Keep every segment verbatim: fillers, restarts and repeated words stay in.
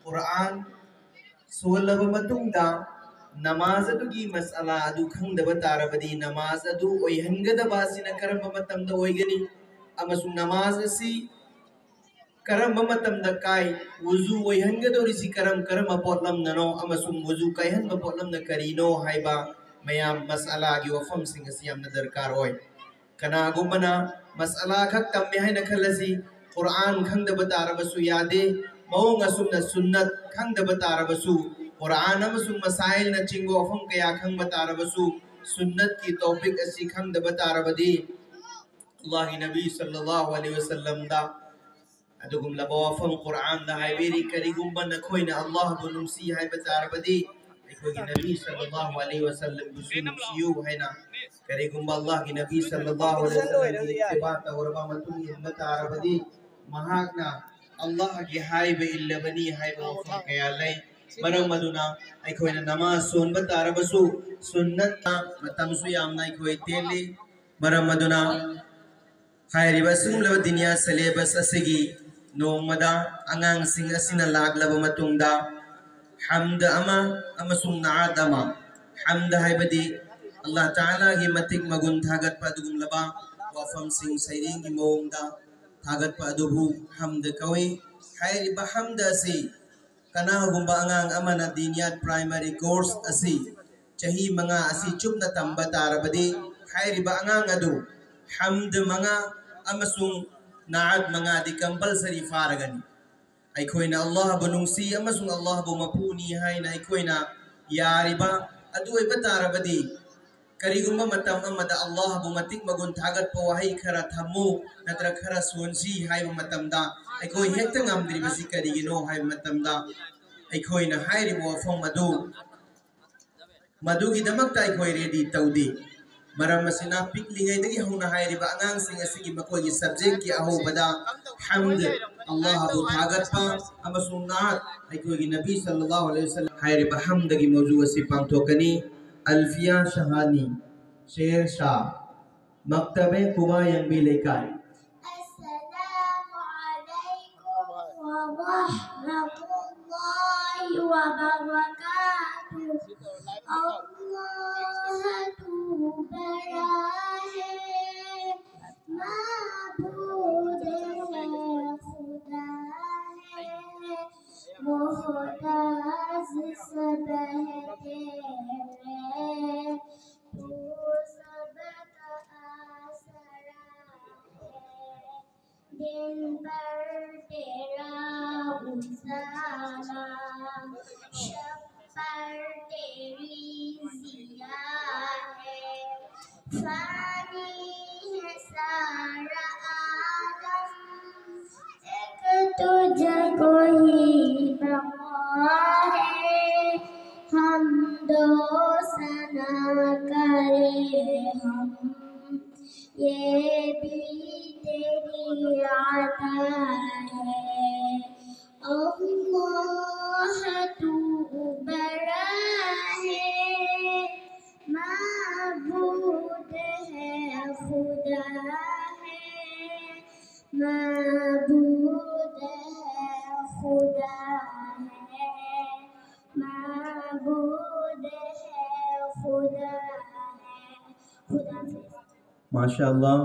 ꯀꯨꯔꯥꯟ ꯁꯣꯜꯂꯕ ꯃꯇꯨꯡꯗ ꯅꯃꯥꯖ ꯑꯗꯨꯒꯤ ꯃꯁꯑꯂꯥ ꯑꯗꯨ ꯈꯪꯗꯕ ꯇꯥꯔꯕꯗꯤ, ꯅꯃꯥꯖ ꯑꯗꯨ ꯑꯣꯏꯍꯟꯒꯗꯕ ꯑꯁꯤꯅ ꯀꯔꯝꯕ ꯃꯇꯝꯗ ꯑꯣꯏꯒꯅꯤ ꯑꯃꯁꯨꯡ ꯅꯃꯥꯖ ꯑꯁꯤ ꯀꯔꯝꯕ ꯃꯇꯝꯗ ꯀꯥꯏ, ꯋꯨꯖꯨ ꯑꯣꯏꯍꯟꯒꯗꯧꯔꯤꯁꯤ ꯀꯔꯝ ꯀꯔꯝꯕ ꯄꯣꯠꯂꯝꯅꯅꯣ ꯑꯃꯁꯨꯡ ꯋꯨꯖꯨ ꯀꯥꯏꯍꯟꯕ ꯄꯣꯠꯂꯝꯅ ꯀꯔꯤꯅꯣ ꯍꯥꯏꯕ ꯃꯌꯥꯝ ꯃꯁꯑꯂꯥꯒꯤ ꯋꯥꯐꯝꯁꯤꯡ ꯑꯁꯤ ꯌꯥꯝꯅ ꯗꯔꯀꯥꯔ ꯑꯣꯏ꯫ ꯀꯅꯥꯒꯨꯝꯕꯅ ꯃꯁꯑꯂꯥ ꯈꯛ ꯇꯝꯃꯦ ꯍꯥꯏꯅ ꯈꯜꯂꯁꯤ, ꯀꯨꯔꯥꯟ ꯈꯪꯗꯕ ꯇꯥꯔꯕꯁꯨ ꯌꯥꯗꯦ, ꯃꯑꯣꯡ ꯑꯁꯨꯝꯅ ꯁꯨꯟꯅꯠ ꯈꯪꯗꯕ ꯇꯥꯔꯕꯁꯨ, ꯀꯨꯔꯥꯟ ꯑꯃꯁꯨꯡ ꯃꯁꯥꯏꯜꯅꯆꯤꯡꯕ ꯋꯥꯐꯝ ꯀꯌꯥ ꯈꯪꯕ ꯇꯥꯔꯕꯁꯨ, ꯁꯨꯟꯅꯠꯀꯤ ꯇꯣꯄꯤꯛ ꯑꯁꯤ ꯈꯪꯗꯕ ꯇꯥꯔꯕꯗꯤ, ꯑꯜꯂꯥꯍꯒꯤ ꯅꯕꯤ ꯁꯜꯂꯜꯂꯥꯍꯨ ꯑꯂꯩꯍꯤ ꯋꯁꯜꯂꯝꯗ ꯑꯗꯨꯒꯨꯝꯂꯕ ꯋꯥꯐꯝ ꯀꯨꯔꯥꯟꯗ ꯍꯥꯏꯕꯤꯔꯤ, ꯀꯔꯤꯒꯨꯝꯕ ꯅꯈꯣꯏꯅ ꯑꯜꯂꯥꯍꯕꯨ ꯅꯨꯡꯁꯤ ꯍꯥꯏꯕ ꯇꯥꯔꯕꯗꯤ, ꯑꯩꯈꯣꯏꯒꯤ ꯅꯕꯤ ꯁꯜꯂꯜꯂꯥꯍꯨ ꯑꯂꯩꯍꯤ ꯋꯁꯜꯂꯝꯕꯨꯁꯨ ꯅꯨꯡꯁꯤꯌꯨ ꯍꯥꯏꯅ, ꯀꯔꯤꯒꯨꯝꯕ ꯑꯜꯂꯥꯍꯒꯤ ꯅꯕꯤ ꯁꯜꯂꯜꯂꯥꯍꯨ ꯑꯂꯩꯍꯤ ꯋꯁꯜꯂꯝꯒꯤ ꯏꯠꯇꯤꯕꯥ ꯇꯧꯔꯕ ꯃꯇꯨꯡ ꯏꯟꯕ ꯇꯥꯔꯕꯗꯤ, ꯃꯍꯥꯛꯅ ꯑꯜꯂꯥꯍꯒꯤ ꯍꯥꯏꯕ ꯏꯜꯂꯕꯅꯤ ꯍꯥꯏꯕ ꯋꯥꯐꯝ ꯀꯌꯥ ꯂꯩ꯫ ꯃꯔꯝ ꯑꯗꯨꯅ ꯑꯩꯈꯣꯏꯅ ꯅꯃꯥꯖ ꯁꯣꯟꯕ ꯇꯥꯔꯕꯁꯨ, ꯁꯨꯟꯅꯠꯅ ꯃꯇꯝꯁꯨ ꯌꯥꯝꯅ ꯑꯩꯈꯣꯏ ꯇꯦꯜꯂꯤ꯫ ꯃꯔꯝ ꯑꯗꯨꯅ ꯍꯥꯏꯔꯤꯕ ꯑꯁꯤꯒꯨꯝꯂꯕ ꯗꯤꯅꯤꯌꯥ ꯁꯦꯂꯦꯕꯁ ꯑꯁꯤꯒꯤ ꯅꯣꯡꯃꯗ ꯑꯉꯥꯡꯁꯤꯡ ꯑꯁꯤꯅ ꯂꯥꯛꯂꯕ ꯃꯇꯨꯡꯗ ꯍꯝꯗ ꯑꯃ ꯑꯃꯁꯨꯡ ꯅꯥꯠ ꯑꯃ, ꯍꯝꯗ ꯍꯥꯏꯕꯗꯤ ꯑꯜꯂꯥꯍ ꯇꯥꯂꯥꯒꯤ ꯃꯇꯤꯛ ꯃꯒꯨꯟ ꯊꯥꯒꯠꯄ ꯑꯗꯨꯒꯨꯝꯂꯕ ꯋꯥꯐꯝꯁꯤꯡ ꯁꯩꯔꯦꯡꯒꯤ ꯃꯑꯣꯡꯗ ꯊꯥꯒꯠꯄ ꯑꯗꯨꯕꯨ ꯍꯝꯗ ꯀꯧꯏ꯫ ꯍꯥꯏꯔꯤꯕ ꯍꯝꯗ ꯑꯁꯤ ꯀꯅꯥꯒꯨꯝꯕ ꯑꯉꯥꯡ ꯑꯃꯅ ꯗꯤꯅꯤꯌꯥꯠ ꯄ꯭ꯔꯥꯏꯃꯔꯤ ꯀꯣꯔꯁ ꯑꯁꯤ ꯆꯍꯤ ꯃꯉꯥ ꯑꯁꯤ ꯆꯨꯞꯅ ꯇꯝꯕ ꯇꯥꯔꯕꯗꯤ, ꯍꯥꯏꯔꯤꯕ ꯑꯉꯥꯡ ꯑꯗꯨ ꯍꯝꯗ ꯃꯉꯥ ꯑꯃꯁꯨꯡ ꯅꯥꯠ ꯃꯉꯥꯗꯤ ꯀꯝꯄꯜꯁꯔꯤ ꯐꯥꯔꯒꯅꯤ꯫ ꯑꯩꯈꯣꯏꯅ ꯑꯜꯂꯥꯍꯕꯨ ꯅꯨꯡꯁꯤ ꯑꯃꯁꯨꯡ ꯑꯜꯂꯥꯍꯕꯨ ꯃꯄꯨꯅꯤ ꯍꯥꯏꯅ ꯑꯩꯈꯣꯏꯅ ꯌꯥꯔꯤꯕ ꯑꯗꯨ ꯑꯣꯏꯕ ꯇꯥꯔꯕꯗꯤ, ꯀꯔꯤꯒꯨꯝꯕ ꯃꯇꯝ ꯑꯃꯗ ꯑꯜꯂꯥꯍꯕꯨ ꯃꯇꯤꯛ ꯃꯒꯨꯟ ꯊꯥꯒꯠꯄ ꯋꯥꯍꯩ ꯈꯔ ꯊꯝꯃꯨ ꯅꯠꯇ꯭ꯔꯒ ꯈꯔ ꯁꯣꯟꯁꯤ ꯍꯥꯏꯕ ꯃꯇꯝꯗ, ꯑꯩꯈꯣꯏ ꯍꯦꯛꯇ ꯉꯝꯗ꯭ꯔꯤꯕꯁꯤ ꯀꯔꯤꯒꯤꯅꯣ ꯍꯥꯏꯕ ꯃꯇꯝꯗ, ꯑꯩꯈꯣꯏꯅ ꯍꯥꯏꯔꯤꯕ ꯋꯥꯐꯝ ꯑꯗꯨ, ꯃꯗꯨꯒꯤꯗꯃꯛꯇ ꯑꯩꯈꯣꯏ ꯔꯦꯗꯤ ꯇꯧꯗꯦ꯫ ꯃꯔꯝ ꯑꯁꯤꯅ, ꯄꯤꯛꯂꯤꯉꯩꯗꯒꯤ ꯍꯧꯅ ꯍꯥꯏꯔꯤꯕ ꯑꯉꯥꯡꯁꯤꯡ ꯑꯁꯤꯒꯤ ꯃꯈꯣꯏꯒꯤ ꯁꯕꯖꯦꯛꯀꯤ ꯑꯍꯧꯕꯗ ꯍꯝꯗ, ꯑꯜꯂꯥꯍꯕꯨ ꯊꯥꯒꯠꯄ, ꯑꯃꯁꯨꯡ ꯅꯥꯠ, ꯑꯩꯈꯣꯏꯒꯤ ꯅꯕꯤ ꯁꯜꯂꯜꯂꯥꯍꯨ ꯑꯂꯩꯍꯤ ꯋꯁꯜꯂꯝ, ꯍꯥꯏꯔꯤꯕ ꯍꯝꯗꯒꯤ ꯃꯧꯖꯨ ꯑꯁꯤ ꯄꯥꯡꯊꯣꯛꯀꯅꯤ꯫ ꯑꯜꯐꯤꯌꯥ ꯁꯍꯥꯅꯤ, ꯁꯦꯔ ꯁꯥ, ꯃꯛꯇꯕꯦ ꯀꯨꯕꯥ ꯌꯥꯡꯕꯤ ꯂꯩꯀꯥꯏ꯫ السلام عليكم ورحمة محتاج سب ہے تیرے، تو سب کا آسرا ہے۔ دن پر تیرا اسامہ، شب پر تیری ضیا ہے۔ فانی ہے سارا عالم، ایک تجھ کو ہی بقا ہے۔ حمد و ثنا کرے ہم، یہ بھی تیری عطا ہے۔ اللہ تو بڑا ہے، معبود ہے، خدا ہے، معبود ہے، خدا ہے، معبود ہے، خدا ہے۔ خدا حافظ۔ Masha Allah.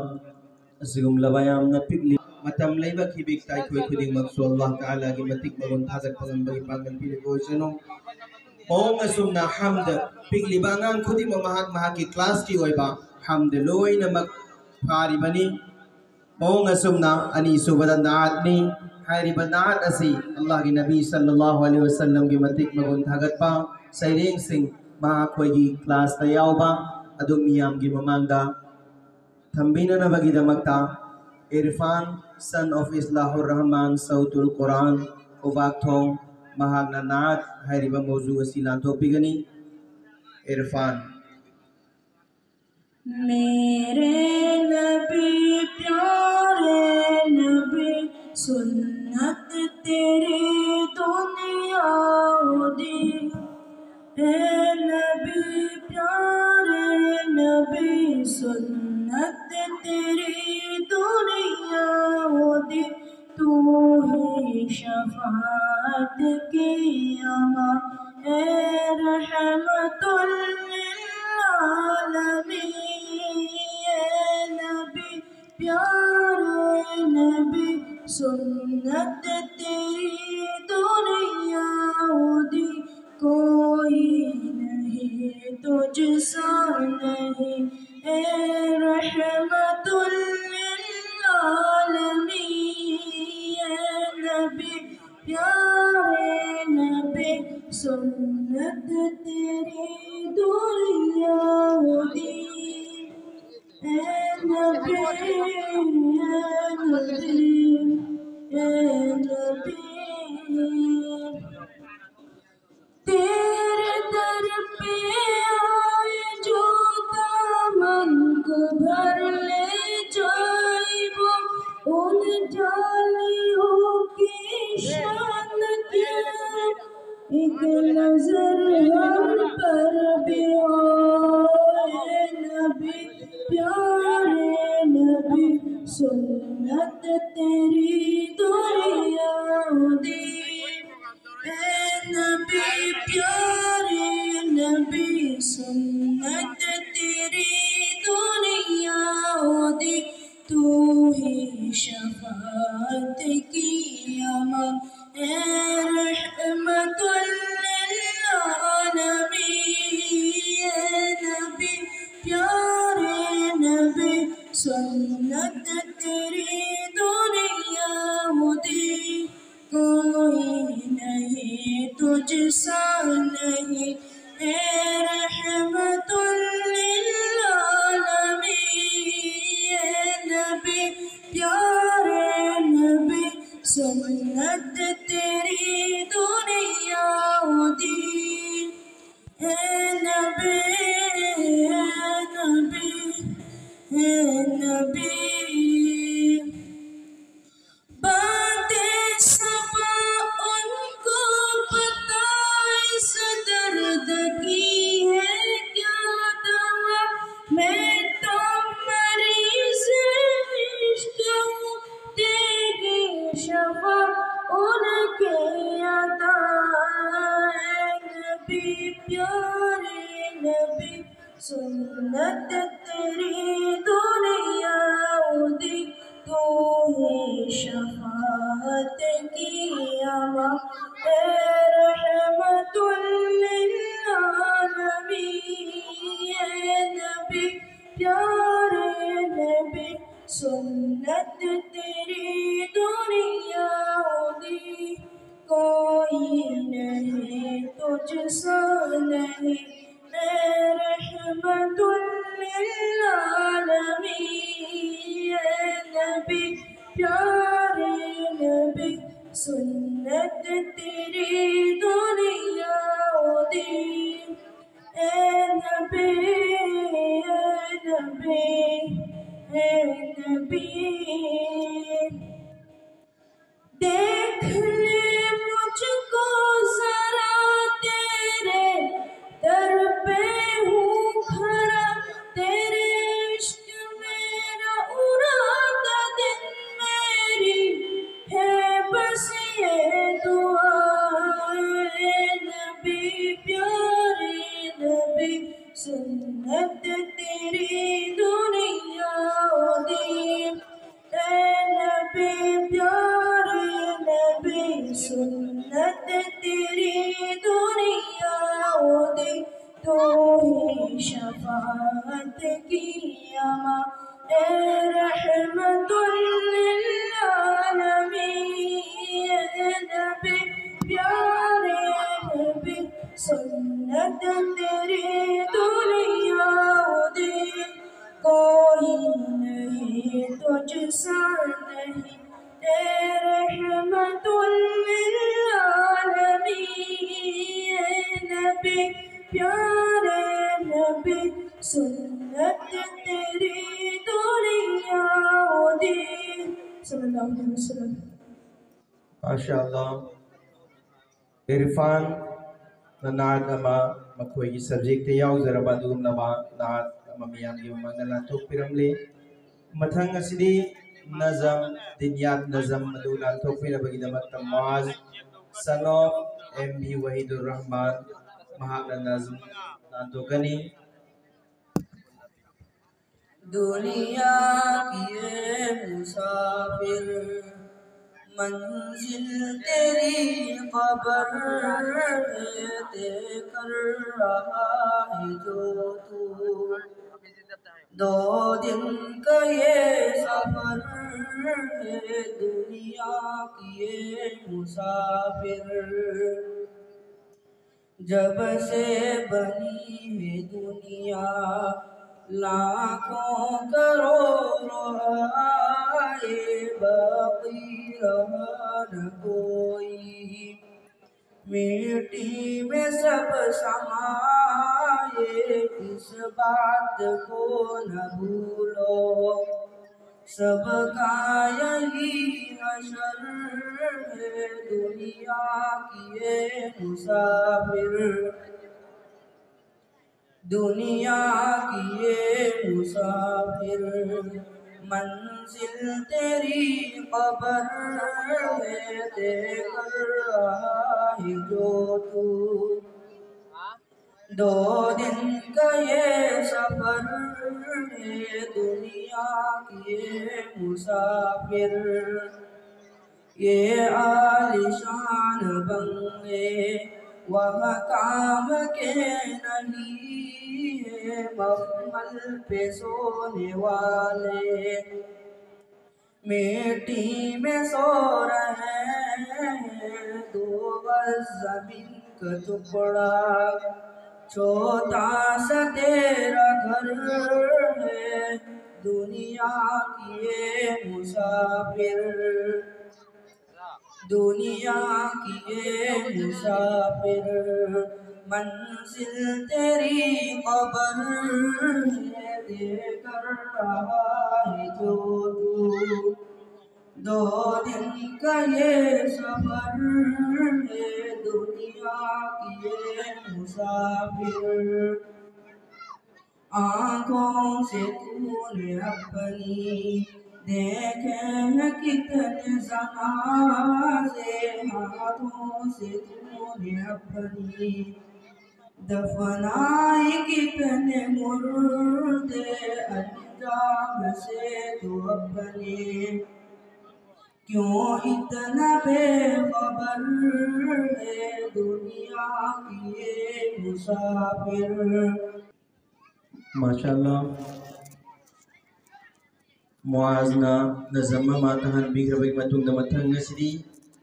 ꯑꯁꯤꯒꯨꯝꯂꯕ ꯌꯥꯝꯅ ꯄꯤꯛꯂꯤ ꯃꯇꯝ ꯂꯩꯕ ꯈꯤꯕꯤꯛꯇ ꯑꯩꯈꯣꯏ ꯈꯨꯗꯤꯡꯃꯛꯁꯨ ꯑꯜꯂꯥꯍ ꯇꯥꯂꯥꯒꯤ ꯃꯇꯤꯛ ꯃꯒꯨꯟ ꯊꯥꯒꯠꯄ ꯉꯝꯕꯒꯤ ꯄꯥꯡꯒꯜ ꯄꯤꯔꯤꯕ ꯑꯣꯏꯁꯅꯨ꯫ ꯃꯑꯣꯡ ꯑꯁꯨꯝꯅ ꯍꯝꯗ ꯄꯤꯛꯂꯤꯕ ꯑꯉꯥꯡ ꯈꯨꯗꯤꯡꯃꯛ ꯃꯍꯥꯛ ꯃꯍꯥꯛꯀꯤ ꯀ꯭ꯂꯥꯁꯀꯤ ꯑꯣꯏꯕ ꯍꯝꯗ ꯂꯣꯏꯅꯃꯛ ꯐꯥꯔꯤꯕꯅꯤ꯫ ꯃꯑꯣꯡ ꯑꯁꯨꯝꯅ ꯑꯅꯤꯁꯨꯕꯗ ꯅꯥꯠꯅꯤ꯫ ꯍꯥꯏꯔꯤꯕ ꯅꯥꯠ ꯑꯁꯤ ꯑꯜꯂꯥꯍꯒꯤ ꯅꯕꯤ ꯁꯜꯂꯜꯂꯥꯍꯨ ꯑꯂꯩꯍꯤ ꯋꯁꯜꯂꯝꯒꯤ ꯃꯇꯤꯛ ꯃꯒꯨꯟ ꯊꯥꯒꯠꯄ ꯁꯩꯔꯦꯡꯁꯤꯡ ꯃꯍꯥꯛꯈꯣꯏꯒꯤ ꯀ꯭ꯂꯥꯁꯇ ꯌꯥꯎꯕ ꯑꯗꯨ ꯃꯤꯌꯥꯝꯒꯤ ꯃꯃꯥꯡꯗ ꯊꯝꯕꯤꯅꯅꯕꯒꯤꯗꯃꯛꯇ Irfan, son of Islahur Rahman, Sautul Quran, ꯈꯨꯕꯥꯛꯊꯣꯡ, ꯃꯍꯥꯛꯅ ꯅꯥꯠ ꯍꯥꯏꯔꯤꯕ ꯃꯧꯖꯨ ꯑꯁꯤ ꯂꯥꯟꯊꯣꯛꯄꯤꯒꯅꯤ꯫ ꯏꯔꯐꯥꯟ꯫ میرے نبی، پیارے نبی، سنت تیری دنیا دی۔ اے نبی، پیارے نبی، سنت تیری دنیا دی۔ تو ہی شفاعت کی امان، اے رحمت للعالمین۔ اے نبی، پیارے نبی، سنت تیری سنت تیری دنیا دی، اے نبی، اے نبی، اے نبی۔ تیرے در پہ آئے جو دامن کو بھر لے جائے، وہ ان جانیوں کی شان کیا؟ ایک نظر ہم پر بھی ہو، اے نبی، پیارے نبی، سنت تیری دنیا دی۔ اے نبی، پیارے نبی، سنت تیری دنیا دی۔ تو ہی شفاعت کی اماں، اے رحمت للعالمین۔ اے نبی، پیارے نبی، سنت تیری دنیا دی۔ کوئی نہیں تجھ سا نہیں، اے رحمت للعالمین۔ اے نبی، پیارے نبی، سنت تیری دنیا دی۔ اے نبی، اے نبی، اے نبی۔ باتِ صبا ان کو پتہ اس درد کی ہے کیا دوا، میں تو مریضِ عشق ہوں، تیری شفا ان کی عطا۔ اے نبی، پیارے نبی، سنت تیری دنیا دی، تو ہی شفاعت کی اماں، اے رحمت للعالمین۔ اے نبی، پیارے نبی، سنت تیری دنیا دی، کوئی कोई नहीं तुझसा नहीं, ए रहमतुल लिल आलमीन। ए नबी, प्यारे नबी, सुन्नत तेरी दुनिया दी। ए नबी, ए नबी, ए नबी, देख ले मुझको जरा, तेरे दर पे हूँ खड़ा, तेरे इश्क में रौराता दिन मेरी है बस ये दुआ। ए नबी, प्यारे नबी, सुन्नत तेरी दुनिया दी। ए नबी, प्यारे नबी, सुन्नत तेरी दुनिया दी। तू ही शफाअत की अमा, ए रहमतुल लिल आलमीन। ए नबी, प्यारे नबी, सुन्नत तेरी दुनिया दी। कोई नहीं तुझसा नहीं, ए रहमतुल लिल आलमीन। ए नबी, प्यारे नबी, सुन्नत तेरी दुनिया दी। सल्लल्लाहु अलैहि वसल्लम। ꯃꯥꯁꯥ ꯑꯜꯂꯥ꯫ ꯏꯔꯐꯥꯟꯅ ꯅꯥꯠ ꯑꯃ ꯃꯈꯣꯏꯒꯤ ꯁꯕꯖꯦꯛꯇ ꯌꯥꯎꯖꯔꯕ ꯑꯗꯨꯒꯨꯝꯂꯕ ꯅꯥꯠ ꯑꯃ ꯃꯤꯌꯥꯝꯒꯤ ꯃꯃꯥꯡꯗ ꯂꯥꯟꯊꯣꯛꯄꯤꯔꯝꯂꯤ꯫ ꯃꯊꯪ ꯑꯁꯤꯗꯤ ꯅꯖꯝ, ꯗꯤꯟꯌꯥꯠ ꯅꯖꯝ ꯑꯗꯨ ꯂꯥꯟꯊꯣꯛꯄꯤꯅꯕꯒꯤꯗꯃꯛꯇ ꯃꯨꯑꯥꯖ, son of M B Wahidul Rahman, ꯃꯍꯥꯛꯅ ꯅꯖꯝ ꯂꯥꯟꯊꯣꯛꯀꯅꯤ꯫ दुनिया की ये मुसाफिर, मंजिल तेरी ख़बर है, तय कर रहा है जो तू। دو دن کا یہ سفر ہے دنیا کی، اے مسافر۔ جب سے بنی ہے دنیا، لاکھوں کروڑوں آئے، باقی رہا نہ کوئی۔ مٹی میں سب سمائے، اس بات کو نہ بھولو۔ سب کا یہی حشر ہے دنیا کی، اے مسافر۔ دنیا کی، اے مسافر، منزل تیری قبر ہے، دے کر رہا ہے جو تو۔ دو دن کا یہ سفر ہے دنیا کی، اے مسافر۔ یہ عالیشان بنگلے وہاں کام کے نہیں ہے، مخمل پہ سونے والے مٹی میں سو رہے ہیں۔ دو گز زمین کا ٹکڑا، چھوٹا سا تیرا گھر ہے دنیا کی، اے مسافر۔ دنیا کی، اے مسافر، منزل تیری قبر ہے، دے کر رہا ہے جو تو۔ دو دن کا یہ سفر ہے دنیا کی، اے مسافر۔ آنکھوں سے تو نے اپنی دیکھے ہیں کتنے جنازے، ہاتھوں سے تو نے اپنی دفنائی کتنے مردے، انجام سے تو اپنے کیوں اتنا بے خبر ہے دنیا کی، اے مسافر؟ ماشاءاللہ، ꯃꯨꯑꯥꯖꯅ ꯅꯖꯝ ꯑꯃ ꯇꯥꯍꯟꯕꯤꯈ꯭ꯔꯕꯒꯤ ꯃꯇꯨꯡꯗ, ꯃꯊꯪ ꯑꯁꯤꯗꯤ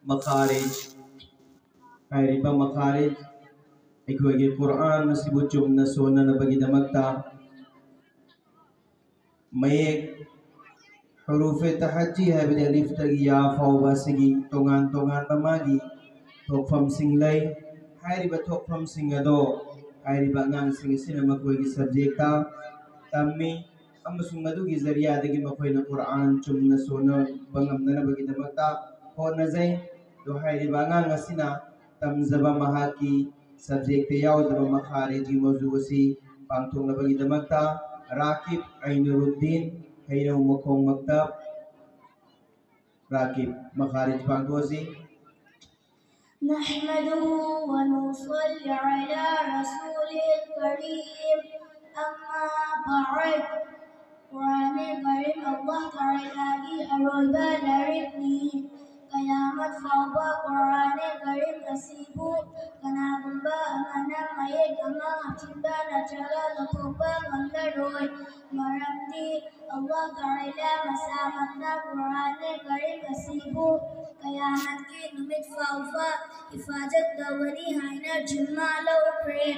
ꯃꯈꯥꯔꯤꯖ, ꯍꯥꯏꯔꯤꯕ ꯃꯈꯥꯔꯤꯖ, ꯑꯩꯈꯣꯏꯒꯤ ꯀꯨꯔꯑꯥꯟ ꯑꯁꯤꯕꯨ ꯆꯨꯝꯅ ꯁꯣꯟꯅꯅꯕꯒꯤꯗꯃꯛꯇ ꯃꯌꯦꯛ ꯍꯨꯔꯨꯐꯦ ꯇꯍꯖꯤ ꯍꯥꯏꯕꯗꯤ ꯑꯂꯤꯐꯇꯒꯤ ꯌꯥ ꯐꯥꯎꯕ ꯑꯁꯤꯒꯤ ꯇꯣꯉꯥꯟ ꯇꯣꯉꯥꯟꯕ ꯃꯥꯒꯤ ꯊꯣꯛꯐꯝꯁꯤꯡ ꯂꯩ꯫ ꯍꯥꯏꯔꯤꯕ ꯊꯣꯛꯐꯝꯁꯤꯡ ꯑꯗꯣ ꯍꯥꯏꯔꯤꯕ ꯑꯉꯥꯡꯁꯤꯡ ꯑꯁꯤꯅ ꯃꯈꯣꯏꯒꯤ ꯁꯕꯖꯦꯛꯇ ꯇꯝꯃꯤ ꯑꯃꯁꯨꯡ ꯃꯗꯨꯒꯤ ꯖꯔꯤꯌꯥꯗꯒꯤ ꯃꯈꯣꯏꯅ ꯀꯨꯔꯑꯥꯟ ꯆꯨꯝꯅ ꯁꯣꯟꯅꯕ ꯉꯝꯅꯅꯕꯒꯤꯗꯃꯛꯇ ꯍꯣꯠꯅꯖꯩ꯫ ꯑꯗꯣ ꯍꯥꯏꯔꯤꯕ ꯑꯉꯥꯡ ꯑꯁꯤꯅ ꯇꯝꯖꯕ ꯃꯍꯥꯛꯀꯤ ꯁꯕꯖꯦꯛꯇ ꯌꯥꯎꯖꯕ ꯃꯈꯥꯔꯤꯖꯒꯤ ꯃꯧꯖꯨ ꯑꯁꯤ ꯄꯥꯡꯊꯣꯛꯅꯕꯒꯤꯗꯃꯛꯇ ꯔꯥꯀꯤꯕ ꯑꯩꯅꯨꯔꯨꯗꯤꯟ, ꯍꯩꯅꯧ ꯃꯈꯣꯡ ꯃꯛꯇꯕ꯫ ꯔꯥꯀꯤꯕ, ꯃꯈꯥꯔꯤꯖ ꯄꯥꯡꯊꯣꯛꯑꯁꯤ꯫ نحمده ونصلي على رسوله الكريم. أما بعد. ꯀꯨꯔꯥꯅꯦ ꯀꯔꯤꯝ ꯑꯜꯂꯥꯍ ꯇꯥꯂꯥꯒꯤ ꯑꯔꯣꯏꯕ ꯂꯥꯏꯔꯤꯛꯅꯤ꯫ ꯀꯌꯥꯃꯠ ꯐꯥꯎꯕ ꯀꯨꯔꯥꯅꯦ ꯀꯔꯤꯝ ꯑꯁꯤꯕꯨ ꯀꯅꯥꯒꯨꯝꯕ ꯑꯃꯅ ꯃꯌꯦꯛ ꯑꯃ ꯍꯥꯞꯆꯤꯟꯕ ꯅꯠꯇ꯭ꯔꯒ ꯂꯧꯊꯣꯛꯄ ꯉꯝꯂꯔꯣꯏ꯫ ꯃꯔꯝꯗꯤ ꯑꯜꯂꯥꯍ ꯇꯥꯂꯥ ꯃꯁꯥꯃꯛꯅ ꯀꯨꯔꯥꯅꯦ ꯀꯔꯤꯝ ꯑꯁꯤꯕꯨ ꯀꯌꯥꯃꯠꯀꯤ ꯅꯨꯃꯤꯠ ꯐꯥꯎꯕ ꯍꯤꯐꯥꯖꯠ ꯇꯧꯒꯅꯤ ꯍꯥꯏꯅ ꯖꯤꯝꯃꯥ ꯂꯧꯈ꯭ꯔꯦ꯫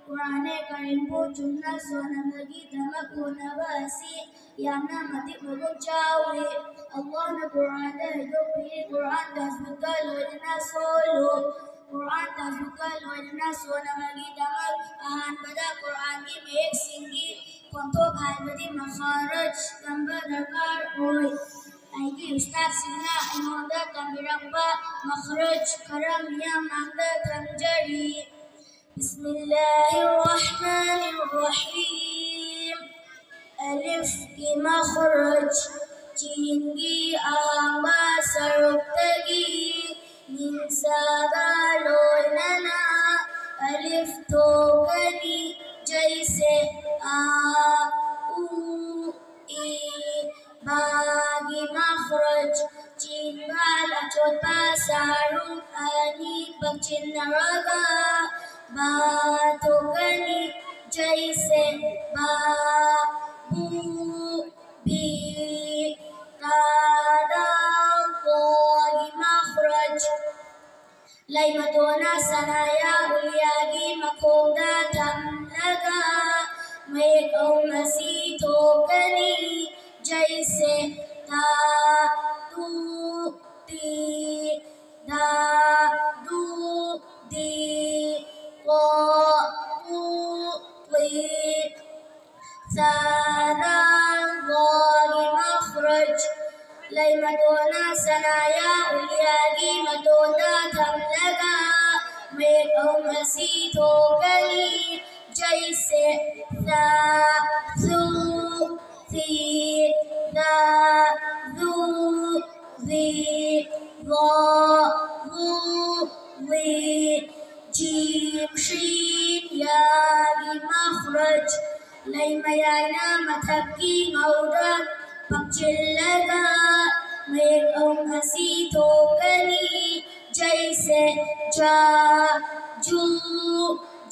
ꯀꯨꯔꯥꯅꯦ ꯀꯔꯤꯝꯕꯨ ꯆꯨꯝꯅ ꯁꯣꯟꯅꯕꯒꯤꯗꯃꯛ ꯍꯣꯠꯅꯕ ꯑꯁꯤ ꯌꯥꯝꯅ ꯃꯇꯤꯛ ꯃꯒꯨꯟ ꯆꯥꯎꯏ꯫ ꯑꯜꯂꯥꯍꯅ ꯀꯨꯔꯥꯟꯗ ꯍꯥꯏꯗꯣꯛꯄꯤꯔꯤ, ꯀꯨꯔꯥꯟ ꯇꯖꯋꯤꯗꯀ ꯂꯣꯏꯅꯅ ꯁꯣꯜꯂꯨ꯫ ꯀꯨꯔꯥꯟ ꯇꯖꯋꯤꯗꯀ ꯂꯣꯏꯅꯅ ꯁꯣꯟꯅꯕꯒꯤꯗꯃꯛ ꯑꯍꯥꯟꯕꯗ ꯀꯨꯔꯥꯟꯒꯤ ꯃꯌꯦꯛꯁꯤꯡꯒꯤ ꯈꯣꯟꯊꯣꯛ ꯍꯥꯏꯕꯗꯤ ꯃꯈꯥꯔꯖ ꯇꯝꯕ ꯗꯔꯀꯥꯔ ꯑꯣꯏ꯫ ꯑꯩꯒꯤ ꯎꯁꯇꯥꯗꯁꯤꯡꯅ ꯑꯩꯉꯣꯟꯗ ꯇꯝꯕꯤꯔꯛꯄ ꯃꯈꯥꯔꯖ ꯈꯔ ꯃꯤꯌꯥꯝ ꯃꯥꯡꯗ ꯊꯝꯖꯔꯤ꯫ بسم الله الرحمن الرحيم. ꯑꯂꯤꯐꯀꯤ ꯃꯈ꯭ꯔꯖ, ꯆꯤꯟꯒꯤ ꯑꯍꯥꯡꯕ ꯁꯔꯨꯛꯇꯒꯤ ꯅꯤꯡꯁꯥꯒ ꯂꯣꯏꯅꯅ ꯑꯂꯤꯐ ꯊꯣꯛꯀꯅꯤ꯫ ꯖꯩꯁꯦ ꯑ, ꯎ, ꯏ꯫ ꯕꯥꯒꯤ ꯃꯈ꯭ꯔꯖ, ꯆꯤꯟꯕꯥꯜ ꯑꯆꯣꯠꯄ ꯁꯔꯨꯛ ꯑꯅꯤ ꯄꯥꯛꯁꯤꯟꯅꯔꯒ ꯕꯥ ꯊꯣꯛꯀꯅꯤ꯫ ꯖꯩꯁꯦ ꯕꯥ, ꯕꯨ, ꯕꯤ꯫ ꯇꯥꯗ ꯀꯣꯒꯤ ꯃꯈ꯭ꯔꯖ꯫ ꯂꯩꯃꯇꯣꯟꯅ ꯁꯅꯥꯌꯥ ꯎꯂꯤꯌꯥꯒꯤ ꯃꯈꯣꯡꯗ ꯊꯝꯂꯒ ꯃꯌꯦꯛ ꯑꯍꯨꯝ ꯑꯁꯤ ꯊꯣꯛꯀꯅꯤ꯫ ꯖꯩꯁꯦ ꯇꯥ ꯇꯨ ꯇꯤ ꯗꯥ ꯗꯨ ꯗꯤ ꯀꯣ ꯄꯨ ꯄꯨꯏ ꯁꯥꯗ ꯒꯣꯒꯤ ꯃꯈ꯭ꯔꯖ꯫ ꯂꯩ ꯃꯇꯣꯟꯅ ꯁꯅꯥꯌꯥ ꯎꯂꯤꯌꯥꯒꯤ ꯃꯇꯣꯟꯗ ꯊꯝꯂꯒ ꯃꯌꯦꯛ ꯑꯍꯨꯝ ꯑꯁꯤ ꯊꯣꯛꯀꯅꯤ꯫ ꯖꯩꯁꯦ ꯁꯥ ꯁꯨ ꯁꯤ ꯗꯥ ꯗꯨ ꯗꯤ ꯗꯣ ꯕꯨ ꯂꯤ꯫ ꯖꯤꯝ ꯁꯤꯟ ꯌꯥꯒꯤ ꯃꯈ꯭ꯔꯖ꯫ ꯂꯩ ꯃꯌꯥꯏꯅ ꯃꯊꯛꯀꯤ ꯉꯧꯗ ꯄꯛꯆꯤꯜꯂꯒ ꯃꯌꯦꯛ ꯑꯍꯨꯝ ꯑꯁꯤ ꯊꯣꯛꯀꯅꯤ꯫ ꯖꯩꯁꯦ ꯖꯥ ꯖꯨ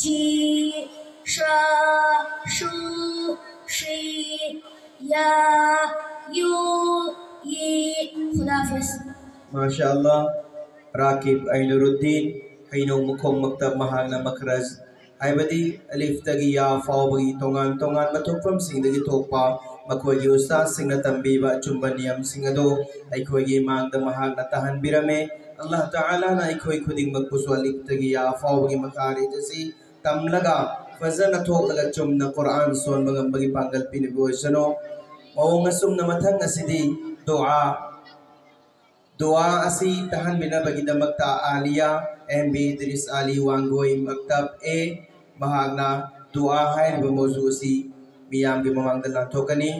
ꯖꯤ ꯁꯥ ꯁꯨ ꯁꯤ ꯌꯥ ꯌꯨ ꯌꯤ꯫ ꯈꯨꯗꯥ ꯍꯥꯐꯤꯖ꯫ ꯃꯥꯁꯥ ꯑꯜꯂꯥ꯫ ꯔꯥꯀꯤꯕ ꯑꯩꯅꯨꯔꯨꯗꯤꯟ, ꯍꯩꯅꯧ ꯃꯈꯣꯡ ꯃꯛꯇꯕ, ꯃꯍꯥꯛꯅ ꯃꯈ꯭ꯔꯖ, ꯍꯥꯏꯕꯗꯤ ꯑꯂꯤꯐꯇꯒꯤ ꯌꯥ ꯐꯥꯎꯕꯒꯤ ꯇꯣꯉꯥꯟ ꯇꯣꯉꯥꯟꯕ ꯊꯣꯛꯐꯝꯁꯤꯡꯗꯒꯤ ꯊꯣꯛꯄ ꯃꯈꯣꯏꯒꯤ ꯎꯁꯇꯥꯗꯁꯤꯡꯅ ꯇꯝꯕꯤꯕ ꯑꯆꯨꯝꯕ ꯅꯤꯌꯝꯁꯤꯡ ꯑꯗꯨ ꯑꯩꯈꯣꯏꯒꯤ ꯃꯥꯡꯗ ꯃꯍꯥꯛꯅ ꯇꯥꯍꯟꯕꯤꯔꯝꯃꯤ꯫ ꯑꯜꯂꯥꯍ ꯇꯥꯂꯥꯅ ꯑꯩꯈꯣꯏ ꯈꯨꯗꯤꯡꯃꯛꯄꯨꯁꯨ ꯑꯂꯤꯐꯇꯒꯤ ꯌꯥ ꯐꯥꯎꯕꯒꯤ ꯃꯈꯥꯔꯤꯖ ꯑꯁꯤ ꯇꯝꯂꯒ ꯐꯖꯅ ꯊꯣꯛꯂꯒ ꯆꯨꯝꯅ ꯀꯨꯔꯥꯟ ꯁꯣꯟꯕ ꯉꯝꯕꯒꯤ ꯄꯥꯡꯒꯜ ꯄꯤꯅꯕ ꯑꯣꯏꯁꯅꯨ꯫ ꯃꯑꯣꯡ ꯑꯁꯨꯝꯅ ꯃꯊꯪ ꯑꯁꯤꯗꯤ ꯗꯨꯑꯥ, ꯗꯨꯑꯥ ꯑꯁꯤ ꯇꯥꯍꯟꯕꯤꯅꯕꯒꯤꯗꯃꯛꯇ ꯑꯥꯂꯤꯌꯥ ꯑꯦꯝ ꯕꯤ ꯏꯗ꯭ꯔꯤꯁ ꯑꯂꯤ ꯋꯥꯡꯒꯣꯏ ꯃꯛꯇꯕ ꯑꯦ, ꯃꯍꯥꯛꯅ ꯗꯨꯑꯥ ꯍꯥꯏꯔꯤꯕ ꯃꯧꯖꯨ ꯑꯁꯤ ꯃꯤꯌꯥꯝꯒꯤ ꯃꯃꯥꯡꯗ ꯂꯥꯟꯊꯣꯛꯀꯅꯤ꯫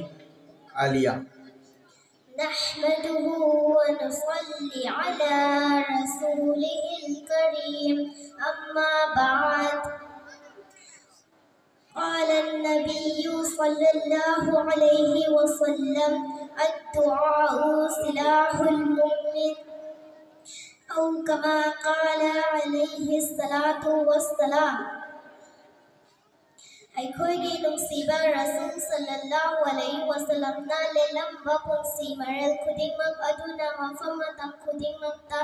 ꯑꯥꯂꯤꯌꯥ꯫ نحمده ونصلي على رسوله الكريم. أما بعد. قال النبي صلى الله عليه وسلم: الدعاء سلاح المؤمن، أو كما قال عليه الصلاة والسلام. ꯑꯩꯈꯣꯏꯒꯤ ꯅꯨꯡꯁꯤꯕ ꯔꯁꯨꯜ ꯁꯜꯂꯜꯂꯥꯍꯨ ꯑꯂꯩꯍꯤ ꯋꯁꯜꯂꯝꯅ ꯂꯦꯜꯂꯝꯕ ꯄꯨꯟꯁꯤ ꯃꯔꯦꯜ ꯈꯨꯗꯤꯡꯃꯛ ꯑꯗꯨꯅ ꯃꯐꯝ ꯃꯇꯝ ꯈꯨꯗꯤꯡꯃꯛꯇ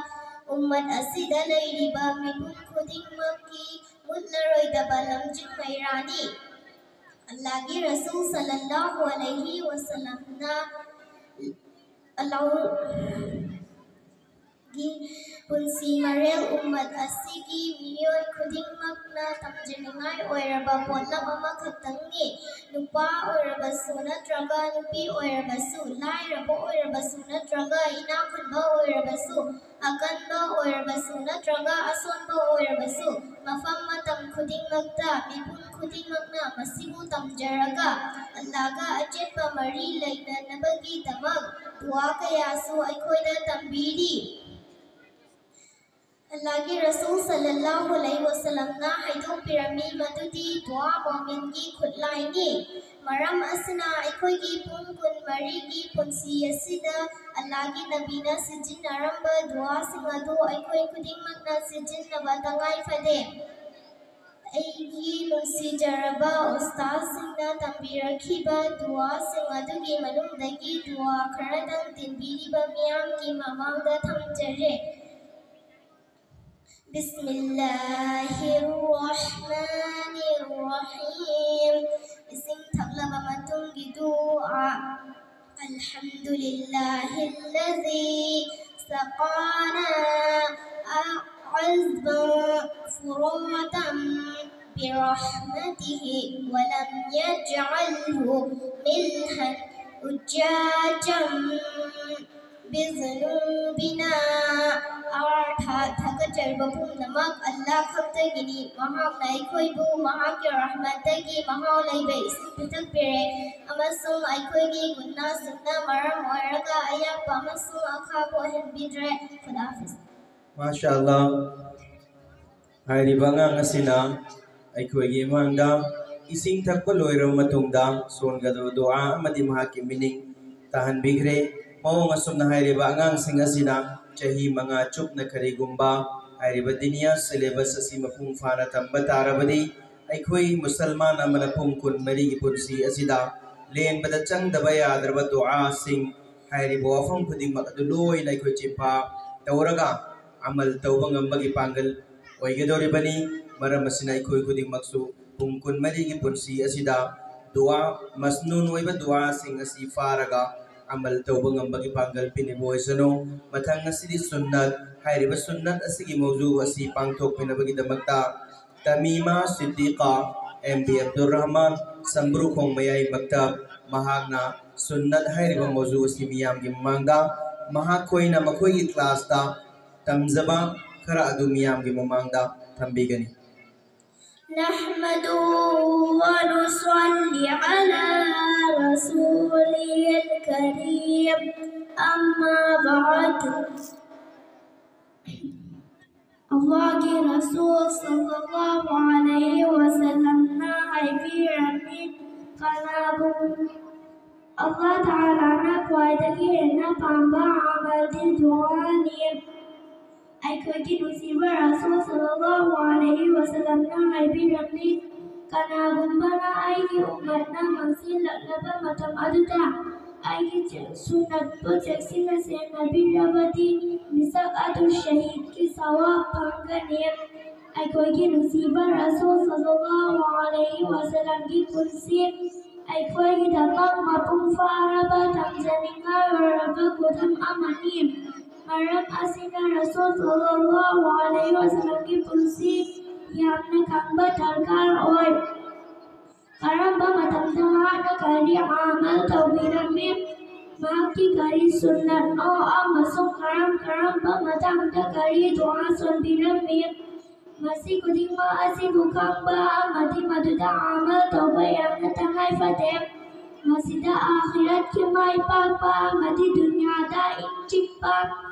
ꯎꯝꯃꯠ ꯑꯁꯤꯗ ꯂꯩꯔꯤꯕ ꯃꯤꯄꯨꯝ ꯈꯨꯗꯤꯡꯃꯛꯀꯤ ꯃꯨꯠꯂꯔꯣꯏꯗꯕ ꯂꯝꯖꯤꯡ ꯃꯩꯔꯥꯅꯤ꯫ ꯑꯜꯂꯥꯍꯒꯤ ꯔꯁꯨꯜ ꯁꯜꯂꯜꯂꯥꯍꯨ ꯑꯂꯩꯍꯤ ꯋꯁꯜꯂꯝꯅ ꯑꯜꯂꯥꯍꯒꯤ ꯄꯨꯟꯁꯤ ꯃꯔꯦꯜ ꯎꯝꯃꯠ ꯑꯁꯤꯒꯤ ꯃꯤꯑꯣꯏ ꯈꯨꯗꯤꯡꯃꯛꯅ ꯇꯝꯖꯅꯤꯡꯉꯥꯏ ꯑꯣꯏꯔꯕ ꯄꯣꯠꯂꯝ ꯑꯃꯈꯛꯇꯪꯅꯤ꯫ ꯅꯨꯄꯥ ꯑꯣꯏꯔꯕꯁꯨ ꯅꯠꯇ꯭ꯔꯒ ꯅꯨꯄꯤ ꯑꯣꯏꯔꯕꯁꯨ, ꯂꯥꯏꯔꯕ ꯑꯣꯏꯔꯕꯁꯨ ꯅꯠꯇ꯭ꯔꯒ ꯏꯅꯥꯛ ꯈꯨꯟꯕ ꯑꯣꯏꯔꯕꯁꯨ, ꯑꯀꯟꯕ ꯑꯣꯏꯔꯕꯁꯨ ꯅꯠꯇ꯭ꯔꯒ ꯑꯁꯣꯟꯕ ꯑꯣꯏꯔꯕꯁꯨ, ꯃꯐꯝ ꯃꯇꯝ ꯈꯨꯗꯤꯡꯃꯛꯇ ꯃꯤꯄꯨꯝ ꯈꯨꯗꯤꯡꯃꯛꯅ ꯃꯁꯤꯕꯨ ꯇꯝꯖꯔꯒ ꯑꯜꯂꯥꯍꯒ ꯑꯆꯦꯠꯄ ꯃꯔꯤ ꯂꯩꯅꯅꯕꯒꯤꯗꯃꯛ ꯗꯨꯋꯥ ꯀꯌꯥꯁꯨ ꯑꯩꯈꯣꯏꯗ ꯇꯝꯕꯤꯔꯤ꯫ ꯑꯜꯂꯥꯍꯒꯤ ꯔꯁꯨꯜ ꯁꯜꯂꯜꯂꯥꯍꯨ ꯑꯂꯩꯍꯤ ꯋꯁꯜꯂꯝꯅ ꯍꯥꯏꯗꯣꯛꯄꯤꯔꯝꯃꯤ ꯃꯗꯨꯗꯤ ꯗꯨꯋꯥ ꯃꯣꯃꯤꯟꯒꯤ ꯈꯨꯠꯂꯥꯏꯅꯤ꯫ ꯃꯔꯝ ꯑꯁꯤꯅ ꯑꯩꯈꯣꯏꯒꯤ ꯄꯨꯡ ꯀꯨꯟꯃꯔꯤꯒꯤ ꯄꯨꯟꯁꯤ ꯑꯁꯤꯗ ꯑꯜꯂꯥꯍꯒꯤ ꯅꯕꯤꯅ ꯁꯤꯖꯤꯟꯅꯔꯝꯕ ꯗꯨꯋꯥꯁꯤꯡ ꯑꯗꯨ ꯑꯩꯈꯣꯏ ꯈꯨꯗꯤꯡꯃꯛꯅ ꯁꯤꯖꯤꯟꯅꯕ ꯇꯉꯥꯏ ꯐꯗꯦ꯫ ꯑꯩꯒꯤ ꯅꯨꯡꯁꯤꯖꯔꯕ ꯎꯁꯇꯥꯗꯁꯤꯡꯅ ꯇꯝꯕꯤꯔꯛꯈꯤꯕ ꯗꯨꯋꯥꯁꯤꯡ ꯑꯗꯨꯒꯤ ꯃꯅꯨꯡꯗꯒꯤ ꯗꯨꯋꯥ ꯈꯔꯗꯪ ꯇꯤꯟꯕꯤꯔꯤꯕ ꯃꯤꯌꯥꯝꯒꯤ ꯃꯃꯥꯡꯗ ꯊꯝꯖꯔꯦ꯫ بسم الله الرحمن الرحيم. ꯏꯁꯤꯡ ꯊꯛꯂꯕ ꯃꯇꯨꯡꯒꯤ ꯗꯨꯋꯥ. الحمد لله الذي سقانا عذبا فراتا برحمته ولم يجعله ملحا أجاجا بذنوبنا. ꯑꯔꯊ: ꯊꯥꯒꯠꯆꯔꯤꯕ ꯄꯨꯝꯅꯃꯛ ꯑꯜꯂꯥꯍ ꯈꯛꯇꯒꯤꯅꯤ꯫ ꯃꯍꯥꯛꯅ ꯑꯩꯈꯣꯏꯕꯨ ꯃꯍꯥꯛꯀꯤ ꯔꯍꯃꯠꯇꯒꯤ ꯃꯍꯥꯎ ꯂꯩꯕ ꯏꯁꯤꯡ ꯄꯤꯊꯛꯄꯤꯔꯦ ꯑꯃꯁꯨꯡ ꯑꯩꯈꯣꯏꯒꯤ ꯒꯨꯅꯥꯁꯤꯡꯅ ꯃꯔꯝ ꯑꯣꯏꯔꯒ ꯑꯌꯥꯛꯄ ꯑꯃꯁꯨꯡ ꯑꯈꯥꯕ ꯑꯣꯏꯍꯟꯕꯤꯗ꯭ꯔꯦ꯫ ꯈꯨꯗꯥ ꯍꯥꯐꯤꯖ꯫ ꯃꯥꯁꯥ ꯑꯜꯂꯥꯍ꯫ ꯍꯥꯏꯔꯤꯕ ꯑꯉꯥꯡ ꯑꯁꯤꯅ ꯑꯩꯈꯣꯏꯒꯤ ꯏꯃꯥꯡꯗ ꯏꯁꯤꯡ ꯊꯛꯄ ꯂꯣꯏꯔꯕ ꯃꯇꯨꯡꯗ ꯁꯣꯟꯒꯗꯕ ꯗꯨꯋꯥ ꯑꯃꯗꯤ ꯃꯍꯥꯛꯀꯤ ꯃꯤꯅꯤꯡ ꯇꯥꯍꯟꯕꯤꯈ꯭ꯔꯦ꯫ ꯃꯑꯣꯡ ꯑꯁꯨꯝꯅ ꯍꯥꯏꯔꯤꯕ ꯑꯉꯥꯡꯁꯤꯡ ꯑꯁꯤꯅ ꯆꯍꯤ ꯃꯉꯥ ꯆꯨꯞꯅ ꯀꯔꯤꯒꯨꯝꯕ ꯍꯥꯏꯔꯤꯕ ꯗꯤꯅꯤꯌꯥ ꯁꯤꯂꯦꯕꯁ ꯑꯁꯤ ꯃꯄꯨꯡ ꯐꯥꯅ ꯇꯝꯕ ꯇꯥꯔꯕꯗꯤ, ꯑꯩꯈꯣꯏ ꯃꯨꯁꯜꯃꯥꯟ ꯑꯃꯅ ꯄꯨꯡ ꯀꯨꯟꯃꯔꯤꯒꯤ ꯄꯨꯟꯁꯤ ꯑꯁꯤꯗ ꯂꯦꯟꯕꯗ ꯆꯪꯗꯕ ꯌꯥꯗ꯭ꯔꯕ ꯗꯨꯑꯥꯁꯤꯡ, ꯍꯥꯏꯔꯤꯕ ꯋꯥꯐꯝ ꯈꯨꯗꯤꯡꯃꯛ ꯑꯗꯨ ꯂꯣꯏꯅ ꯑꯩꯈꯣꯏ ꯆꯤꯟꯐꯥ ꯇꯧꯔꯒ ꯑꯃꯜ ꯇꯧꯕ ꯉꯝꯕꯒꯤ ꯄꯥꯡꯒꯜ ꯑꯣꯏꯒꯗꯧꯔꯤꯕꯅꯤ꯫ ꯃꯔꯝ ꯑꯁꯤꯅ ꯑꯩꯈꯣꯏ ꯈꯨꯗꯤꯡꯃꯛꯁꯨ ꯄꯨꯡ ꯀꯨꯟꯃꯔꯤꯒꯤ ꯄꯨꯟꯁꯤ ꯑꯁꯤꯗ ꯗꯨꯋꯥ, ꯃꯁꯅꯨꯟ ꯑꯣꯏꯕ ꯗꯨꯋꯥꯁꯤꯡ ꯑꯁꯤ ꯐꯥꯔꯒ ꯑꯃꯜ ꯇꯧꯕ ꯉꯝꯕꯒꯤ ꯄꯥꯡꯒꯜ ꯄꯤꯅꯕ ꯑꯣꯏꯁꯅꯨ꯫ ꯃꯊꯪ ꯑꯁꯤꯗꯤ ꯁꯨꯟꯅꯠ, ꯍꯥꯏꯔꯤꯕ ꯁꯨꯟꯅꯠ ꯑꯁꯤꯒꯤ ꯃꯧꯖꯨ ꯑꯁꯤ ꯄꯥꯡꯊꯣꯛꯄꯤꯅꯕꯒꯤꯗꯃꯛꯇ ꯇꯃꯤꯃꯥ ꯁꯤꯗꯤꯀꯥ ꯑꯦꯝ ꯕꯤ ꯑꯕꯗꯨꯔ ꯔꯍꯃꯥꯟ, ꯁꯝꯕ꯭ꯔꯨꯈꯣꯡ ꯃꯌꯥꯏ ꯃꯛꯇꯕ, ꯃꯍꯥꯛꯅ ꯁꯨꯟꯅꯠ ꯍꯥꯏꯔꯤꯕ ꯃꯧꯖꯨ ꯑꯁꯤ ꯃꯤꯌꯥꯝꯒꯤ ꯃꯃꯥꯡꯗ ꯃꯍꯥꯛꯈꯣꯏꯅ ꯃꯈꯣꯏꯒꯤ ꯀ꯭ꯂꯥꯁꯇ ꯇꯝꯖꯕ ꯈꯔ ꯑꯗꯨ ꯃꯤꯌꯥꯝꯒꯤ ꯃꯃꯥꯡꯗ ꯊꯝꯕꯤꯒꯅꯤ꯫ نحمده ونصلي على رسوله الكريم، أما بعد. ꯑꯜꯂꯥꯍꯒꯤ ꯔꯁꯨꯜ ꯁꯜꯂꯜꯂꯥꯍꯨ ꯑꯂꯩꯍꯤ ꯋꯁꯜꯂꯝꯅ ꯍꯥꯏꯕꯤꯔꯝꯃꯤ, ꯀꯅꯥꯒꯨꯝ-, ꯑꯜꯂꯥꯍ ꯇꯥꯂꯥꯅ ꯈ꯭ꯋꯥꯏꯗꯒꯤ ꯍꯦꯟꯅ ꯄꯥꯝꯕ ꯑꯃꯜꯗꯤ ꯗꯨꯑꯥꯅꯤ꯫ ꯑꯩꯈꯣꯏꯒꯤ ꯅꯨꯡꯁꯤꯕ ꯔꯁꯨꯜ ꯁꯜꯂꯜꯂꯥꯍꯨ ꯑꯂꯩꯍꯤ ꯋꯁꯜꯂꯝꯅ ꯍꯥꯏꯕꯤꯔꯝꯃꯤ, ꯀꯅꯥꯒꯨꯝꯕꯅ ꯑꯩꯒꯤ ꯎꯝꯃꯠꯅ ꯃꯥꯡꯁꯤꯜꯂꯛꯂꯕ ꯃꯇꯝ ꯑꯗꯨꯗ ꯑꯩꯒꯤ ꯆꯦ-, ꯁꯨꯟꯅꯠꯄꯨ ꯆꯦꯛꯁꯤꯟꯅ ꯁꯦꯟꯅꯕꯤꯔꯕꯗꯤ ꯃꯤꯁꯛ ꯑꯗꯨ ꯁꯍꯤꯗꯀꯤ ꯁꯋꯥꯕ ꯐꯪꯒꯅꯤ꯫ ꯑꯩꯈꯣꯏꯒꯤ ꯅꯨꯡꯁꯤꯕ ꯔꯁꯨꯜ ꯁꯜꯂꯜꯂꯥꯍꯨ ꯑꯂꯩꯍꯤ ꯋꯁꯜꯂꯝꯒꯤ ꯄꯨꯟꯁꯤ ꯑꯩꯈꯣꯏꯒꯤꯗꯃꯛ ꯃꯄꯨꯡ ꯐꯥꯔꯕ ꯇꯝꯖꯅꯤꯡꯉꯥꯏ ꯑꯣꯏꯔꯕ ꯈꯨꯗꯝ ꯑꯃꯅꯤ꯫ ꯃꯔꯝ ꯑꯁꯤꯅ ꯔꯁꯨꯜ ꯁꯜꯂꯜꯂꯥꯍꯨ ꯑꯂꯩꯍꯤ ꯋꯁꯜꯂꯝꯒꯤ ꯄꯨꯟꯁꯤ ꯌꯥꯝꯅ ꯈꯪꯕ ꯗꯔꯀꯥꯔ ꯑꯣꯏ꯫ ꯀꯔꯝꯕ ꯃꯇꯝꯗ ꯃꯍꯥꯛꯅ ꯀꯔꯤ ꯑꯃꯜ ꯇꯧꯕꯤꯔꯝꯃꯤ, ꯃꯍꯥꯛꯀꯤ ꯀꯔꯤ ꯁꯨꯟꯅꯠꯅꯣ ꯑꯃꯁꯨꯡ ꯀꯔꯝ ꯀꯔꯝꯕ ꯃꯇꯥꯡꯗ ꯀꯔꯤ ꯗꯨꯑꯥ ꯁꯣꯟꯕꯤꯔꯝꯃꯤ, ꯃꯁꯤ ꯈꯨꯗꯤꯡꯃꯛ ꯑꯁꯤꯕꯨ ꯈꯪꯕ ꯑꯃꯗꯤ ꯃꯗꯨꯗ ꯑꯃꯜ ꯇꯧꯕ ꯌꯥꯝꯅ ꯇꯉꯥꯏ ꯐꯗꯦ꯫ ꯃꯁꯤꯗ ꯑꯥꯈꯤꯔꯠꯀꯤ ꯃꯥꯏ ꯄꯥꯛꯄ ꯑꯃꯗꯤ ꯗꯨꯅꯤꯌꯥꯗ ꯏꯪ ꯆꯤꯛꯄ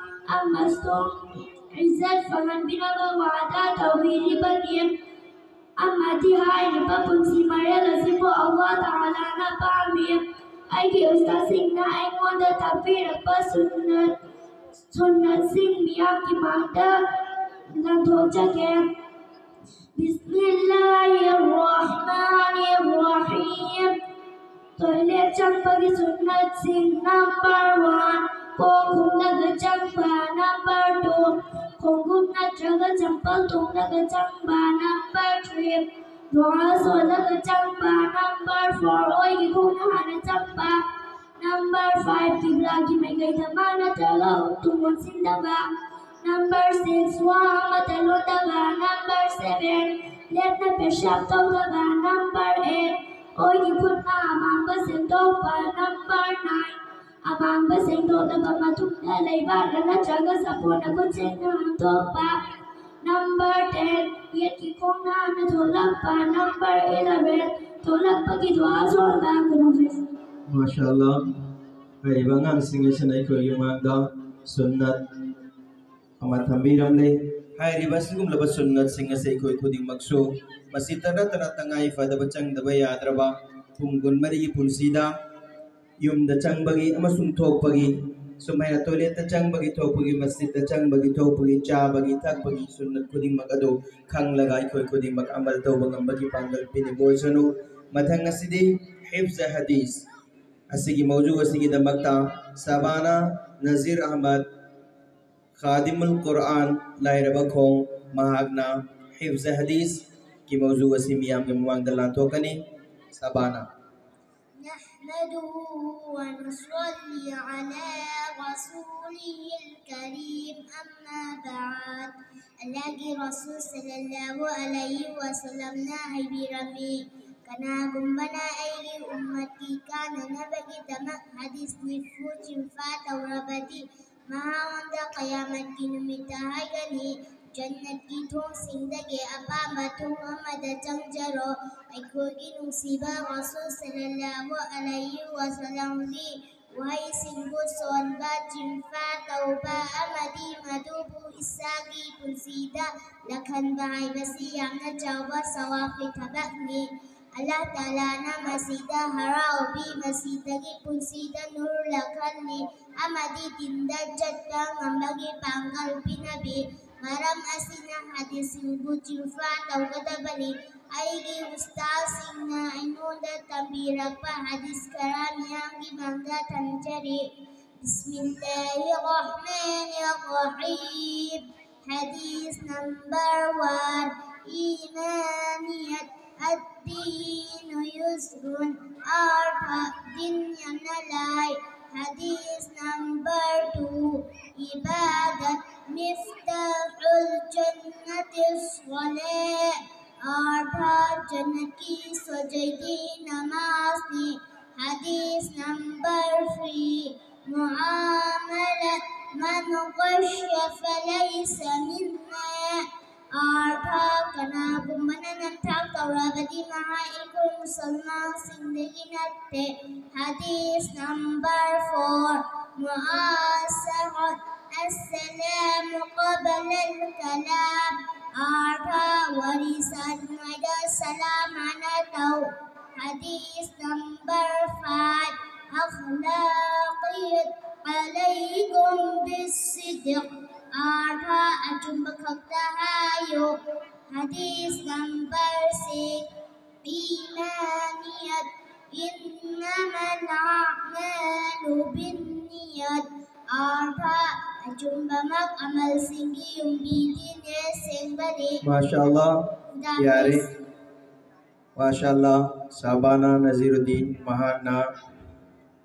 ꯑꯃꯁꯨꯡ ꯏꯖꯠ ꯐꯪꯍꯟꯕꯤꯅꯕ ꯋꯥꯗꯥ ꯇꯧꯕꯤꯔꯤꯕꯅꯤ꯫ ꯑꯃꯗꯤ ꯍꯥꯏꯔꯤꯕ ꯄꯨꯟꯁꯤ ꯃꯔꯦꯜ ꯑꯁꯤꯕꯨ ꯑꯜꯂꯥꯍ ꯇꯥꯂꯥꯅ ꯄꯥꯝꯃꯤ꯫ ꯑꯩꯒꯤ ꯎꯁꯇꯥꯗꯁꯤꯡꯅ ꯑꯩꯉꯣꯟꯗ ꯇꯥꯛꯄꯤꯔꯛꯄ ꯁꯨꯟꯅꯠ, ꯁꯨꯟꯅꯠꯁꯤꯡ ꯃꯤꯌꯥꯝꯒꯤ ꯃꯥꯡꯗ ꯂꯪꯊꯣꯛꯆꯒꯦ꯫ بسم الله الرحمن الرحيم. Toilet ꯆꯪꯕꯒꯤ ꯁꯨꯟꯅꯠꯁꯤꯡ. Number one, ꯀꯣꯛ ꯈꯨꯝꯂꯒ ꯆꯪꯕ. Number two, ꯈꯣꯡꯎꯞ ꯅꯠꯇ꯭ꯔꯒ ꯆꯝꯄꯜ ꯇꯣꯡꯂꯒ ꯆꯪꯕ. Number three, ꯗꯨꯋꯥ ꯁꯣꯜꯂꯒ ꯆꯪꯕ. Number four, ꯑꯣꯏꯒꯤ ꯈꯣꯡꯅ ꯍꯥꯟꯅ ꯆꯪꯕ. Number five, ꯀꯤꯕ꯭ꯂꯥꯒꯤ ꯃꯥꯏꯀꯩꯗ ꯃꯥ ꯅꯠꯇ꯭ꯔꯒ ꯇꯨꯡ ꯑꯣꯟꯁꯤꯟꯗꯕ. Number six, ꯋꯥ ꯑꯃꯠꯇ ꯂꯣꯟꯗꯕ. Number seven, ꯂꯦꯞꯅ ꯄꯦꯁꯥꯞ ꯇꯧꯗꯕ. Number eight, ꯑꯣꯏꯒꯤ ꯈꯨꯠꯅ ꯑꯃꯥꯡꯕ ꯁꯦꯡꯗꯣꯛꯄ. Number nine, ꯑꯃꯥꯡꯕ ꯁꯦꯡꯗꯣꯛꯂꯕ ꯃꯇꯨꯡꯗ ꯂꯩꯕꯥꯛꯅ ꯅꯠꯇ꯭ꯔꯒ ꯁꯥꯄꯣꯟꯅ ꯈꯨꯠꯁꯦꯡꯅ ꯍꯥꯝꯗꯣꯛꯄ. Number ten, ꯌꯦꯠꯀꯤ ꯈꯣꯡꯅ ꯍꯥꯟꯅ ꯊꯣꯛꯂꯛꯄ. Number eleven, ꯊꯣꯛꯂꯛꯄꯒꯤ ꯗꯨꯋꯥ ꯁꯣꯟꯕ꯫ ꯈꯨꯔꯨꯝꯖꯔꯤ꯫ ꯃꯥꯁꯥ ꯑꯜꯂꯥ꯫ ꯍꯥꯏꯔꯤꯕ ꯑꯉꯥꯡꯁꯤꯡ ꯑꯁꯤꯅ ꯑꯩꯈꯣꯏꯒꯤ ꯃꯃꯥꯡꯗ ꯁꯨꯟꯅꯠ ꯑꯃ ꯊꯝꯕꯤꯔꯝꯂꯦ꯫ ꯍꯥꯏꯔꯤꯕ ꯑꯁꯤꯒꯨꯝꯂꯕ ꯁꯨꯟꯅꯠꯁꯤꯡ ꯑꯁꯤ ꯑꯩꯈꯣꯏ ꯈꯨꯗꯤꯡꯃꯛꯁꯨ ꯃꯁꯤ ꯇꯔꯥ ꯇꯔꯥ ꯇꯉꯥꯏ ꯐꯗꯕ ꯆꯪꯗꯕ ꯌꯥꯗ꯭ꯔꯕ ꯄꯨꯡ ꯀꯨꯟꯃꯔꯤꯒꯤ ꯄꯨꯟꯁꯤꯗ ꯌꯨꯝꯗ ꯆꯪꯕꯒꯤ ꯑꯃꯁꯨꯡ ꯊꯣꯛꯄꯒꯤ, ꯁꯨꯃꯥꯏꯅ ꯇꯣꯏꯂꯦꯠꯇ ꯆꯪꯕꯒꯤ ꯊꯣꯛꯄꯒꯤ, ꯃꯁꯖꯤꯗꯇ ꯆꯪꯕꯒꯤ ꯊꯣꯛꯄꯒꯤ, ꯆꯥꯕꯒꯤ ꯊꯛꯄꯒꯤ ꯁꯨꯟꯅꯠ ꯈꯨꯗꯤꯡꯃꯛ ꯑꯗꯨ ꯈꯪꯂꯒ ꯑꯩꯈꯣꯏ ꯈꯨꯗꯤꯡꯃꯛ ꯑꯃꯜ ꯇꯧꯕ ꯉꯝꯕꯒꯤ ꯄꯥꯡꯒꯜ ꯄꯤꯅꯤꯡꯕ ꯑꯣꯏꯁꯅꯨ꯫ ꯃꯊꯪ ꯑꯁꯤꯗꯤ ꯍꯤꯐꯖ ꯍꯗꯤꯁ ꯑꯁꯤꯒꯤ ꯃꯧꯖꯨ ꯑꯁꯤꯒꯤꯗꯃꯛꯇ ꯁꯕꯥꯅꯥ ꯅꯖꯤꯔ ꯑꯍꯃꯗ ꯈꯥꯗꯤꯃꯨꯜ ꯀꯨꯔꯑꯥꯟ ꯂꯥꯏꯔꯕ ꯈꯣꯡ, ꯃꯍꯥꯛꯅ ꯍꯤꯐꯖ ꯍꯗꯤꯁꯀꯤ ꯃꯧꯖꯨ ꯑꯁꯤ ꯃꯤꯌꯥꯝꯒꯤ ꯃꯃꯥꯡꯗ ꯂꯥꯟꯊꯣꯛꯀꯅꯤ꯫ ꯁꯕꯥꯅꯥ꯫ نحمده ونصلي على رسوله الكريم، أما بعد. ꯑꯜꯂꯥꯍꯒꯤ ꯔꯁꯨꯜ ꯁꯜꯂꯜꯂꯥꯍꯨ ꯑꯂꯩꯍꯤ ꯋꯁꯜꯂꯝꯅ ꯍꯥꯏꯕꯤꯔꯝꯃꯤ, ꯀꯅꯥꯒꯨꯝꯕꯅ ꯑꯩꯒꯤ ꯎꯝꯃꯠꯀꯤ ꯀꯥꯟꯅꯅꯕꯒꯤꯗꯃꯛ ꯍꯗꯤꯁ ꯅꯤꯐꯨ ꯆꯤꯟꯐꯥ ꯇꯧꯔꯕꯗꯤ, ꯃꯍꯥꯛꯉꯣꯟꯗ ꯀꯌꯥꯃꯠꯀꯤ ꯅꯨꯃꯤꯠꯇ ꯍꯥꯏꯒꯅꯤ, ꯖꯟꯅꯠꯀꯤ ꯊꯣꯡꯁꯤꯡꯗꯒꯤ ꯑꯄꯥꯝꯕ ꯊꯣꯡ ꯑꯃꯗ ꯆꯪꯖꯔꯣ꯫ ꯑꯩꯈꯣꯏꯒꯤ ꯅꯨꯡꯁꯤꯕ ꯔꯁꯨꯜ ꯁꯜꯂꯜꯂꯥꯍꯨ ꯑꯂꯩꯍꯤ ꯋꯁꯜꯂꯝꯒꯤ ꯋꯥꯍꯩꯁꯤꯡꯕꯨ ꯁꯣꯟꯕ, ꯆꯤꯟꯐꯥ ꯇꯧꯕ ꯑꯃꯗꯤ ꯃꯗꯨꯕꯨ ꯏꯁꯥꯒꯤ ꯄꯨꯟꯁꯤꯗ ꯂꯥꯛꯍꯟꯕ ꯍꯥꯏꯕꯁꯤ ꯌꯥꯝꯅ ꯆꯥꯎꯕ ꯁꯋꯥꯕꯀꯤ ꯊꯕꯛꯅꯤ꯫ ꯑꯜꯂꯥꯍ ꯇꯥꯂꯥꯅ ꯃꯁꯤꯗ ꯍꯔꯥꯎꯕꯤ, ꯃꯁꯤꯗꯒꯤ ꯄꯨꯟꯁꯤꯗ ꯅꯨꯔ ꯂꯥꯛꯍꯜꯂꯤ ꯑꯃꯗꯤ ꯗꯤꯟꯗ ꯆꯠꯄ ꯉꯝꯕꯒꯤ ꯄꯥꯡꯒꯜ ꯄꯤꯅꯕꯤ꯫ ꯃꯔꯝ ꯑꯁꯤꯅ ꯍꯗꯤꯁꯁꯤꯡꯕꯨ ꯆꯤꯟꯐꯥ ꯇꯧꯒꯗꯕꯅꯤ꯫ ꯑꯩꯒꯤ ꯎꯁꯇꯥꯗꯁꯤꯡꯅ ꯑꯩꯉꯣꯟꯗ ꯇꯝꯕꯤꯔꯛꯄ ꯍꯗꯤꯁ ꯈꯔ ꯃꯤꯌꯥꯝꯒꯤ ꯃꯥꯡꯗ ꯊꯝꯖꯔꯤ꯫ بسم الله الرحمن الرحيم. Hadith number one. إيمانية الدين يسر. ꯑꯥꯔꯊ: ꯗꯤꯟ ꯌꯥꯝꯅ ꯂꯥꯏ꯫ Hadith number two. عبادة مفتاح الجنة الصلاة. ꯑꯥꯔꯊ: ꯖꯟꯅꯠꯀꯤ ꯁꯣꯖꯩꯗꯤ ꯅꯃꯥꯖꯅꯤ꯫ Hadith number three. معاملة من غش فليس منا. ꯑꯥꯔꯊ: ꯀꯅꯥꯒꯨꯝꯕꯅ ꯅꯝꯊꯥꯛ ꯇꯧꯔꯕꯗꯤ ꯃꯍꯥꯛ ꯑꯩꯈꯣꯏ ꯃꯨꯁꯜꯃꯥꯟꯁꯤꯡꯗꯒꯤ ꯅꯠꯇꯦ꯫ Hadith number four. مؤازرة السلام قبل الكلام. ꯑꯥꯔꯊ: ꯋꯥꯔꯤ ꯁꯥꯗ꯭ꯔꯤꯉꯩꯗ ꯁꯂꯥꯝ ꯍꯥꯟꯅ ꯇꯧ꯫ Hadith number five. أخلاقية عليكم بالصدق. ꯑꯥꯔꯊ: ꯑꯆꯨꯝꯕ ꯈꯛꯇ ꯍꯥꯏꯌꯨ꯫ Hadith number six. إيمانية إنما الأعمال بالنيات. ꯑꯥꯔꯊ: ꯑꯆꯨꯝꯕꯃꯛ ꯑꯃꯜꯁꯤꯡꯒꯤ ꯌꯨꯝꯕꯤꯗꯤꯅꯦ ꯁꯦꯡꯕꯅꯤ꯫ ꯃꯥꯁꯥ ꯑꯜꯂꯥ꯫ ꯌꯥꯔꯦ꯫ ꯃꯥꯁꯥ ꯑꯜꯂꯥ꯫ ꯁꯥꯕꯥꯅꯥ ꯅꯖꯤꯔꯨꯗꯤꯟ, ꯃꯍꯥꯛꯅ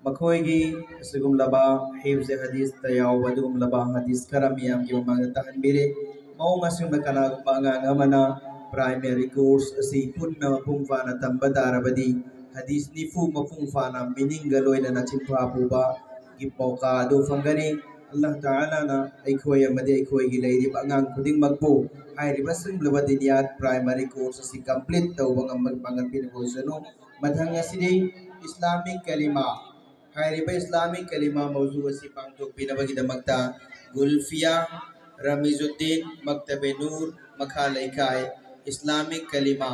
ꯃꯈꯣꯏꯒꯤ ꯑꯁꯤꯒꯨꯝꯂꯕ ꯍꯤꯐꯖ ꯍꯗꯤꯁꯇ ꯌꯥꯎꯕ ꯑꯗꯨꯒꯨꯝꯂꯕ ꯍꯗꯤꯁ ꯈꯔ ꯃꯤꯌꯥꯝꯒꯤ ꯃꯃꯥꯡꯗ ꯇꯥꯍꯟꯕꯤꯔꯦ꯫ ꯃꯑꯣꯡ ꯑꯁꯨꯝꯅ ꯀꯅꯥꯒꯨꯝꯕ ꯑꯉꯥꯡ ꯑꯃꯅ primary course ꯑꯁꯤ ꯄꯨꯟꯅ ꯃꯄꯨꯡ ꯐꯥꯅ ꯇꯝꯕ ꯇꯥꯔꯕꯗꯤ ꯍꯗꯤꯁ ꯅꯤꯐꯨ ꯃꯄꯨꯡ ꯐꯥꯅ meaningꯒ ꯂꯣꯏꯅꯅ ꯆꯤꯟꯐꯥ ꯄꯨꯕꯒꯤ ꯃꯧꯀꯥ ꯑꯗꯨ ꯐꯪꯒꯅꯤ꯫ ꯑꯜꯂꯥꯍ ꯇꯥꯂꯥꯅ ꯑꯩꯈꯣꯏ ꯑꯃꯗꯤ ꯑꯩꯈꯣꯏꯒꯤ ꯂꯩꯔꯤꯕ ꯑꯉꯥꯡ ꯈꯨꯗꯤꯡꯃꯛꯄꯨ ꯍꯥꯏꯔꯤꯕ ꯑꯁꯤꯒꯨꯝꯂꯕ ꯗꯤꯅꯤꯌꯥꯠ primary course ꯑꯁꯤ complete ꯇꯧꯕ ꯉꯝꯕꯒꯤ ꯄꯥꯡꯒꯜ ꯄꯤꯅꯕ ꯑꯣꯏꯁꯅꯨ꯫ ꯃꯊꯪ ꯑꯁꯤꯗꯤ Islamic ꯀꯂꯤꯃꯥ꯫ ꯍꯥꯏꯔꯤꯕ Islamic ꯀꯂꯤꯃꯥ ꯃꯧꯖꯨ ꯑꯁꯤ ꯄꯥꯡꯊꯣꯛꯄꯤꯅꯕꯒꯤꯗꯃꯛꯇ ꯒꯨꯜꯐꯤꯌꯥ ꯔꯃꯤꯖꯨꯗꯤꯟ, ꯃꯛꯇꯕꯦ ꯅꯨꯔ, ꯃꯈꯥ ꯂꯩꯀꯥꯏ, Islamic ꯀꯂꯤꯃꯥ꯫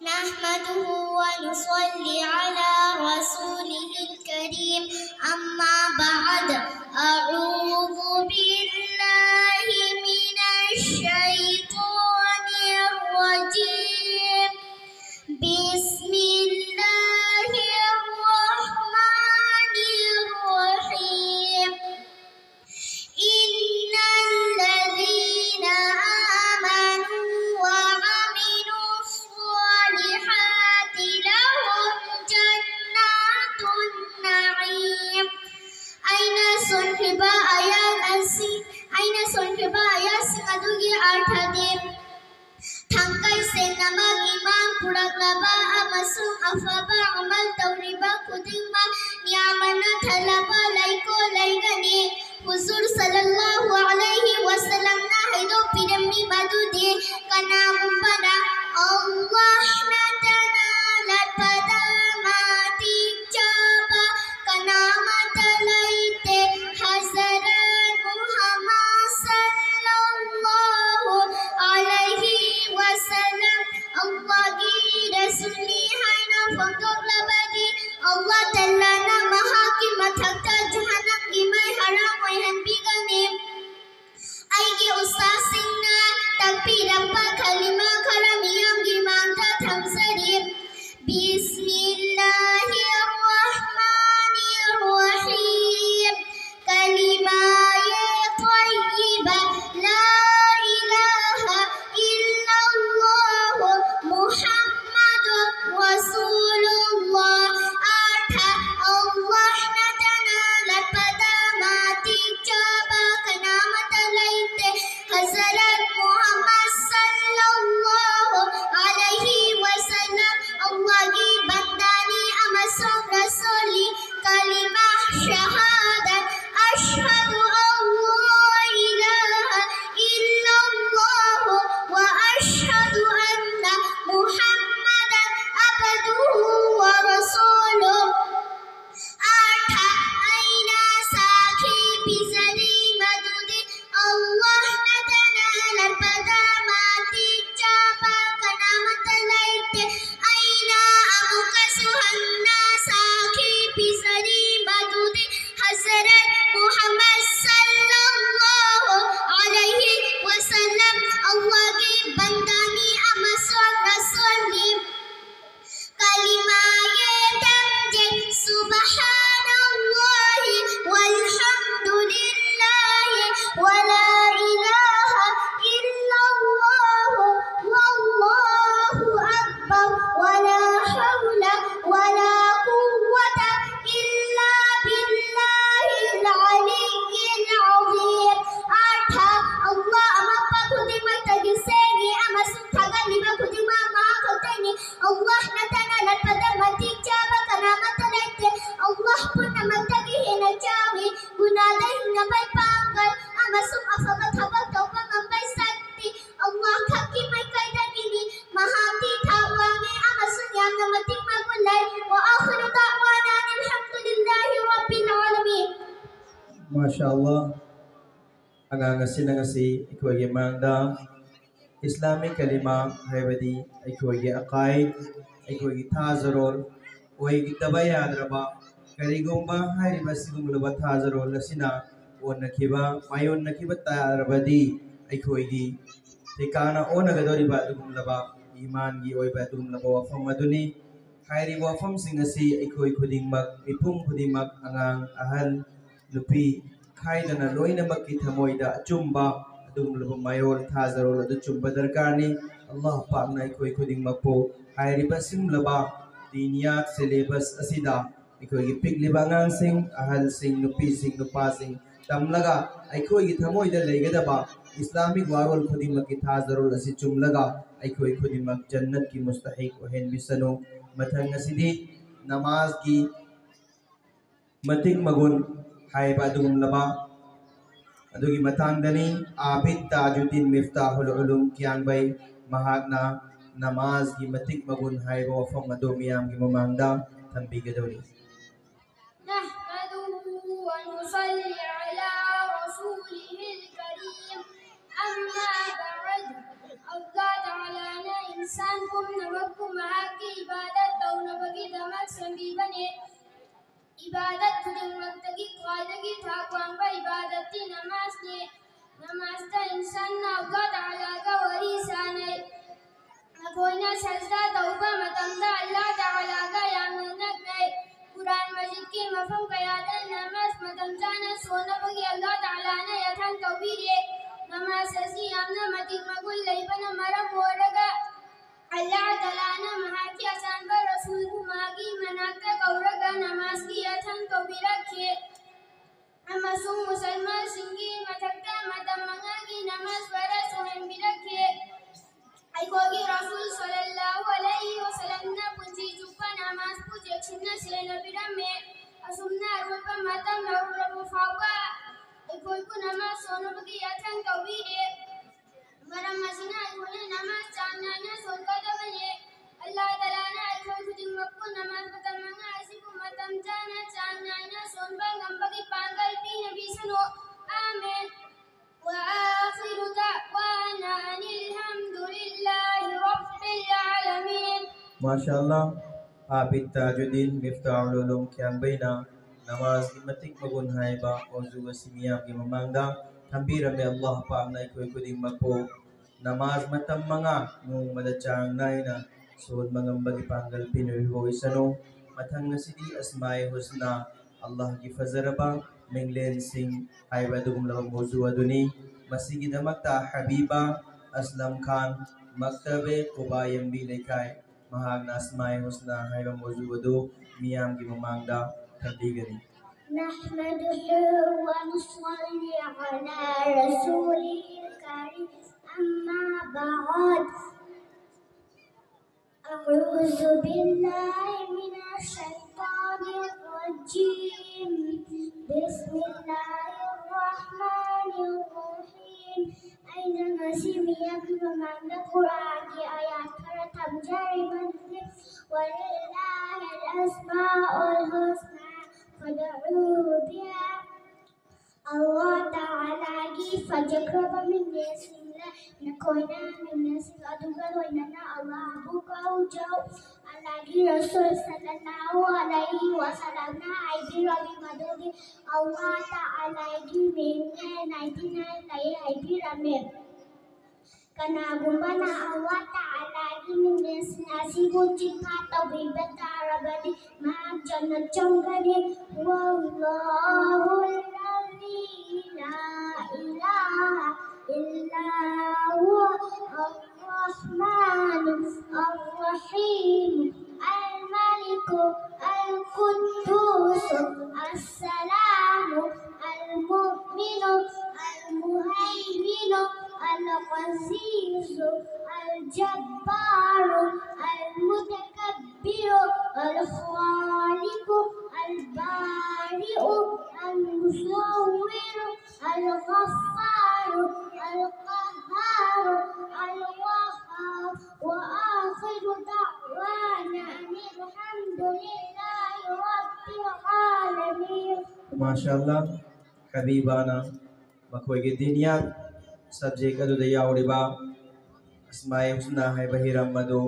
نحمده ونصلي على رسوله الكريم. أما بعد، أعوذ بالله من الشيطان الرجيم. بسم الله الرحمن الرحيم. إن الذين آمنوا وعملوا الصالحات لهم جنات النعيم. ꯑꯩꯅ ꯁꯣꯟꯈ꯭ꯔꯤꯕ ꯑꯌꯥꯠ ꯑꯁꯤ, ꯑꯩꯅ ꯁꯣꯟꯈ꯭ꯔꯤꯕ ꯑꯌꯥꯠꯁꯤꯡ ꯑꯗꯨꯒꯤ ꯑꯔꯊꯗꯤ, ꯊꯥꯡꯀꯩ ꯁꯦꯡꯅꯃꯛ ꯏꯃꯥꯟ ꯄꯨꯔꯛꯂꯕ ꯑꯃꯁꯨꯡ ꯑꯐꯕ ꯑꯃꯜ ꯇꯧꯔꯤꯕ ꯈꯨꯗꯤꯡꯃꯛ ꯅꯤꯌꯥꯃꯅ ꯊꯜꯂꯕ ꯂꯩꯀꯣꯜ ꯂꯩꯒꯅꯤ꯫ ꯍꯨꯖꯨꯔ ꯁꯜꯂꯜꯂꯥꯍꯨ ꯑꯂꯩꯍꯤ ꯋꯁꯜꯂꯝꯅ ꯍꯥꯏꯗꯣꯛꯄꯤꯔꯝꯃꯤ ꯃꯗꯨꯗꯤ, ꯀꯅꯥꯒꯨꯝꯕꯅ ꯑꯜꯂꯥꯍ ꯅꯠꯇꯅ ꯂꯥꯠꯄꯗ ꯃꯇꯤꯛ ꯆꯥꯕ ꯀꯅꯥꯃꯠꯇ ꯂꯩꯇꯦ꯫ ꯍꯖꯔꯠ ꯃꯨꯍꯝꯃꯗ ꯁꯜꯂꯜꯂꯥꯍꯨ ꯑꯂꯩꯍꯤ ꯋꯁꯜꯂꯝ ꯑꯜꯂꯥꯍꯒꯤ ꯔꯁꯨꯜꯅꯤ ꯍꯥꯏꯅ ꯐꯣꯡꯗꯣꯛꯂꯕꯗꯤ, ꯑꯜꯂꯥꯍ ꯇꯥꯂꯥꯅ ꯃꯍꯥꯛꯀꯤ ꯃꯊꯛꯇ ꯖꯍꯟꯅꯝꯒꯤ ꯃꯩ ꯍꯔꯥꯝ ꯑꯣꯏꯍꯟꯕꯤꯒꯅꯤ꯫ ꯑꯩꯒꯤ ꯎꯁꯇꯥꯗꯁꯤꯡꯅ ꯇꯥꯛꯄꯤꯔꯝꯕ ꯀꯂꯤꯃꯥ ꯈꯔ ꯃꯤꯌꯥꯝꯒꯤ ꯃꯥꯡꯗ ꯊꯝꯖꯔꯤ꯫ بسم الله الرحمن الرحيم. كلمة طيبة، لا إله إلا الله محمد رسول الله. ꯑꯔꯊ: ꯑꯜꯂꯥꯍ ꯅꯠꯇꯅ ꯂꯥꯠꯄꯗ ꯃꯇꯤꯛ ꯆꯥꯕ ꯀꯅꯥꯃꯠꯇ ꯂꯩꯇꯦ꯫ ꯍꯖꯔꯠ ꯃꯨꯍꯝꯃꯗ ꯁꯜꯂꯜꯂꯥꯍꯨ ꯑꯂꯩꯍꯤ ꯋꯁꯜꯂꯝ ꯑꯜꯂꯥꯍꯒꯤ ꯕꯟꯗꯥꯅꯤ ꯑꯃꯁꯨꯡ ꯔꯁꯨꯜꯅꯤ꯫ ꯀꯂꯤꯃꯥ ꯁꯍꯥꯗꯠ: أشهد أن لا إله إلا الله وأشهد أن محمدا عبده ورسوله. ꯑꯔꯊ: ꯑꯩꯅ ꯁꯥꯈꯤ ꯄꯤꯖꯔꯤ ꯃꯥꯁꯥ ꯑꯜꯂꯥꯍ꯫ ꯑꯉꯥꯡ ꯑꯁꯤꯅ ꯉꯁꯤ ꯑꯩꯈꯣꯏꯒꯤ ꯃꯥꯡꯗ ꯏꯁꯂꯥꯃꯤꯛ ꯀꯂꯤꯃꯥ, ꯍꯥꯏꯕꯗꯤ ꯑꯩꯈꯣꯏꯒꯤ ꯑꯀꯥꯏꯗ, ꯑꯩꯈꯣꯏꯒꯤ ꯊꯥꯖꯔꯣꯜ, ꯑꯣꯏꯗꯕ ꯌꯥꯗ꯭ꯔꯕ, ꯀꯔꯤꯒꯨꯝꯕ ꯍꯥꯏꯔꯤꯕ ꯑꯁꯤꯒꯨꯝꯂꯕ ꯊꯥꯖꯔꯣꯜ ꯑꯁꯤꯅ ꯑꯣꯟꯅꯈꯤꯕ, ꯃꯥꯌꯣꯟꯅꯈꯤꯕ ꯇꯥꯔꯕꯗꯤ, ꯑꯩꯈꯣꯏꯒꯤ ꯊꯤꯀꯥꯅ ꯑꯣꯟꯅꯒꯗꯧꯔꯤꯕ ꯑꯗꯨꯒꯨꯝꯂꯕ ꯏꯃꯥꯟꯒꯤ ꯑꯣꯏꯕ ꯑꯗꯨꯒꯨꯝꯂꯕ ꯋꯥꯐꯝ ꯑꯗꯨꯅꯤ꯫ ꯍꯥꯏꯔꯤꯕ ꯋꯥꯐꯝꯁꯤꯡ ꯑꯁꯤ ꯑꯩꯈꯣꯏ ꯈꯨꯗꯤꯡꯃꯛ, ꯃꯤꯄꯨꯝ ꯈꯨꯗꯤꯡꯃꯛ, ꯑꯉꯥꯡ, ꯑꯍꯜ, ꯅꯨꯄꯤ ꯈꯥꯏꯗꯅ ꯂꯣꯏꯅꯃꯛꯀꯤ ꯊꯃꯣꯏꯗ ꯑꯆꯨꯝꯕ ꯑꯗꯨꯒꯨꯝꯂꯕ ꯃꯥꯌꯣꯜ ꯊꯥꯖꯔꯣꯜ ꯑꯗꯨ ꯆꯨꯝꯕ ꯗꯔꯀꯥꯔꯅꯤ꯫ ꯑꯜꯂꯥꯍ ꯄꯥꯛꯅ ꯑꯩꯈꯣꯏ ꯈꯨꯗꯤꯡꯃꯛꯄꯨ ꯍꯥꯏꯔꯤꯕ ꯁꯤꯒꯨꯝꯂꯕ ꯗꯤꯅꯤꯌꯥꯠ ꯁꯤꯂꯦꯕꯁ ꯑꯁꯤꯗ ꯑꯩꯈꯣꯏꯒꯤ ꯄꯤꯛꯂꯤꯕ ꯑꯉꯥꯡꯁꯤꯡ, ꯑꯍꯜꯁꯤꯡ, ꯅꯨꯄꯤꯁꯤꯡ, ꯅꯨꯄꯥꯁꯤꯡ ꯇꯝꯂꯒ ꯑꯩꯈꯣꯏꯒꯤ ꯊꯃꯣꯏꯗ ꯂꯩꯒꯗꯕ ꯏꯁꯂꯥꯃꯤꯛ ꯋꯥꯔꯣꯜ ꯈꯨꯗꯤꯡꯃꯛꯀꯤ ꯊꯥꯖꯔꯣꯜ ꯑꯁꯤ ꯆꯨꯝꯂꯒ ꯑꯩꯈꯣꯏ ꯈꯨꯗꯤꯡꯃꯛ ꯖꯟꯅꯠꯀꯤ ꯃꯨꯁꯇꯍꯤꯛ ꯑꯣꯏꯍꯟꯕꯤꯁꯅꯨ꯫ ꯃꯊꯪ ꯑꯁꯤꯗꯤ ꯅꯃꯥꯖꯒꯤ ꯃꯇꯤꯛ ꯃꯒꯨꯟ ꯍꯥꯏꯕ ꯑꯗꯨꯒꯨꯝꯂꯕ ꯑꯗꯨꯒꯤ ꯃꯇꯥꯡꯗꯅꯤ꯫ ꯑꯥꯕꯤꯗ ꯇꯥꯖꯨꯗꯤꯟ ꯃꯤꯐꯇꯥꯍꯨꯜ ꯎꯂꯨꯝ ꯀꯤꯌꯥꯡꯕꯩ, ꯃꯍꯥꯛꯅ ꯅꯃꯥꯖꯒꯤ ꯃꯇꯤꯛ ꯃꯒꯨꯟ ꯍꯥꯏꯕ ꯋꯥꯐꯝ ꯑꯗꯨ ꯃꯤꯌꯥꯝꯒꯤ ꯃꯃꯥꯡꯗ ꯊꯝꯕꯤꯒꯗꯧꯔꯤ꯫ نحمده ونصلي على رسوله الكريم. أما بعد. ꯑꯜꯂꯥꯍ ꯇꯥꯂꯥꯅ ꯏꯟꯁꯥꯟ ꯄꯨꯝꯅꯃꯛꯄꯨ ꯃꯍꯥꯛꯀꯤ ꯏꯕꯥꯗꯠ ꯇꯧꯅꯕꯒꯤꯗꯃꯛ ꯁꯦꯝꯕꯤꯕꯅꯤ꯫ ꯏꯕꯥꯗꯠ ꯈꯨꯗꯤꯡꯃꯛꯇꯒꯤ ꯈ꯭ꯋꯥꯏꯗꯒꯤ ꯊꯥꯛ ꯋꯥꯡꯕ ꯏꯕꯥꯗꯠꯇꯤ ꯅꯃꯥꯖꯅꯤ꯫ ꯅꯃꯥꯖꯇ ꯏꯟꯁꯥꯟꯅ ꯑꯜꯂꯥꯍ ꯇꯥꯂꯥꯒ ꯋꯥꯔꯤ ꯁꯥꯅꯩ꯫ ꯃꯈꯣꯏꯅ ꯁꯖꯗꯥ ꯇꯧꯕ ꯃꯇꯝꯗ ꯑꯜꯂꯥꯍ ꯇꯥꯂꯥꯒ ꯌꯥꯝꯅ ꯅꯛꯅꯩ꯫ ꯀꯨꯔꯥꯟ ꯃꯖꯤꯗꯀꯤ ꯃꯐꯝ ꯀꯌꯥꯗ ꯅꯃꯥꯖ ꯃꯇꯝ ꯆꯥꯅ ꯁꯣꯟꯅꯕꯒꯤ ꯑꯜꯂꯥꯍ ꯇꯥꯂꯥꯅ ꯌꯥꯊꯪ ꯇꯧꯕꯤꯔꯦ꯫ ꯅꯃꯥꯖ ꯑꯁꯤ ꯌꯥꯝꯅ ꯃꯇꯤꯛ ꯃꯒꯨꯟ ꯂꯩꯕꯅ ꯃꯔꯝ ꯑꯣꯏꯔꯒ ꯑꯜꯂꯥꯍ ꯇꯥꯂꯥꯅ ꯃꯍꯥꯛꯀꯤ ꯑꯆꯥꯟꯕ ꯔꯁꯨꯜꯕꯨ ꯃꯥꯒꯤ ꯃꯅꯥꯛꯇ ꯀꯧꯔꯒ ꯅꯃꯥꯖꯀꯤ ꯌꯥꯊꯪ ꯇꯧꯕꯤꯔꯛꯈꯤ꯫ ꯑꯃꯁꯨꯡ ꯃꯨꯁꯜꯃꯥꯟꯁꯤꯡꯒꯤ ꯃꯊꯛꯇ ꯃꯇꯝ ꯃꯉꯥꯒꯤ ꯅꯃꯥꯖ ꯐꯔꯖ ꯑꯣꯏꯍꯟꯕꯤꯔꯛꯈꯤ꯫ ꯑꯩꯈꯣꯏꯒꯤ ꯔꯁꯨꯜ ꯁꯜꯂꯜꯂꯥꯍꯨ ꯑꯂꯩꯍꯤ ꯋꯁꯜꯂꯝꯅ ꯄꯨꯟꯁꯤ ꯆꯨꯞꯄ ꯅꯃꯥꯖꯄꯨ ꯆꯦꯛꯁꯤꯟꯅ ꯁꯦꯟꯅꯕꯤꯔꯝꯃꯦ꯫ ꯑꯁꯨꯝꯅ ꯑꯔꯣꯏꯕ ꯃꯇꯝ ꯌꯧꯔꯕ ꯐꯥꯎꯕ ꯑꯩꯈꯣꯏꯕꯨ ꯅꯃꯥꯖ ꯁꯣꯟꯅꯕꯒꯤ ꯌꯥꯊꯪ ꯇꯧꯕꯤꯔꯦ꯫ ꯃꯔꯝ ꯑꯁꯤꯅ ꯑꯩꯈꯣꯏꯅ ꯅꯃꯥꯖ ꯆꯥꯡ ꯅꯥꯏꯅ ꯁꯣꯟꯒꯗꯕꯅꯤ꯫ ꯑꯜꯂꯥꯍ ꯇꯥꯂꯥꯅ ꯑꯩꯈꯣꯏ ꯈꯨꯗꯤꯡꯃꯛꯄꯨ ꯅꯃꯥꯖ ꯃꯇꯝ ꯃꯉꯥ ꯑꯁꯤꯕꯨ ꯃꯇꯝ ꯆꯥꯅ ꯆꯥꯡ ꯅꯥꯏꯅ ꯁꯣꯟꯕ ꯉꯝꯕꯒꯤ ꯄꯥꯡꯒꯜ ꯄꯤꯅꯕꯤꯁꯅꯨ꯫ ꯃꯥꯁꯥ ꯑꯜꯂꯥꯍ, ꯍꯥꯐꯤꯖ ꯇꯥꯖꯨꯗꯗꯤꯟ ꯃꯤꯐꯇꯥꯍꯨꯜ ꯎꯂꯨꯝ ꯈ꯭ꯌꯥꯝꯕꯩꯅ ꯅꯃꯥꯖꯒꯤ ꯃꯇꯤꯛ ꯃꯒꯨꯟ ꯍꯥꯏꯕ ꯃꯧꯖꯨ ꯑꯁꯤ ꯃꯤꯌꯥꯝꯒꯤ ꯃꯃꯥꯡꯗ ꯊꯝꯕꯤꯔꯝꯃꯤ꯫ ꯑꯜꯂꯥꯍ ꯄꯥꯛꯅ ꯑꯩꯈꯣꯏ ꯈꯨꯗꯤꯡꯃꯛꯄꯨ ꯅꯃꯥꯖ ꯃꯇꯝ ꯃꯉꯥ ꯅꯣꯡꯃꯗ ꯆꯥꯡ ꯅꯥꯏꯅ ꯁꯣꯟꯕ ꯉꯝꯕꯒꯤ ꯄꯥꯡꯒꯜ ꯄꯤꯅꯕꯤꯕ ꯑꯣꯏꯁꯅꯨ꯫ ꯃꯊꯪ ꯑꯁꯤꯗꯤ ꯑꯁꯃꯥꯏ ꯍꯨꯁꯅꯥ, ꯑꯜꯂꯥꯍꯒꯤ ꯐꯖꯔꯕ ꯃꯤꯡꯂꯦꯟꯁꯤꯡ ꯍꯥꯏꯕ ꯑꯗꯨꯒꯨꯝꯂꯕ ꯃꯧꯖꯨ ꯑꯗꯨꯅꯤ꯫ ꯃꯁꯤꯒꯤꯗꯃꯛꯇ ꯍꯕꯤꯕꯥ ꯑꯁꯂꯝ ꯈꯥꯟ, ꯃꯛꯇꯕꯦ ꯀꯨꯕꯥ ꯌꯦꯝꯕꯤ ꯂꯩꯀꯥꯏ, ꯃꯍꯥꯛꯅ ꯑꯁꯃꯥꯏ ꯍꯨꯁꯅꯥ ꯍꯥꯏꯕ ꯃꯧꯖꯨ ꯑꯗꯨ ꯃꯤꯌꯥꯝꯒꯤ ꯃꯃꯥꯡꯗ ꯊꯝꯕꯤꯒꯅꯤ꯫ نحمده ونصلي على رسوله الكريم، أما بعد. أعوذ بالله من الشيطان الرجيم. بسم الله الرحمن الرحيم. ꯑꯩꯅ ꯉꯁꯤ ꯃꯤꯌꯥꯝꯒꯤ ꯃꯃꯥꯡꯗ ꯀꯨꯔꯥꯟꯒꯤ ꯑꯥꯌꯥꯠ ꯈꯔ ꯊꯝꯖꯔꯤꯕꯅꯤ꯫ ولله الأسماء الحسنى فادعوه بها. ꯑꯜꯂꯥꯍ ꯇꯥꯂꯥꯒꯤ ꯐꯖꯈ꯭ꯔꯕ ꯃꯤꯡꯂꯦꯟꯁꯤꯡꯅ ꯅꯈꯣꯏꯅ ꯃꯤꯡꯂꯦꯟꯁꯤꯡ ꯑꯗꯨꯒ ꯂꯣꯏꯅꯅ ꯑꯜꯂꯥꯍꯕꯨ ꯀꯧꯖꯧ꯫ ꯑꯜꯂꯥꯍꯒꯤ ꯔꯁꯨꯜ ꯁꯜꯂꯜꯂꯥꯍꯨ ꯑꯂꯩꯍꯤ ꯋꯁꯜꯂꯝꯅ ꯍꯥꯏꯕꯤꯔꯝꯃꯤ ꯃꯗꯨꯗꯤ ꯑꯜꯂꯥꯍ ꯇꯥꯂꯥꯒꯤ ꯃꯤꯡꯂꯦꯟ ꯅꯥꯏꯟꯇꯤ ꯅꯥꯏꯟ ꯂꯩ ꯍꯥꯏꯕꯤꯔꯝꯃꯤ꯫ ꯀꯅꯥꯒꯨꯝꯕꯅ ꯑꯜꯂꯥꯍ ꯇꯥꯂꯥꯒꯤ ꯃꯤꯡꯂꯦꯟꯁꯤꯡ ꯑꯁꯤꯕꯨ ꯆꯤꯠꯐꯥ ꯇꯧꯕꯤꯕ ꯇꯥꯔꯕꯗꯤ ꯃꯍꯥꯛ ꯖꯟꯅꯠ ꯆꯪꯒꯅꯤ꯫ والله الذي لا إله إلا هو الرحمن الرحيم. الملك القدوس السلام المؤمن المهيمن العزيز الجبار المتكبر الخالق البارئ المصور الغفار القهار الوهاب. وآخر دعوانا أن الحمد لله رب العالمين. ꯃꯥꯁꯥ ꯑꯜꯂꯥꯍ, ꯍꯕꯤꯕꯥꯅ ꯃꯈꯣꯏꯒꯤ ꯗꯤꯅꯤꯌꯥꯠ ꯁꯕꯖꯦꯛ ꯑꯗꯨꯗ ꯌꯥꯎꯔꯤꯕ ꯑꯁꯃꯥꯏ ꯍꯨꯁꯅꯥ ꯍꯥꯏꯕ ꯍꯤꯔꯝ ꯑꯗꯨ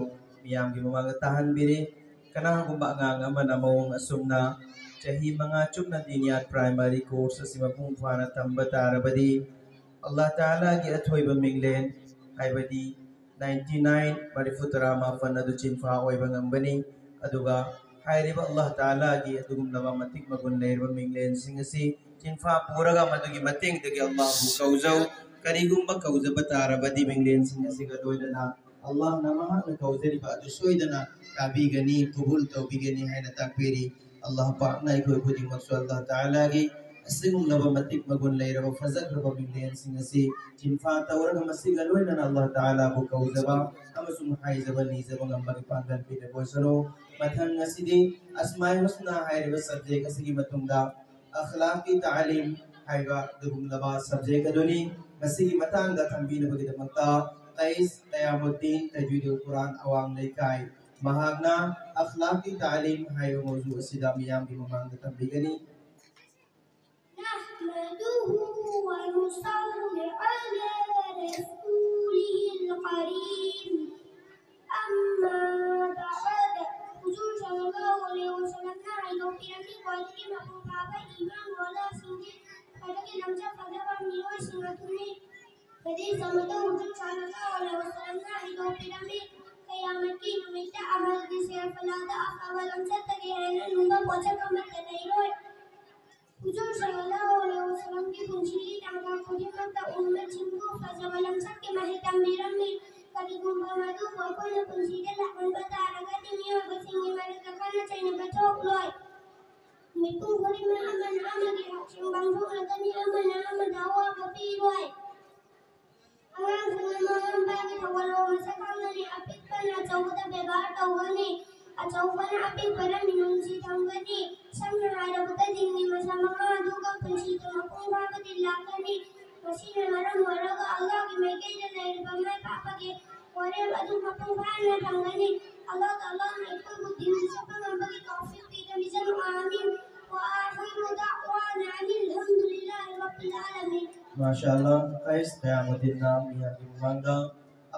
ꯃꯤꯌꯥꯝꯒꯤ ꯃꯃꯥꯡꯗ ꯇꯥꯍꯟꯕꯤꯔꯤ꯫ ꯀꯅꯥꯒꯨꯝꯕ ꯑꯉꯥꯡ ꯑꯃꯅ ꯃꯑꯣꯡ ꯑꯁꯨꯝꯅ ꯆꯍꯤ ꯃꯉꯥ ꯆꯨꯞꯅ ꯗꯤꯅꯤꯌꯥꯠ primary course ꯑꯁꯤ ꯃꯄꯨꯡ ꯐꯥꯅ ꯇꯝꯕ ꯇꯥꯔꯕꯗꯤ, ꯑꯜꯂꯥꯍ ꯇꯥꯂꯥꯒꯤ ꯑꯊꯣꯏꯕ ꯃꯤꯡꯂꯦꯟ, ꯍꯥꯏꯕꯗꯤ ninety nine, ꯃꯔꯤꯐꯨ ꯇꯔꯥ ꯃꯥꯄꯟ ꯑꯗꯨ ꯆꯤꯟꯐꯥ ꯑꯣꯏꯕ ꯉꯝꯒꯅꯤ꯫ ꯑꯗꯨꯒ ꯍꯥꯏꯔꯤꯕ ꯑꯜꯂꯥꯍ ꯇꯥꯂꯥꯒꯤ ꯑꯗꯨꯒꯨꯝꯂꯕ ꯃꯇꯤꯛ ꯃꯒꯨꯟ ꯂꯩꯔꯕ ꯃꯤꯡꯂꯦꯟꯁꯤꯡ ꯑꯁꯤ ꯆꯤꯟꯐꯥ ꯄꯨꯔꯒ ꯃꯗꯨꯒꯤ ꯃꯇꯦꯡꯗꯒꯤ ꯑꯜꯂꯥꯍꯕꯨ ꯀꯧꯖꯧ꯫ ꯀꯔꯤꯒꯨꯝꯕ ꯀꯧꯖꯕ ꯇꯥꯔꯕꯗꯤ, ꯃꯤꯡꯂꯦꯟꯁꯤꯡ ꯑꯁꯤꯒ ꯂꯣꯏꯅꯅ ꯑꯜꯂꯥꯍꯅ ꯃꯍꯥꯛꯅ ꯀꯧꯖꯔꯤꯕ ꯑꯗꯨ ꯁꯣꯏꯗꯅ ꯇꯥꯕꯤꯒꯅꯤ, ꯀꯕꯨꯜ ꯇꯧꯕꯤꯒꯅꯤ ꯍꯥꯏꯅ ꯇꯥꯛꯄꯤꯔꯤ꯫ ꯑꯜꯂꯥꯍ ꯄꯥꯛꯅ ꯑꯩꯈꯣꯏ ꯈꯨꯗꯤꯡꯃꯛꯁꯨ ꯑꯜꯂꯥꯍ ꯇꯥꯂꯥꯒꯤ ꯑꯁꯤꯒꯨꯝꯂꯕ ꯃꯇꯤꯛ ꯃꯒꯨꯟ ꯂꯩꯔꯕ ꯐꯖꯈ꯭ꯔꯕ ꯃꯤꯡꯂꯦꯟꯁꯤꯡ ꯑꯁꯤ ꯆꯤꯟꯐꯥ ꯇꯧꯔꯒ ꯃꯁꯤꯒ ꯂꯣꯏꯅꯅ ꯑꯜꯂꯥꯍ ꯇꯥꯂꯥꯕꯨ ꯀꯧꯖꯕ ꯑꯃꯁꯨꯡ ꯍꯥꯏꯖꯕ ꯅꯤꯖꯕ ꯉꯝꯕꯒꯤ ꯄꯥꯡꯒꯜ ꯄꯤꯅꯕ ꯑꯣꯏꯁꯅꯨ꯫ ꯃꯊꯪ ꯑꯁꯤꯗꯤ ꯑꯁꯃꯥꯏ ꯍꯨꯁꯅꯥ ꯍꯥꯏꯔꯤꯕ subject ꯑꯁꯤꯒꯤ ꯃꯇꯨꯡꯗ ꯑꯈꯂꯥꯀꯤ ꯇꯥꯂꯤꯝ ꯍꯥꯏꯕ ꯑꯗꯨꯒꯨꯝꯂꯕ subject ꯑꯗꯨꯅꯤ꯫ ꯃꯁꯤꯒꯤ ꯃꯇꯥꯡꯗ ꯊꯝꯕꯤꯅꯕꯒꯤꯗꯃꯛꯇ ꯀꯩꯁ ꯀꯌꯥꯃꯨꯗꯤꯟ, ꯇꯖꯋꯤꯗꯨꯜ ꯀꯨꯔꯥꯟ, ꯑꯋꯥꯡ ꯂꯩꯀꯥꯏ, ꯃꯍꯥꯛꯅ ꯑꯈꯂꯥꯀꯤ ꯇꯥꯂꯤꯝ ꯍꯥꯏꯕ ꯃꯧꯖꯨ ꯑꯁꯤꯗ ꯃꯤꯌꯥꯝꯒꯤ ꯃꯃꯥꯡꯗ ꯊꯝꯕꯤꯒꯅꯤ꯫ نحمده ونصلي على رسوله الكريم. أما بعد. ꯍꯨꯖꯨꯔ ꯁꯜꯂꯜꯂꯥꯍꯨ ꯑꯂꯩꯍꯤ ꯋꯁꯜꯂꯝꯅ ꯍꯥꯏꯗꯣꯛꯄꯤꯔꯝꯃꯤ, ꯈ꯭ꯋꯥꯏꯗꯒꯤ ꯃꯄꯨꯡ ꯐꯥꯕ ꯏꯃꯥꯟ ꯋꯥꯂꯥꯁꯤꯡꯗꯤ ꯈ꯭ꯋꯥꯏꯗꯒꯤ ꯂꯝꯆꯠ ꯐꯖꯕ ꯃꯤꯑꯣꯏꯁꯤꯡ ꯑꯗꯨꯅꯤ꯫ ꯍꯗꯤꯁ ꯑꯃꯗ ꯍꯨꯖꯨꯔ ꯁꯜꯂꯜꯂꯥꯍꯨ ꯑꯂꯩꯍꯤ ꯋꯁꯜꯂꯝꯅ ꯍꯥꯏꯗꯣꯛꯄꯤꯔꯝꯃꯤ, ꯀꯌꯥꯃꯠꯀꯤ ꯅꯨꯃꯤꯠꯇ ꯑꯃꯜꯒꯤ ꯁꯦꯜ ꯐꯂꯥꯗ ꯑꯐꯕ ꯂꯝꯆꯠꯇꯒꯤ ꯍꯦꯟꯅ ꯂꯨꯕ ꯄꯣꯠꯁꯛ ꯑꯃꯠꯇ ꯂꯩꯔꯣꯏ꯫ ꯍꯨꯖꯨꯔ ꯁꯜꯂꯜꯂꯥꯍꯨ ꯑꯂꯩꯍꯤ ꯋꯁꯜꯂꯝꯒꯤ ꯄꯨꯟꯁꯤꯒꯤ ꯇꯥꯡꯀꯛ ꯈꯨꯗꯤꯡꯃꯛꯇ ꯎꯝꯃꯠꯁꯤꯡꯕꯨ ꯐꯖꯕ ꯂꯝꯆꯠꯀꯤ ꯃꯍꯩ ꯇꯝꯕꯤꯔꯝꯃꯤ꯫ ꯀꯔꯤꯒꯨꯝꯕ ꯃꯗꯨꯕꯨ ꯑꯩꯈꯣꯏꯅ ꯄꯨꯟꯁꯤꯗ ꯂꯥꯛꯍꯟꯕ ꯇꯥꯔꯒꯗꯤ ꯃꯤꯑꯣꯏꯕꯁꯤꯡꯒꯤ ꯃꯔꯛꯇ ꯈꯠꯅ ꯆꯩꯅꯕ ꯊꯣꯛꯂꯣꯏ꯫ ꯃꯤꯄꯨꯝ ꯈꯨꯗꯤꯡꯃꯛ ꯑꯃꯅ ꯑꯃꯒꯤ ꯍꯛꯁꯤꯡ ꯄꯥꯡꯊꯣꯛꯅꯒꯅꯤ, ꯑꯃꯅ ꯑꯃꯗ ꯑꯋꯥꯕ ꯄꯤꯔꯣꯏ꯫ ꯑꯉꯥꯡꯁꯤꯡꯅ ꯃꯃꯥ ꯃꯄꯥꯒꯤ ꯊꯧꯒꯜꯂꯣꯟ ꯃꯁꯛ ꯈꯪꯒꯅꯤ, ꯑꯄꯤꯛꯄꯅ ꯑꯆꯧꯕꯗ ꯕꯦꯕꯥꯔ ꯇꯧꯒꯅꯤ, ꯑꯆꯧꯕꯅ ꯑꯄꯤꯛꯄꯗ ꯃꯤꯅꯨꯡꯁꯤ ꯊꯝꯒꯅꯤ꯫ ꯁꯝꯅ ꯍꯥꯏꯔꯕꯗ ꯗꯤꯟꯒꯤ ꯃꯁꯥ ꯃꯉꯥ ꯑꯗꯨꯒ ꯄꯨꯟꯁꯤꯗ ꯃꯄꯨꯡ ꯐꯥꯕꯗꯤ ꯂꯥꯛꯀꯅꯤ꯫ ꯃꯁꯤꯅ ꯃꯔꯝ ꯑꯣꯏꯔꯒ ꯑꯜꯂꯥꯍꯒꯤ ꯃꯥꯏꯀꯩꯗ ꯂꯩꯔꯤꯕ ꯃꯥꯏ ꯄꯥꯛꯄꯒꯤ ꯋꯥꯔꯦꯞ ꯑꯗꯨ ꯃꯄꯨꯡ ꯐꯥꯅ ꯐꯪꯒꯅꯤ꯫ ꯑꯜꯂꯥꯍ ꯇꯥꯂꯥꯅ ꯑꯩꯈꯣꯏꯕꯨ ꯗꯤꯟ ꯆꯠꯄ ꯉꯝꯕꯒꯤ ꯇꯧꯐꯤꯛ ꯄꯤꯕꯤꯁꯅꯨ꯫ آمين. وآخر دعوانا أن الحمد لله رب العالمين. ꯃꯥꯁꯥ ꯑꯜꯂꯥꯍ, ꯀꯩꯁ ꯀꯌꯥꯃꯨꯗꯤꯟꯅ ꯃꯤꯌꯥꯝꯒꯤ ꯃꯃꯥꯡꯗ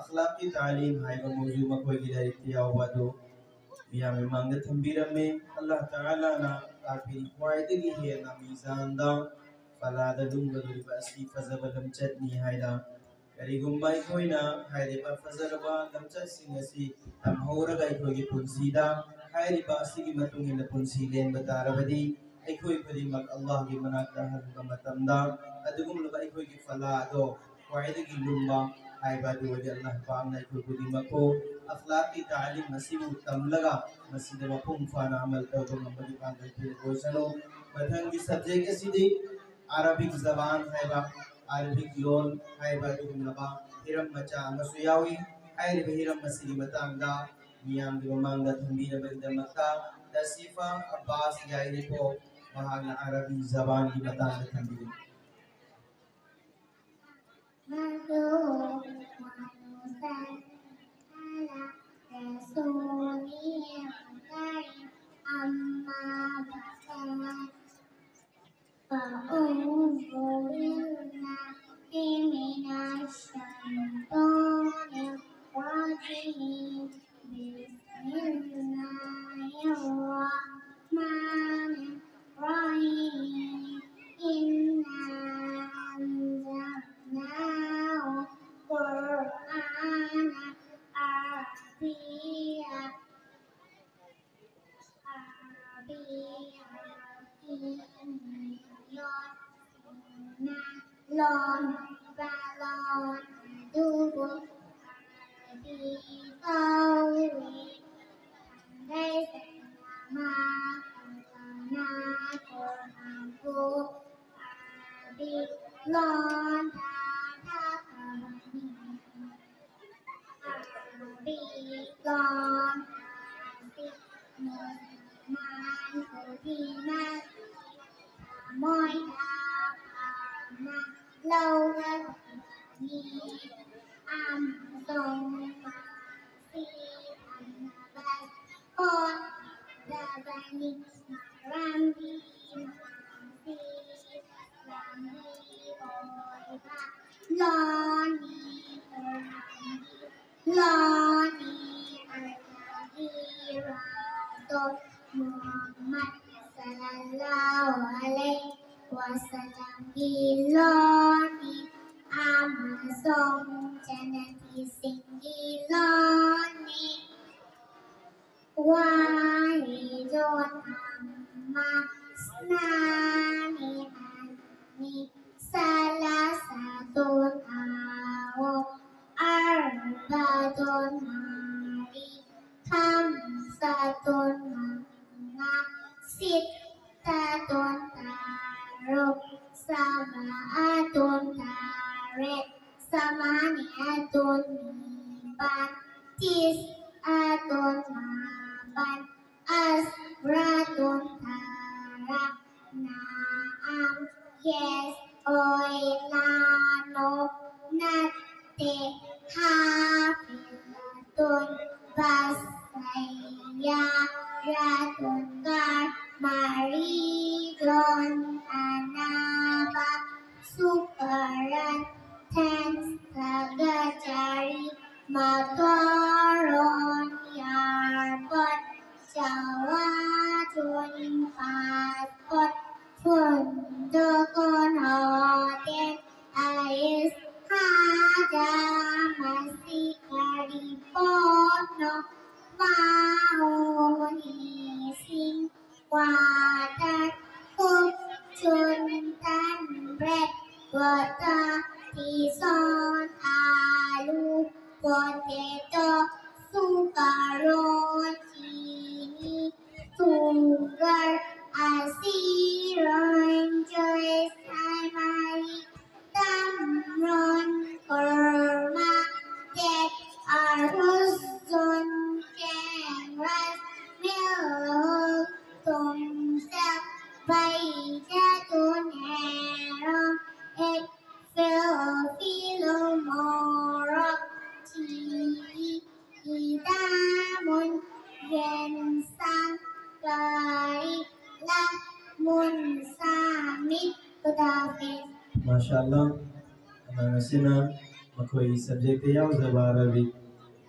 ꯑꯈ꯭ꯂꯥꯛꯀꯤ ꯇꯥꯂꯤꯝ ꯍꯥꯏꯕ ꯃꯧꯖꯨ ꯃꯈꯣꯏꯒꯤ ꯂꯥꯏꯔꯤꯛꯇ ꯌꯥꯎꯕ ꯑꯗꯨ ꯃꯤꯌꯥꯝꯒꯤ ꯃꯥꯡꯗ ꯊꯝꯕꯤꯔꯝꯃꯤ꯫ ꯑꯜꯂꯥꯍ ꯇꯥꯂꯥꯅ ꯇꯥꯛꯄꯤ ꯈ꯭ꯋꯥꯏꯗꯒꯤ ꯍꯦꯟꯅ ꯃꯤꯖꯥꯟꯗ ꯐꯂꯥꯗ ꯂꯨꯝꯒꯗꯧꯔꯤꯕ ꯑꯁꯤ ꯐꯖꯕ ꯂꯝꯆꯠꯅꯤ ꯍꯥꯏꯅ꯫ ꯀꯔꯤꯒꯨꯝꯕ ꯑꯩꯈꯣꯏꯅ ꯍꯥꯏꯔꯤꯕ ꯐꯖꯔꯕ ꯂꯝꯆꯠꯁꯤꯡ ꯑꯁꯤ ꯇꯝꯍꯧꯔꯒ ꯑꯩꯈꯣꯏꯒꯤ ꯄꯨꯟꯁꯤꯗ ꯍꯥꯏꯔꯤꯕ ꯑꯁꯤꯒꯤ ꯃꯇꯨꯡ ꯏꯟꯅ ꯄꯨꯟꯁꯤ ꯂꯦꯟꯕ ꯇꯥꯔꯕꯗꯤ ꯑꯩꯈꯣꯏ ꯈꯨꯗꯤꯡꯃꯛ ꯑꯜꯂꯥꯍꯒꯤ ꯃꯅꯥꯛꯇ ꯍꯟꯕ ꯃꯇꯝꯗ ꯑꯗꯨꯒꯨꯝꯂꯕ ꯑꯩꯈꯣꯏꯒꯤ ꯐꯂꯥ ꯑꯗꯣ ꯈ꯭ꯋꯥꯏꯗꯒꯤ ꯂꯨꯝꯕ ꯍꯥꯏꯕ ꯑꯗꯨ ꯑꯣꯏꯔꯦ꯫ ꯑꯜꯂꯥꯍ ꯄꯥꯛꯅ ꯑꯩꯈꯣꯏ ꯈꯨꯗꯤꯡꯃꯛꯄꯨ ꯑꯈ꯭ꯂꯥꯛꯀꯤ ꯇꯥꯂꯤꯝ ꯑꯁꯤꯕꯨ ꯇꯝꯂꯒ ꯃꯁꯤꯗ ꯃꯄꯨꯡ ꯐꯥꯅ ꯑꯃꯜ ꯇꯧꯕ ꯉꯝꯕꯒꯤ ꯄꯥꯡꯒꯜ ꯄꯤꯔꯛꯄ ꯑꯣꯏꯁꯅꯨ꯫ ꯃꯊꯪꯒꯤ subject ꯑꯁꯤꯗꯤ ꯑꯔꯥꯕꯤꯛ ꯖꯕꯥꯟ ꯍꯥꯏꯕ, ꯑꯔꯥꯕꯤꯛ ꯂꯣꯟ ꯍꯥꯏꯕ ꯑꯗꯨꯒꯨꯝꯂꯕ ꯍꯤꯔꯝ ꯃꯆꯥ ꯑꯃꯁꯨ ꯌꯥꯎꯏ꯫ ꯍꯥꯏꯔꯤꯕ ꯍꯤꯔꯝ ꯑꯁꯤꯒꯤ ꯃꯇꯥꯡꯗ ꯃꯤꯌꯥꯝꯒꯤ ꯃꯃꯥꯡꯗ ꯊꯝꯕꯤꯅꯕꯒꯤꯗꯃꯛꯇ ꯇꯁꯤꯐꯥ ꯑꯕꯥꯁ ꯌꯥꯏꯔꯤꯄꯣꯛ ꯃꯍꯥꯛꯅ ꯑꯔꯥꯕꯤ ꯖꯕꯥꯟꯒꯤ ꯃꯇꯥꯡꯗ ꯊꯝꯕꯤꯒꯅꯤ꯫ نحمده ونصلي على رسوله الكريم. أما بعد، فأعوذ بالله من الشيطان الرجيم. بسم الله الرحمن الرحيم. إنا أنزلناه قرآنا عربيا. عربيا لينذر لنا لون بلون دوبو عربي قوي. ليس ما قلنا قرآن عربي لون تتبعني. Arabic lon asik musman kudina. Moy dapana lau ni am song masi anabas. Hot dabani marambi masi lambi oiba. Lon ni ꯂꯣꯟꯅꯤ ꯑꯜꯂꯥꯍꯒꯤ ꯔꯁꯨꯜ ꯃꯨꯍꯝꯃꯗ ꯁꯜꯂꯜꯂꯥꯍꯨ ꯑꯂꯩꯍꯤ ꯋꯁꯜꯂꯝꯒꯤ ꯂꯣꯟꯅꯤ ꯑꯃꯁꯨꯡ ꯖꯟꯅꯇꯤꯁꯤꯡꯒꯤ ꯂꯣꯟꯅꯤ꯫ واحد أما اثنان أني ثلاثة أو أربعة أني خمسة أني ستة ترك سبعة ترك ثمانية نيبان تسعة نبان عشرة ترك نعم yes oi la no nate حافظة بس سيارة كار مريض أنا سكران تنس تغجري مطار يربط جواد فاسبوت فندق هوتيل أيس حاجة مسيكري بونو ماوني سين Water, cup, chun, tan, bread, butter, tison, alu, potato, sugar, chini, sugar, asiron, juice, primary, tamron, kurma, dates, arroz, zon, keng, rice, milk, tumsel, baija, tunero, egg, filo, filo, morok, chili, idamun, yensang, gari, lamun, samit, kudafit. ꯃꯥꯁꯥ ꯑꯜꯂꯥ꯫ ꯑꯉꯥꯡ ꯑꯁꯤꯅ ꯃꯈꯣꯏꯒꯤ subject ꯇ ꯌꯥꯎꯖꯕ Arabic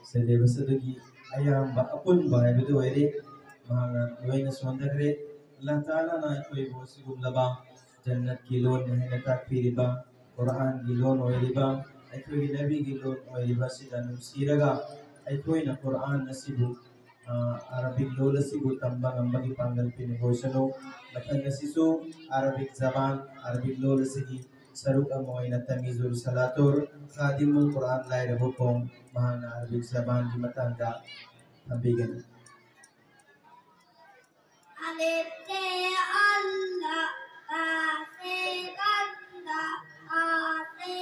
syllabus ꯑꯗꯨꯒꯤ ꯑꯌꯥꯝꯕ ꯑꯄꯨꯟꯕ ꯍꯥꯏꯕꯗꯨ ꯑꯣꯏꯔꯦ꯫ ꯃꯍꯥꯛꯅ ꯂꯣꯏꯅ ꯁꯣꯟꯊꯈ꯭ꯔꯦ꯫ ꯑꯜꯂꯥꯍ ꯇꯥꯂꯥꯅ ꯑꯩꯈꯣꯏꯕꯨ ꯑꯁꯤꯒꯨꯝꯂꯕ ꯖꯟꯅꯠꯀꯤ ꯂꯣꯟ ꯍꯥꯏꯅ ꯇꯥꯛꯄꯤꯔꯤꯕ, ꯀꯨꯔꯥꯟꯒꯤ ꯂꯣꯟ ꯑꯣꯏꯔꯤꯕ, ꯑꯩꯈꯣꯏꯒꯤ ꯅꯕꯤꯒꯤ ꯂꯣꯟ ꯑꯣꯏꯔꯤꯕ ꯑꯁꯤꯗ ꯅꯨꯡꯁꯤꯔꯒ ꯑꯩꯈꯣꯏꯅ ꯀꯨꯔꯥꯟ ꯑꯁꯤꯕꯨ, ꯑ, ꯑꯔꯕꯤꯛ ꯂꯣꯟ ꯑꯁꯤꯕꯨ ꯇꯝꯕ ꯉꯝꯕꯒꯤ ꯄꯥꯡꯒꯜ ꯄꯤꯅꯕ ꯑꯣꯏꯁꯅꯨ꯫ ꯃꯊꯪ ꯑꯁꯤꯁꯨ ꯑꯔꯕꯤꯛ ꯖꯕꯥꯟ, ꯑꯔꯕꯤꯛ ꯂꯣꯟ ꯑꯁꯤꯒꯤ ꯁꯔꯨꯛ ꯑꯃ ꯑꯣꯏꯅ ꯇꯃꯤꯖꯨꯜ ꯁꯂꯥꯇꯨꯔ ꯈꯥꯗꯤꯃꯨꯜ ꯀꯨꯔꯥꯟ ꯂꯥꯏꯔꯕ ꯈꯣꯡ, ꯃꯍꯥꯛꯅ ꯑꯔꯕꯤꯛ ꯖꯕꯥꯟꯒꯤ ꯃꯇꯥꯡꯗ ꯊꯝꯕꯤꯒꯅꯤ꯫ ꯑꯂꯤꯐ ꯁꯦ ꯑꯜꯂꯥ, ꯕꯥ ꯁꯦ ꯕꯟꯗꯥ, ꯍꯥ ꯁꯦ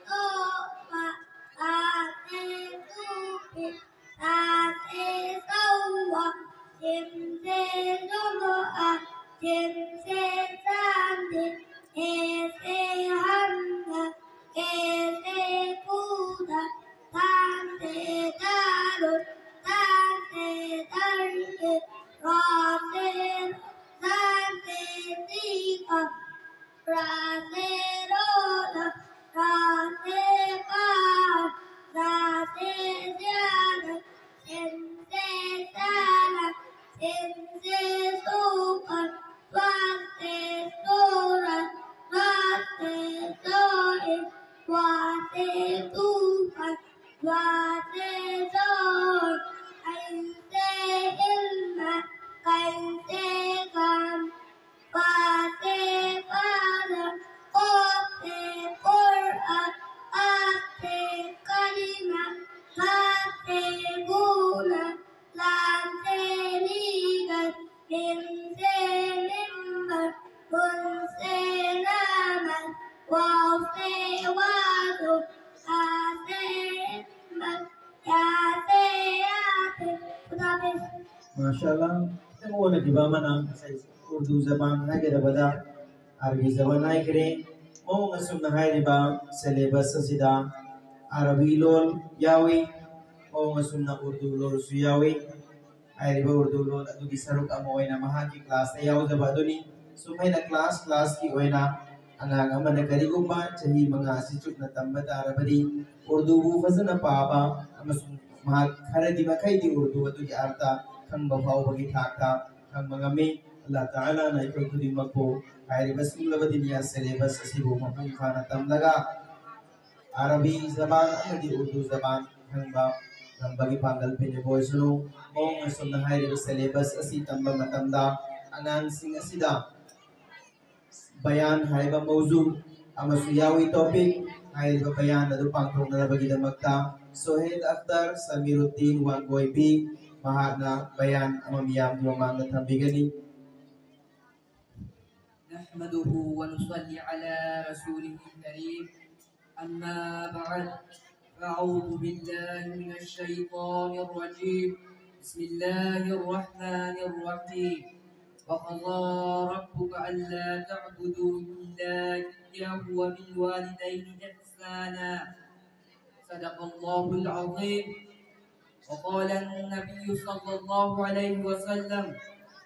ꯇꯣꯕꯥ, ꯇꯥ ꯁꯦ ꯇꯨꯐꯤꯛ, ꯁꯥ ꯁꯦ ꯁꯧꯋꯥ, ꯖꯤꯝ ꯁꯦ ꯖꯨꯃꯨꯑꯥ, ꯖꯤꯝ ꯁꯦ ꯖꯥꯟꯗꯤꯜ, ꯍꯦ ꯁꯦ ꯍꯝꯖꯥ, ꯀꯦ ꯁꯦ ꯀꯨꯗꯥ, ꯗꯥꯜ ꯁꯦ ꯗꯥꯔꯨꯟ, ꯇꯥ ꯁꯦ ꯇꯔꯇꯤꯜ, ꯔꯥ ꯁꯦ ꯔꯣ, ꯁꯥ ꯁꯦ ꯁꯤꯈꯥ, ꯔꯥ ꯁꯦ ꯔꯣꯂꯥ, ꯔꯥ ꯁꯦ ꯄꯍꯥꯔ, ꯖꯥ ꯁꯦ ꯖꯥꯂꯥꯜ, ꯁꯤꯟ ꯁꯦ ꯁꯂꯥꯝ، ꯁꯤꯟ ꯁꯦ ꯁꯨꯐꯥꯟ, ꯁ꯭ꯋꯥꯗ ꯁꯦ ꯁꯨꯔꯥꯟ, ꯔꯥ ꯁꯦ ꯁꯨꯏꯟ, ꯋꯥ ꯁꯦ ꯇꯨꯐꯥꯟ, ꯋꯥ ꯁꯦ ꯖꯨꯍꯨꯔ, ꯑꯩꯟ ꯁꯦ ꯏꯜꯃꯥꯟ, ꯀꯥꯞ ꯁꯦ ꯀꯃꯔ, ꯐꯥ ꯁꯦ ꯐꯖꯔ, ꯀꯥꯐ ꯁꯦ ꯀꯨꯔꯑꯥꯟ, ꯀꯥꯐ ꯁꯦ ꯀꯂꯤꯃꯥ, ꯍꯥ ꯁꯦ ꯍꯨꯅꯥ, ꯂꯥꯝ ꯁꯦ ꯂꯤꯒꯥꯏ, ꯃꯤꯝ ꯁꯦ ꯃꯤꯝꯕꯔ, ꯅꯨꯟ ꯁꯦ ꯅꯃꯥꯖ, ꯋꯥꯎ ꯁꯦ ꯋꯥꯖꯤꯕ, ꯍꯥ ꯁꯦ ꯍꯤꯛꯃꯠ, ꯌꯥ ꯁꯦ ꯌꯥꯁꯤꯟ꯫ ꯈꯨꯗꯥ ꯍꯥꯐꯤꯖ꯫ ꯃꯥꯁꯥ ꯑꯜꯂꯥ꯫ ꯈꯤꯇꯪ ꯑꯣꯟꯅꯈꯤꯕ ꯑꯃꯅ ꯉꯁꯥꯏ ꯎꯔꯗꯨ ꯖꯕꯥꯟ ꯍꯥꯏꯒꯗꯕꯗ ꯑꯔꯕꯤ ꯖꯕꯥꯟ ꯍꯥꯏꯈ꯭ꯔꯦ꯫ ꯃꯑꯣꯡ ꯑꯁꯨꯝꯅ ꯍꯥꯏꯔꯤꯕ ꯁꯦꯂꯦꯕꯁ ꯑꯁꯤꯗ ꯑꯔꯕꯤ ꯂꯣꯜ ꯌꯥꯎꯏ, ꯃꯑꯣꯡ ꯑꯁꯨꯝꯅ ꯎꯔꯗꯨ ꯂꯣꯜꯁꯨ ꯌꯥꯎꯏ꯫ ꯍꯥꯏꯔꯤꯕ ꯎꯔꯗꯨ ꯂꯣꯜ ꯑꯗꯨꯒꯤ ꯁꯔꯨꯛ ꯑꯃ ꯑꯣꯏꯅ ꯃꯍꯥꯛꯀꯤ ꯀ꯭ꯂꯥꯁꯇ ꯌꯥꯎꯖꯕ ꯑꯗꯨꯅꯤ꯫ ꯁꯨꯃꯥꯏꯅ ꯀ꯭ꯂꯥꯁ ꯀ꯭ꯂꯥꯁꯀꯤ ꯑꯣꯏꯅ ꯑꯉꯥꯡ ꯑꯃꯅ ꯀꯔꯤꯒꯨꯝꯕ ꯆꯍꯤ ꯃꯉꯥ ꯑꯁꯤ ꯆꯨꯞꯅ ꯇꯝꯕ ꯇꯥꯔꯕꯗꯤ ꯎꯔꯗꯨꯕꯨ ꯐꯖꯅ ꯄꯥꯕ ꯑꯃꯁꯨꯡ ꯃꯍꯥꯛ ꯈꯔꯗꯤ ꯃꯈꯩꯗꯤ ꯎꯔꯗꯨ ꯑꯗꯨꯒꯤ ꯑꯥꯔꯊ ꯈꯪꯕ ꯐꯥꯎꯕꯒꯤ ꯊꯥꯛꯇ ꯈꯪꯕ ꯉꯝꯃꯤ꯫ ꯑꯜꯂꯥꯍ ꯇꯥꯂꯥꯅ ꯑꯩꯈꯣꯏ ꯈꯨꯗꯤꯡꯃꯛꯄꯨ ꯍꯥꯏꯔꯤꯕ ꯁꯤꯡꯂꯕ ꯗꯤꯅꯤꯌꯥ ꯁꯦꯂꯦꯕꯁ ꯑꯁꯤꯕꯨ ꯃꯄꯨꯡ ꯐꯥꯅ ꯇꯝꯂꯒ ꯑꯔꯕꯤ ꯖꯕꯥꯟ ꯑꯃꯗꯤ ꯎꯔꯗꯨ ꯖꯕꯥꯟ ꯈꯪꯕ ꯉꯝꯕꯒꯤ ꯄꯥꯡꯒꯜ ꯄꯤꯅꯕ ꯑꯣꯏꯁꯅꯨ꯫ ꯃꯑꯣꯡ ꯑꯁꯨꯝꯅ ꯍꯥꯏꯔꯤꯕ ꯁꯦꯂꯦꯕꯁ ꯑꯁꯤ ꯇꯝꯕ ꯃꯇꯝꯗ ꯑꯉꯥꯡꯁꯤꯡ ꯑꯁꯤꯗ ꯕꯌꯥꯟ ꯍꯥꯏꯕ ꯃꯧꯖꯨ ꯑꯃꯁꯨ ꯌꯥꯎꯏ꯫ ꯇꯣꯄꯤꯛ ꯍꯥꯏꯔꯤꯕ ꯕꯌꯥꯟ ꯑꯗꯨ ꯄꯥꯡꯊꯣꯛꯅꯅꯕꯒꯤꯗꯃꯛꯇ ꯁꯣꯍꯦꯜ ꯑꯈꯇꯔ ꯁꯃꯤꯔꯨꯗꯤꯟ ꯋꯥꯡꯒꯣꯏꯕꯤ ꯃꯍꯥꯛꯅ ꯕꯌꯥꯟ ꯑꯃ ꯃꯤꯌꯥꯝꯒꯤ ꯃꯃꯥꯡꯗ ꯊꯝꯕꯤꯒꯅꯤ꯫ نحمده ونصلي على رسوله الكريم. أما بعد، فأعوذ بالله من الشيطان الرجيم. بسم الله الرحمن الرحيم. وقضى ربك ألا تعبدوا إلا إياه وبالوالدين إحسانا. صدق الله العظيم. وقال النبي صلى الله عليه وسلم: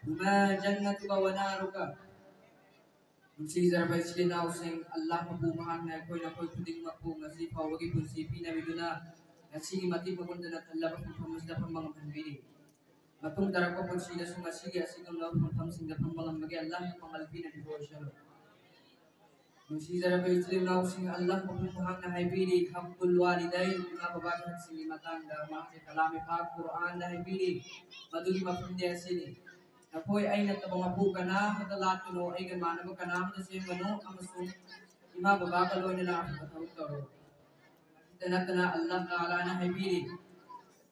هما جنتك ونارك. ꯅꯨꯡꯁꯤꯖꯔꯕ ꯏꯆꯤꯜ ꯏꯅꯥꯎꯁꯤꯡ, ꯑꯜꯂꯥꯍ ꯃꯄꯨ ꯃꯍꯥꯛꯅ ꯑꯩꯈꯣꯏ ꯅꯈꯣꯏ ꯈꯨꯗꯤꯡꯃꯛꯄꯨ ꯉꯁꯤ ꯐꯥꯎꯕꯒꯤ ꯄꯨꯟꯁꯤ ꯄꯤꯅꯕꯤꯗꯨꯅ ꯉꯁꯤꯒꯤ ꯃꯇꯤꯛ ꯃꯒꯨꯟ ꯂꯩꯅ ꯊꯜꯂꯕ ꯐꯝꯐꯝ ꯑꯁꯤꯗ ꯐꯝꯕ ꯉꯝꯍꯟꯕꯤꯔꯤ꯫ ꯃꯇꯨꯡ ꯇꯥꯔꯛꯄ ꯄꯨꯟꯁꯤꯗꯁꯨ ꯉꯁꯤꯒꯤ ꯑꯁꯤꯒꯨꯝꯂꯕ ꯐꯝꯐꯝꯁꯤꯡꯗ ꯐꯝꯕ ꯉꯝꯕꯒꯤ ꯑꯜꯂꯥꯍꯅ ꯄꯥꯡꯒꯜ ꯄꯤꯅꯕꯤꯕ ꯑꯣꯏꯁꯅꯨ꯫ ꯅꯨꯡꯁꯤꯖꯔꯕ ꯏꯆꯤꯜ ꯏꯅꯥꯎꯁꯤꯡ, ꯑꯜꯂꯥꯍ ꯃꯄꯨ ꯃꯍꯥꯛꯅ ꯍꯥꯏꯕꯤꯔꯤ, ꯍꯛꯀꯨꯜ ꯋꯥꯂꯤꯗꯩ, ꯏꯃꯥ ꯕꯕꯥꯒꯤ ꯍꯛꯁꯤꯡꯒꯤ ꯃꯇꯥꯡꯗ ꯃꯍꯥꯛꯀꯤ ꯀꯂꯥꯝ ꯄꯥꯛ ꯀꯨꯔꯑꯥꯟꯗ ꯍꯥꯏꯕꯤꯔꯤ꯫ ꯃꯗꯨꯒꯤ ꯃꯐꯝꯗꯤ ꯑꯁꯤꯅꯤ: ꯅꯈꯣꯏ ꯑꯩ ꯅꯠꯇꯕ ꯃꯄꯨ ꯀꯅꯥꯃꯠꯇ ꯂꯥꯠꯀꯅꯨ, ꯑꯩꯒ ꯃꯥꯟꯅꯕ ꯀꯅꯥꯃꯠꯇ ꯁꯦꯝꯒꯅꯨ, ꯑꯃꯁꯨꯡ ꯏꯃꯥ ꯕꯕꯥꯒ ꯂꯣꯏꯅꯅ ꯑꯐꯕ ꯊꯕꯛ ꯇꯧꯔꯣ꯫ ꯃꯁꯤꯗ ꯅꯠꯇꯅ ꯑꯜꯂꯥꯍ ꯇꯥꯂꯥꯅ ꯍꯥꯏꯕꯤꯔꯤ,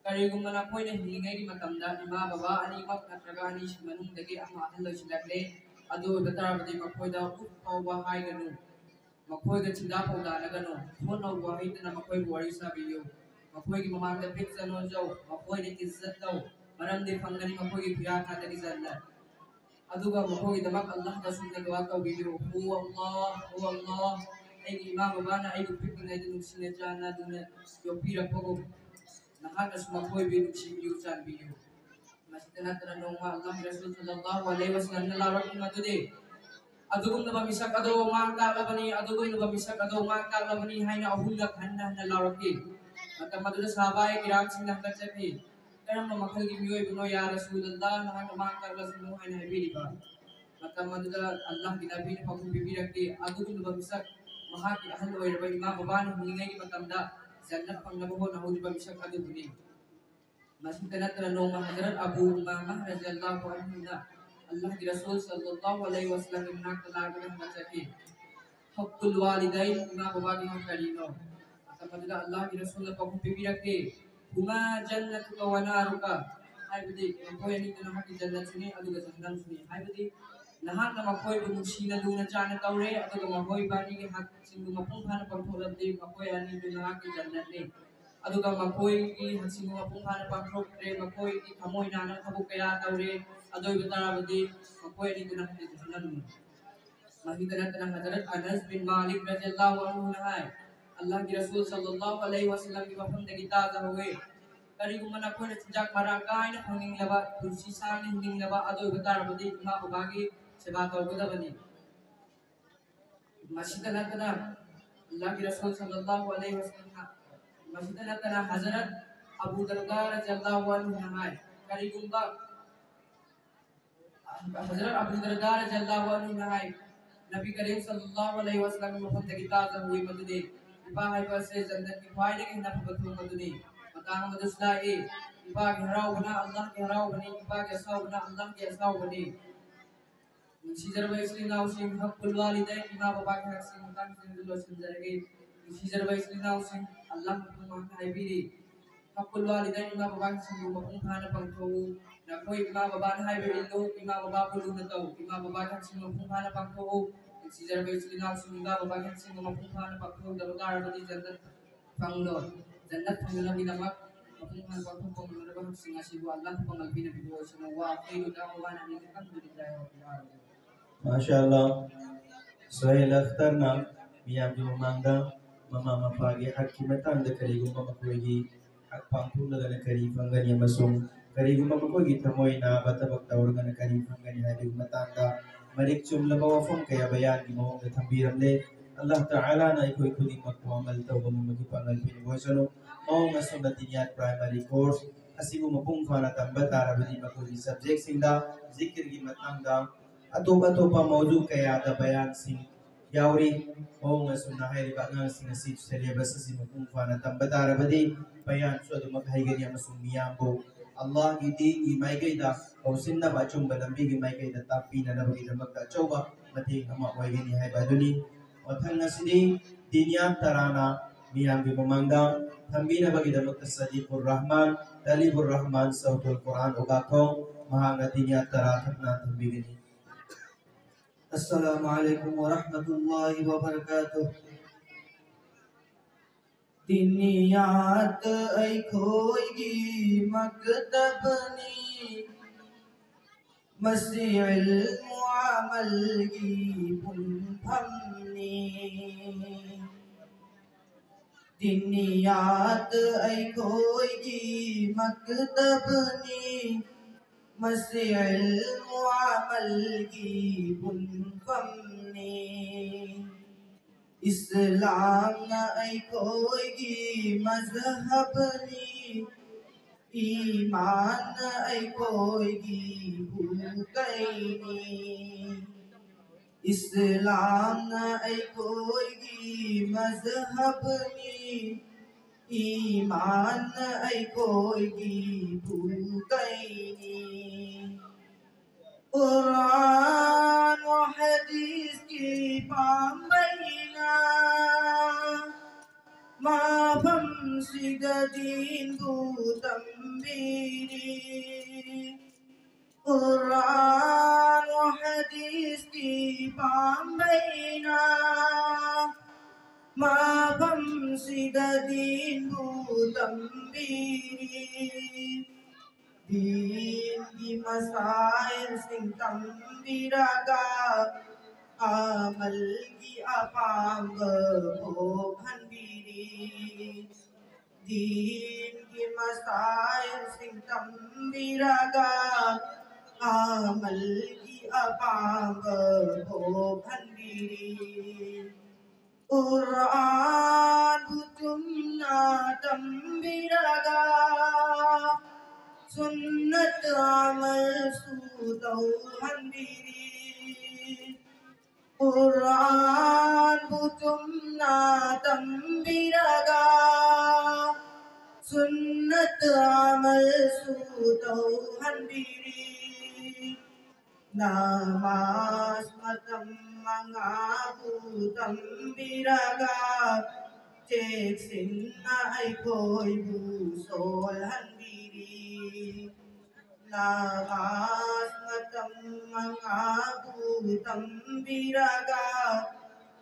ꯀꯔꯤꯒꯨꯝꯕ ꯅꯈꯣꯏꯅ ꯍꯤꯡꯂꯤꯉꯩꯒꯤ ꯃꯇꯝꯗ ꯏꯃꯥ ꯕꯕꯥ ꯑꯅꯤꯃꯛ ꯅꯠꯇ꯭ꯔꯒ ꯑꯅꯤꯁꯤ ꯃꯅꯨꯡꯗꯒꯤ ꯑꯃ ꯑꯍꯜ ꯑꯣꯏꯁꯤꯜꯂꯛꯂꯦ, ꯑꯗꯨ ꯑꯣꯏꯕ ꯇꯥꯔꯕꯗꯤ ꯃꯈꯣꯏꯗ ꯎꯐ ꯐꯥꯎꯕ ꯍꯥꯏꯒꯅꯨ, ꯃꯈꯣꯏꯒ ꯆꯤꯟꯗꯥ ꯄꯥꯎꯗꯥꯅꯒꯅꯨ, ꯊꯣꯠꯅ ꯋꯥꯍꯩꯇꯅ ꯃꯈꯣꯏꯕꯨ ꯋꯥꯔꯤ ꯁꯥꯕꯤꯌꯨ, ꯃꯈꯣꯏꯒꯤ ꯃꯃꯥꯡꯗ ꯐꯤꯠ ꯆꯅꯣꯖꯧ, ꯃꯈꯣꯏꯅ ꯏꯖꯠ ꯇꯧ, ꯃꯔꯝꯗꯤ ꯐꯪꯒꯅꯤ ꯃꯈꯣꯏꯒꯤ ꯈꯨꯌꯥꯊꯥꯗꯒꯤ ꯖꯟꯅꯠ꯫ ꯑꯗꯨꯒ ꯃꯈꯣꯏꯒꯤꯗꯃꯛ ꯑꯜꯂꯥꯍꯗ ꯑꯁꯨꯝꯅ ꯗꯨꯋꯥ ꯇꯧꯕꯤꯌꯨ: "ꯍꯨ ꯑꯜꯂꯥꯍ, ꯍꯨ ꯑꯜꯂꯥꯍ, ꯑꯩꯒꯤ ꯏꯃꯥ ꯕꯕꯥꯅ ꯑꯩꯕꯨ ꯄꯤꯛꯂꯤꯉꯩꯗ ꯅꯨꯡꯁꯤꯅ ꯆꯥꯟꯅꯗꯨꯅ ꯌꯣꯛꯄꯤꯔꯛꯄꯒꯨꯝ ꯅꯍꯥꯛꯅꯁꯨ ꯃꯈꯣꯏꯕꯨ ꯅꯨꯡꯁꯤꯕꯤꯌꯨ, ꯆꯥꯟꯕꯤꯌꯨ"꯫ ꯃꯁꯤꯗ ꯅꯠꯇꯅ ꯅꯣꯡꯃ ꯑꯜꯂꯥꯍ ꯔꯁꯨꯜ ꯁꯜꯂꯜꯂꯥꯍꯨ ꯑꯂꯩꯍꯤ ꯋꯁꯜꯂꯝꯅ ꯂꯥꯎꯔꯛꯈꯤ ꯃꯗꯨꯗꯤ, "ꯑꯗꯨꯒꯨꯝꯂꯕ ꯃꯤꯁꯛ ꯑꯗꯣ ꯃꯥꯡ ꯇꯥꯛꯂꯕꯅꯤ, ꯑꯗꯨꯒꯨꯝꯂꯕ ꯃꯤꯁꯛ ꯑꯗꯣ ꯃꯥꯡ ꯇꯥꯛꯂꯕꯅꯤ" ꯍꯥꯏꯅ ꯑꯍꯨꯝꯂꯛ ꯍꯟꯅ ꯍꯟꯅ ꯂꯥꯎꯔꯛꯈꯤ꯫ ꯃꯇꯝ ꯑꯗꯨꯗ ꯁꯍꯥꯕꯥꯏ ꯀꯤꯔꯥꯝꯁꯤꯡꯅ ꯍꯪꯒꯠꯆꯈꯤ, "ꯀꯔꯝꯕ ꯃꯈꯜꯒꯤ ꯃꯤꯑꯣꯏꯕꯅꯣ ꯌꯥ ꯔꯁꯨꯂꯜꯂꯥꯍ, ꯅꯍꯥꯛꯅ ꯃꯍꯥꯛ ꯇꯥꯛꯂꯁꯅꯨ ꯍꯥꯏꯅ ꯍꯥꯏꯕꯤꯔꯤꯕ?" ꯃꯇꯝ ꯑꯗꯨꯗ ꯑꯜꯂꯥꯍꯒꯤ ꯅꯕꯤꯅ ꯄꯥꯎꯈꯨꯝ ꯄꯤꯕꯤꯔꯛꯈꯤ, "ꯑꯗꯨꯒꯨꯝꯂꯕ ꯃꯤꯁꯛ ꯃꯍꯥꯛꯀꯤ ꯑꯍꯜ ꯑꯣꯏꯔꯕ ꯏꯃꯥ ꯕꯕꯥꯅ ꯍꯤꯡꯂꯤꯉꯩꯒꯤ ꯃꯇꯝꯗ ꯖꯟꯅꯠ ꯐꯪꯅꯕ ꯍꯣꯠꯅꯍꯧꯔꯤꯕ ꯃꯤꯁꯛ ꯑꯗꯨꯕꯨꯅꯤ"꯫ ꯃꯁꯤꯇ ꯅꯠꯇꯅ ꯅꯣꯡꯃ ꯍꯖꯔꯠ ꯑꯕꯨ ꯎꯃꯥꯃꯥ ꯔꯖꯤꯌꯜꯂꯥꯍꯨ ꯑꯟꯍꯨꯅ ꯑꯜꯂꯥꯍꯒꯤ ꯔꯁꯨꯜ ꯁꯜꯂꯜꯂꯥꯍꯨ ꯑꯂꯩꯍꯤ ꯋꯁꯜꯂꯝꯒꯤ ꯃꯅꯥꯛꯇ ꯂꯥꯛꯂꯒ ꯍꯪꯒꯠꯆꯈꯤ, "ꯍꯛꯀꯨꯜ ꯋꯥꯂꯤꯗꯩꯟ, ꯏꯃꯥ ꯕꯕꯥꯒꯤ ꯍꯛ ꯀꯔꯤꯅꯣ?" ꯃꯇꯝ ꯑꯗꯨꯗ ꯑꯜꯂꯥꯍꯒꯤ ꯔꯁꯨꯜꯅ ꯄꯥꯎꯈꯨꯝ ꯄꯤꯕꯤꯔꯛꯈꯤ, "ꯍꯨꯃꯥ ꯖꯟꯅꯇꯨꯀ ꯋ ꯅꯥꯔꯨꯀ", ꯍꯥꯏꯕꯗꯤ ꯃꯈꯣꯏ ꯑꯅꯤꯗꯨ ꯅꯍꯥꯛꯀꯤ ꯖꯟꯅꯠꯁꯨꯅꯤ ꯑꯗꯨꯒ ꯖꯍꯟꯅꯝꯁꯨꯅꯤ, ꯍꯥꯏꯕꯗꯤ ꯅꯍꯥꯛꯅ ꯃꯈꯣꯏꯕꯨ ꯅꯨꯡꯁꯤꯅ ꯂꯨꯅ ꯆꯥꯟꯅ ꯇꯧꯔꯦ, ꯑꯗꯨꯒ ꯃꯈꯣꯏ ꯏꯕꯥꯅꯤꯒꯤ ꯍꯛꯁꯤꯡꯗꯨ ꯃꯄꯨꯡ ꯐꯥꯅ ꯄꯥꯡꯊꯣꯛꯂꯕꯗꯤ ꯃꯈꯣꯏ ꯑꯅꯤꯗꯨ ꯅꯍꯥꯛꯀꯤ ꯖꯟꯅꯠꯅꯤ꯫ ꯑꯗꯨꯒ ꯃꯈꯣꯏꯒꯤ ꯍꯛꯁꯤꯡꯗꯨ ꯃꯄꯨꯡ ꯐꯥꯅ ꯄꯥꯡꯊꯣꯛꯇ꯭ꯔꯦ, ꯃꯈꯣꯏꯒꯤ ꯊꯃꯣꯏ ꯅꯥꯅ ꯊꯕꯛ ꯀꯌꯥ ꯇꯧꯔꯦ, ꯑꯗꯨ ꯑꯣꯏꯕ ꯇꯥꯔꯕꯗꯤ ꯃꯈꯣꯏ ꯑꯅꯤꯗꯨ ꯅꯍꯥꯛꯀꯤ ꯖꯍꯟꯅꯝꯅꯤ꯫ ꯃꯁꯤꯗ ꯅꯠꯇꯅ ꯍꯖꯔꯠ ꯑꯅꯁ ꯕꯤꯟ ꯃꯥꯂꯤꯛ ꯔꯖꯤꯌꯜꯂꯥꯍꯨ ꯑꯟꯍꯨꯅ ꯍꯥꯏ, ꯑꯜꯂꯥꯍꯒꯤ ꯔꯁꯨꯜ ꯁꯜꯂꯜꯂꯥꯍꯨ ꯑꯂꯩꯍꯤ ꯋꯁꯜꯂꯝꯒꯤ ꯃꯐꯝꯗꯒꯤ ꯇꯥꯖꯍꯧꯋꯤ, "ꯀꯔꯤꯒꯨꯝꯕ ꯅꯈꯣꯏꯅ ꯆꯤꯟꯖꯥꯛ ꯃꯔꯥꯡ ꯀꯥꯏꯅ ꯐꯪꯅꯤꯡꯂꯕ, ꯄꯨꯟꯁꯤ ꯁꯥꯡꯅ ꯍꯤꯡꯅꯤꯡꯂꯕ, ꯑꯗꯨ ꯑꯣꯏꯕ ꯇꯥꯔꯕꯗꯤ ꯏꯃꯥ ꯕꯕꯥꯒꯤ ꯁꯦꯕꯥ ꯇꯧꯒꯗꯕꯅꯤ"꯫ ꯃꯁꯤꯗ ꯅꯠꯇꯅ ꯑꯜꯂꯥꯍꯒꯤ ꯔꯁꯨꯜ ꯁꯜꯂꯜꯂꯥꯍꯨ ꯑꯂꯩꯍꯤ ꯋꯁꯜꯂꯝꯅ, ꯃꯁꯤꯗ ꯅꯠꯇꯅ ꯍꯖꯔꯠ ꯑꯕꯨ ꯗꯔꯗꯥ ꯔꯖꯤꯌꯜꯂꯥꯍꯨ ꯑꯟꯍꯨꯅ ꯍꯥꯏ, ꯀꯔꯤꯒꯨꯝꯕ ꯍꯖꯔꯠ ꯑꯕꯨ ꯗꯔꯗꯥ ꯔꯖꯤꯌꯜꯂꯥꯍꯨ ꯑꯟꯍꯨꯅ ꯍꯥꯏ, ꯅꯕꯤ ꯀꯔꯤꯝ ꯁꯜꯂꯜꯂꯥꯍꯨ ꯑꯂꯩꯍꯤ ꯋꯁꯜꯂꯝꯒꯤ ꯃꯐꯝꯗꯒꯤ ꯇꯥꯖꯍꯧꯋꯤ ꯃꯗꯨꯗꯤ ꯏꯄꯥ ꯍꯥꯏꯕ ꯑꯁꯤ ꯖꯟꯅꯠꯀꯤ ꯈ꯭ꯋꯥꯏꯗꯒꯤ ꯍꯦꯟꯅ ꯐꯕ ꯊꯣꯡ ꯑꯗꯨꯅꯤ꯫ ꯃꯇꯥꯡ ꯑꯃꯗꯁꯨ ꯂꯥꯛꯏ, "ꯏꯄꯥꯒꯤ ꯍꯔꯥꯎꯕꯅ ꯑꯜꯂꯥꯍꯒꯤ ꯍꯔꯥꯎꯕꯅꯤ, ꯏꯄꯥꯒꯤ ꯑꯁꯥꯎꯕꯅ ꯑꯜꯂꯥꯍꯒꯤ ꯑꯁꯥꯎꯕꯅꯤ"꯫ ꯅꯨꯡꯁꯤꯖꯔꯕ ꯏꯆꯤꯜ ꯏꯅꯥꯎꯁꯤꯡ, ꯍꯛꯀꯨꯜ ꯋꯥꯂꯤꯗꯩꯟ, ꯏꯃꯥ ꯕꯕꯥꯒꯤ ꯍꯛꯁꯤꯡ ꯃꯇꯥꯡꯁꯤꯡꯗ ꯂꯣꯏꯁꯤꯟꯖꯔꯒꯦ꯫ ꯅꯨꯡꯁꯤꯖꯔꯕ ꯏꯆꯤꯜ ꯏꯅꯥꯎꯁꯤꯡ, ꯑꯜꯂꯥꯍꯅ ꯃꯍꯥꯛꯅ ꯍꯥꯏꯕꯤꯔꯤ, ꯍꯛꯀꯨꯜ ꯋꯥꯂꯤꯗꯩꯟ, ꯏꯃꯥ ꯕꯕꯥꯒꯤ ꯍꯛꯁꯤꯡꯕꯨ ꯃꯄꯨꯡ ꯐꯥꯅ ꯄꯥꯡꯊꯣꯛꯎ꯫ ꯅꯈꯣꯏ ꯏꯃꯥ ꯕꯕꯥꯅ ꯍꯥꯏꯕ ꯏꯜꯂꯨ, ꯏꯃꯥ ꯕꯕꯥꯕꯨ ꯂꯨꯅ ꯇꯧ, ꯏꯃꯥ ꯕꯕꯥꯒꯤ ꯍꯛꯁꯤꯡ ꯃꯄꯨꯡ ꯐꯥꯅ ꯄꯥꯡꯊꯣꯛꯎ꯫ ꯅꯨꯡꯁꯤꯖꯔꯕ ꯏꯆꯤꯜ ꯏꯅꯥꯎꯁꯤꯡ, ꯏꯃꯥ ꯕꯕꯥꯒꯤ ꯍꯛꯁꯤꯡ ꯃꯄꯨꯡ ꯐꯥꯅ ꯄꯥꯡꯊꯣꯛꯇꯕ ꯇꯥꯔꯕꯗꯤ ꯖꯟꯅꯠ ꯐꯪꯂꯣꯏ꯫ ꯖꯟꯅꯠ ꯐꯪꯅꯕꯒꯤꯗꯃꯛ ꯃꯄꯨꯡ ꯐꯥꯅ ꯄꯥꯡꯊꯣꯛꯄ ꯉꯝꯅꯕ ꯍꯛꯁꯤꯡ ꯑꯁꯤꯕꯨ ꯑꯜꯂꯥꯍꯅ ꯄꯥꯡꯒꯜ ꯄꯤꯅꯕꯤꯕ ꯑꯣꯏꯁꯅꯨ꯫ ꯋꯥ ꯑꯈꯤꯔꯨ ꯗꯥꯋꯥꯅ ꯑꯅꯤꯜ ꯍꯝꯗꯨꯂꯤꯜꯂꯥꯍꯤ ꯔꯕꯤꯜ ꯑꯥꯂꯃꯤꯟ꯫ ꯃꯥꯁꯥ ꯑꯜꯂꯥꯍ꯫ ꯁꯨꯍꯩꯜ ꯑꯈꯇꯔꯅ ꯃꯤꯌꯥꯝꯒꯤ ꯃꯃꯥꯡꯗ ꯃꯃꯥ ꯃꯄꯥꯒꯤ ꯍꯛꯀꯤ ꯃꯇꯥꯡꯗ ꯀꯔꯤꯒꯨꯝꯕ ꯃꯈꯣꯏꯒꯤ ꯍꯛ ꯄꯥꯡꯊꯣꯛꯂꯒꯅ ꯀꯔꯤ ꯐꯪꯒꯅꯤ ꯑꯃꯁꯨꯡ ꯀꯔꯤꯒꯨꯝꯕ ꯃꯈꯣꯏꯒꯤ ꯊꯃꯣꯏ ꯅꯥꯕ ꯊꯕꯛ ꯇꯧꯔꯒꯅ ꯀꯔꯤ ꯐꯪꯒꯅꯤ ꯍꯥꯏꯕꯒꯤ ꯃꯇꯥꯡꯗ ꯃꯔꯤꯛ ꯆꯨꯝꯂꯕ ꯋꯥꯐꯝ ꯀꯌꯥ ꯕꯌꯥꯟꯒꯤ ꯃꯑꯣꯡꯗ ꯊꯝꯕꯤꯔꯝꯂꯦ꯫ ꯑꯜꯂꯥꯍ ꯇꯥꯂꯥꯅ ꯑꯩꯈꯣꯏ ꯈꯨꯗꯤꯡꯃꯛꯄꯨ ꯑꯃꯜ ꯇꯧꯕ ꯉꯝꯕꯒꯤ ꯄꯥꯡꯒꯜ ꯄꯤꯅꯕ ꯑꯣꯏꯁꯅꯨ꯫ ꯃꯑꯣꯡ ꯑꯁꯨꯝꯅ ꯗꯤꯅꯤꯌꯥꯠ ꯄ꯭ꯔꯥꯏꯃꯥꯔꯤ ꯀꯣꯔꯁ ꯑꯁꯤꯕꯨ ꯃꯄꯨꯡ ꯐꯥꯅ ꯇꯝꯕ ꯇꯥꯔꯕꯗꯤ ꯃꯈꯣꯏꯒꯤ ꯁꯕꯖꯦꯛꯁꯤꯡꯗ ꯖꯤꯀꯤꯔꯒꯤ ꯃꯇꯥꯡꯗ ꯑꯇꯣꯞ ꯑꯇꯣꯞꯄ ꯃꯧꯖꯨ ꯀꯌꯥꯗ ꯕꯌꯥꯟꯁꯤꯡ ꯌꯥꯎꯔꯤ꯫ ꯃꯑꯣꯡ ꯑꯁꯨꯝꯅ ꯍꯥꯏꯔꯤꯕ ꯑꯉꯥꯡꯁꯤꯡ ꯑꯁꯤ ꯁꯦꯂꯦꯕꯁ ꯑꯁꯤ ꯃꯄꯨꯡ ꯐꯥꯅ ꯇꯝꯕ ꯇꯥꯔꯕꯗꯤ ꯕꯌꯥꯟꯁꯨ ꯑꯗꯨꯃꯛ ꯍꯩꯒꯅꯤ ꯑꯃꯁꯨꯡ ꯃꯤꯌꯥꯝꯕꯨ ꯑꯜꯂꯥꯍꯒꯤ ꯗꯤꯟꯒꯤ ꯃꯥꯏꯀꯩꯗ ꯀꯧꯁꯤꯟꯅꯕ, ꯑꯆꯨꯝꯕ ꯂꯝꯕꯤꯒꯤ ꯃꯥꯏꯀꯩꯗ ꯇꯥꯛꯄꯤꯅꯅꯕꯒꯤꯗꯃꯛꯇ ꯑꯆꯧꯕ ꯃꯇꯦꯡ ꯑꯃ ꯑꯣꯏꯒꯅꯤ ꯍꯥꯏꯕ ꯑꯗꯨꯅꯤ꯫ ꯃꯊꯪ ꯑꯁꯤꯗꯤ ꯗꯤꯅꯤꯌꯥꯠ ꯇꯔꯥꯅ ꯃꯤꯌꯥꯝꯒꯤ ꯃꯃꯥꯡꯗ ꯊꯝꯕꯤꯅꯕꯒꯤꯗꯃꯛꯇ ꯁꯗꯤꯀꯨꯔ ꯔꯍꯃꯥꯟ, ꯇꯂꯤꯕꯨꯔ ꯔꯍꯃꯥꯟ ꯁꯧꯇꯨꯜ ꯀꯨꯔꯥꯟ ꯎꯒꯥꯊꯣꯡ, ꯃꯍꯥꯛꯅ ꯗꯤꯅꯤꯌꯥꯠ ꯇꯔꯥ ꯊꯛꯅ ꯊꯝꯕꯤꯒꯅꯤ꯫ السلام عليكم ورحمة الله وبركاته. ꯗꯤꯅꯤꯌꯥꯠ ꯑꯩꯈꯣꯏꯒꯤ ꯃꯛꯇꯕꯅꯤ, ꯃꯁꯤ ꯏꯜꯃꯨ ꯑꯃꯜꯒꯤ ꯄꯨꯟꯐꯝꯅꯤ꯫ ꯗꯤꯅꯤꯌꯥꯠ ꯑꯩꯈꯣꯏꯒꯤ ꯃꯛꯇꯕꯅꯤ, ꯃꯁꯤ ꯏꯜꯃꯨ ꯑꯃꯜꯒꯤ ꯄꯨꯟꯐꯝꯅꯤ꯫ ꯏꯁꯂꯥꯝꯅ ꯑꯩꯈꯣꯏꯒꯤ ꯃꯖꯍꯕꯅꯤ, ꯏꯃꯥꯟꯅ ꯑꯩꯈꯣꯏꯒꯤ ꯄꯨꯀꯩꯅꯤ꯫ ꯏꯁꯂꯥꯝꯅ ꯑꯩꯈꯣꯏꯒꯤ ꯃꯖꯍꯕꯅꯤ, ꯏꯃꯥꯟꯅ ꯑꯩꯈꯣꯏꯒꯤ ꯄꯨꯀꯩꯅꯤ꯫ ꯀꯨꯔꯥꯟ ꯍꯗꯤꯁꯀꯤ ꯄꯥꯝꯕꯩꯅ ꯃꯐꯝꯁꯤꯗ ꯗꯤꯟꯕꯨ ꯇꯝꯕꯤꯔꯤ꯫ ꯀꯨꯔꯥꯟ ꯍꯗꯤꯁꯀꯤ ꯄꯥꯝꯕꯩꯅ ꯃꯐꯝꯁꯤꯗ ꯗꯤꯟꯕꯨ ꯇꯝꯕꯤꯔꯤ꯫ ꯗꯤꯟꯒꯤ ꯃꯁꯥꯏꯜꯁꯤꯡ ꯇꯝꯕꯤꯔꯒ ꯑꯃꯜꯒꯤ ꯑꯄꯥꯝꯕ ꯄꯣꯛꯍꯟꯕꯤꯔꯤ꯫ ꯗꯤꯟꯒꯤ ꯃꯁꯥꯏꯜꯁꯤꯡ ꯇꯝꯕꯤꯔꯒ ꯑꯃꯜꯒꯤ ꯑꯄꯥꯝꯕ ꯄꯣꯛꯍꯟꯕꯤꯔꯤ꯫ ꯀꯨꯔꯥꯟꯕꯨ ꯆꯨꯝꯅ ꯇꯝꯕꯤꯔꯒ, ꯁꯨꯟꯅꯠ ꯑꯃꯜꯁꯨ ꯇꯧꯍꯟꯕꯤꯔꯤ꯫ ꯀꯨꯔꯥꯟꯕꯨ ꯆꯨꯝꯅ ꯇꯝꯕꯤꯔꯒ, ꯁꯨꯟꯅꯠ ꯑꯃꯜꯁꯨ ꯇꯧꯍꯟꯕꯤꯔꯤ꯫ ꯅꯃꯥꯖ ꯃꯇꯝ ꯃꯉꯥꯕꯨ ꯇꯝꯕꯤꯔꯒ, ꯆꯦꯛꯁꯤꯟꯅ ꯑꯩꯈꯣꯏꯕꯨ ꯁꯣꯜꯍꯟꯕꯤꯔꯤ꯫ ꯅꯃꯥꯖ ꯃꯇꯝ ꯃꯉꯥꯕꯨ ꯇꯝꯕꯤꯔꯒ,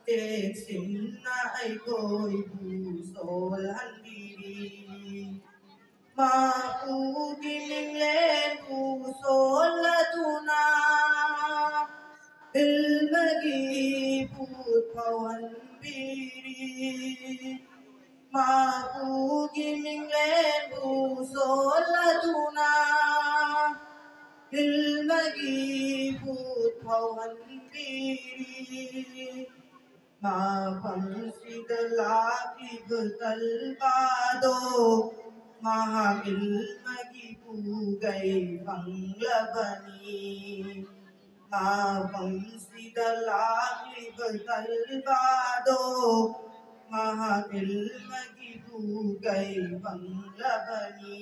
ꯆꯦꯛꯁꯤꯟꯅ ꯑꯩꯈꯣꯏꯕꯨ ꯁꯣꯜꯍꯟꯕꯤꯔꯤ꯫ ꯃꯄꯨꯒꯤ ꯃꯤꯡꯂꯦꯟꯕꯨ ꯁꯣꯜꯂꯗꯨꯅ, ꯏꯜꯃꯒꯤ ꯏꯐꯨꯠ ꯐꯥꯎꯍꯟꯕꯤꯔꯤ꯫ ꯃꯄꯨꯒꯤ ꯃꯤꯡꯂꯦꯟꯕꯨ ꯁꯣꯜꯂꯗꯨꯅ, ꯏꯜꯃꯒꯤ ꯏꯐꯨꯠ ꯐꯥꯎꯍꯟꯕꯤꯔꯤ꯫ ꯃꯐꯝꯁꯤꯗ ꯂꯥꯛꯂꯤꯕ ꯇꯜꯕꯥꯗꯣ ꯃꯍꯥꯛ ꯏꯜꯃꯒꯤ ꯄꯨꯒꯩ ꯐꯪꯂꯕꯅꯤ꯫ ꯃꯐꯝꯁꯤꯗ ꯂꯥꯛꯂꯤꯕ ꯇꯜꯕꯥꯗꯣ ꯃꯍꯥꯛ ꯏꯜꯃꯒꯤ ꯄꯨꯒꯩ ꯐꯪꯂꯕꯅꯤ꯫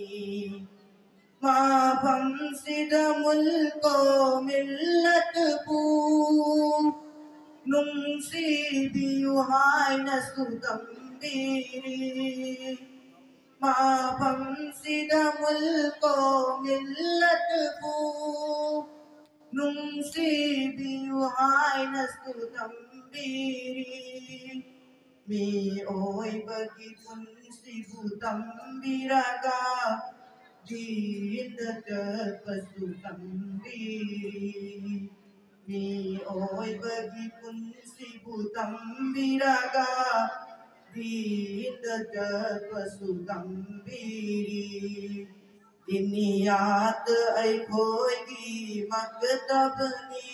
ꯃꯐꯝꯁꯤꯗ ꯃꯨꯜꯀꯣ ꯃꯤꯜꯂꯠꯄꯨ ꯅꯨꯡꯁꯤꯕꯤꯌꯨ ꯍꯥꯏꯅꯁꯨ ꯇꯝꯕꯤꯔꯤ꯫ ꯃꯐꯝꯁꯤꯗ ꯃꯨꯜꯀꯣ ꯃꯤꯜꯂꯠꯄꯨ ꯅꯨꯡꯁꯤꯕꯤꯌꯨ ꯍꯥꯏꯅꯁꯨ ꯇꯝꯕꯤꯔꯤ꯫ ꯃꯤꯑꯣꯏꯕꯒꯤ ꯄꯨꯟꯁꯤꯕꯨ ꯇꯝꯕꯤꯔꯒ ꯗꯤꯟꯗ ꯆꯠꯄꯁꯨ ꯇꯝꯕꯤꯔꯤ꯫ ꯃꯤꯑꯣꯏꯕꯒꯤ ꯄꯨꯟꯁꯤꯕꯨ ꯇꯝꯕꯤꯔꯒ ꯗꯤꯟꯗ ꯆꯠꯄꯁꯨ ꯇꯝꯕꯤꯔꯤ꯫ ꯗꯤꯅꯤꯌꯥꯠ ꯑꯩꯈꯣꯏꯒꯤ ꯃꯛꯇꯕꯅꯤ꯫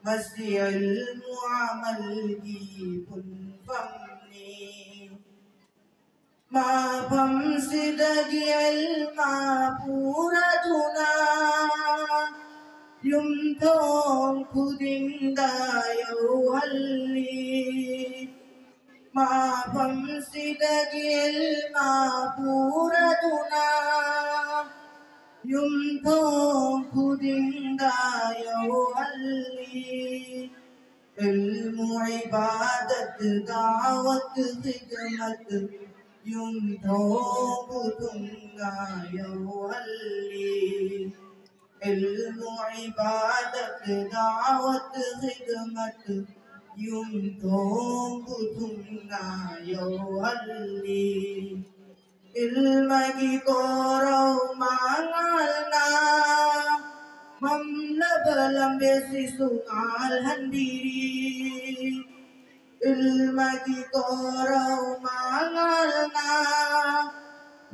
ꯃꯁꯤ ꯏꯜꯃꯨ ꯑꯃꯜꯒꯤ ꯄꯨꯟ ꯃꯐꯝꯅꯤ꯫ ꯃꯐꯝꯁꯤꯗꯒꯤ ꯏꯜꯃ ꯄꯨꯔꯗꯨꯅ ꯌꯨꯝꯊꯣꯡ ꯈꯨꯗꯤꯡꯗ ꯌꯧꯍꯜꯂꯤ꯫ ꯃꯐꯝꯁꯤꯗꯒꯤ ꯏꯜꯃ ꯄꯨꯔꯗꯨꯅ ꯌꯨꯝꯊꯣꯡ ꯈꯨꯗꯤꯡꯗ ꯌꯧꯍꯜꯂꯤ꯫ ꯏꯜꯃꯨ ꯏꯕꯥꯗꯠ ꯗꯥꯋꯠ ꯈꯤꯗꯃꯠ ꯌꯨꯝꯊꯣꯡ ꯈꯨꯗꯤꯡꯗ ꯌꯧꯍꯜꯂꯤ꯫ ꯏꯜꯃꯨ ꯏꯕꯥꯗꯠ ꯗꯥꯋꯠ ꯈꯤꯗꯃꯠ ꯌꯨꯝꯊꯣꯡ ꯈꯨꯗꯤꯡꯗ ꯌꯧꯍꯜꯂꯤ꯫ ꯏꯜꯃꯒꯤ ꯀꯣꯔꯧ ꯃꯉꯥꯜꯅ ꯃꯝꯂꯕ ꯂꯝꯕꯤꯁꯤꯁꯨ ꯉꯥꯜꯍꯟꯕꯤꯔꯤ꯫ ꯏꯜꯃꯒꯤ ꯀꯣꯔꯧ ꯃꯉꯥꯜꯅ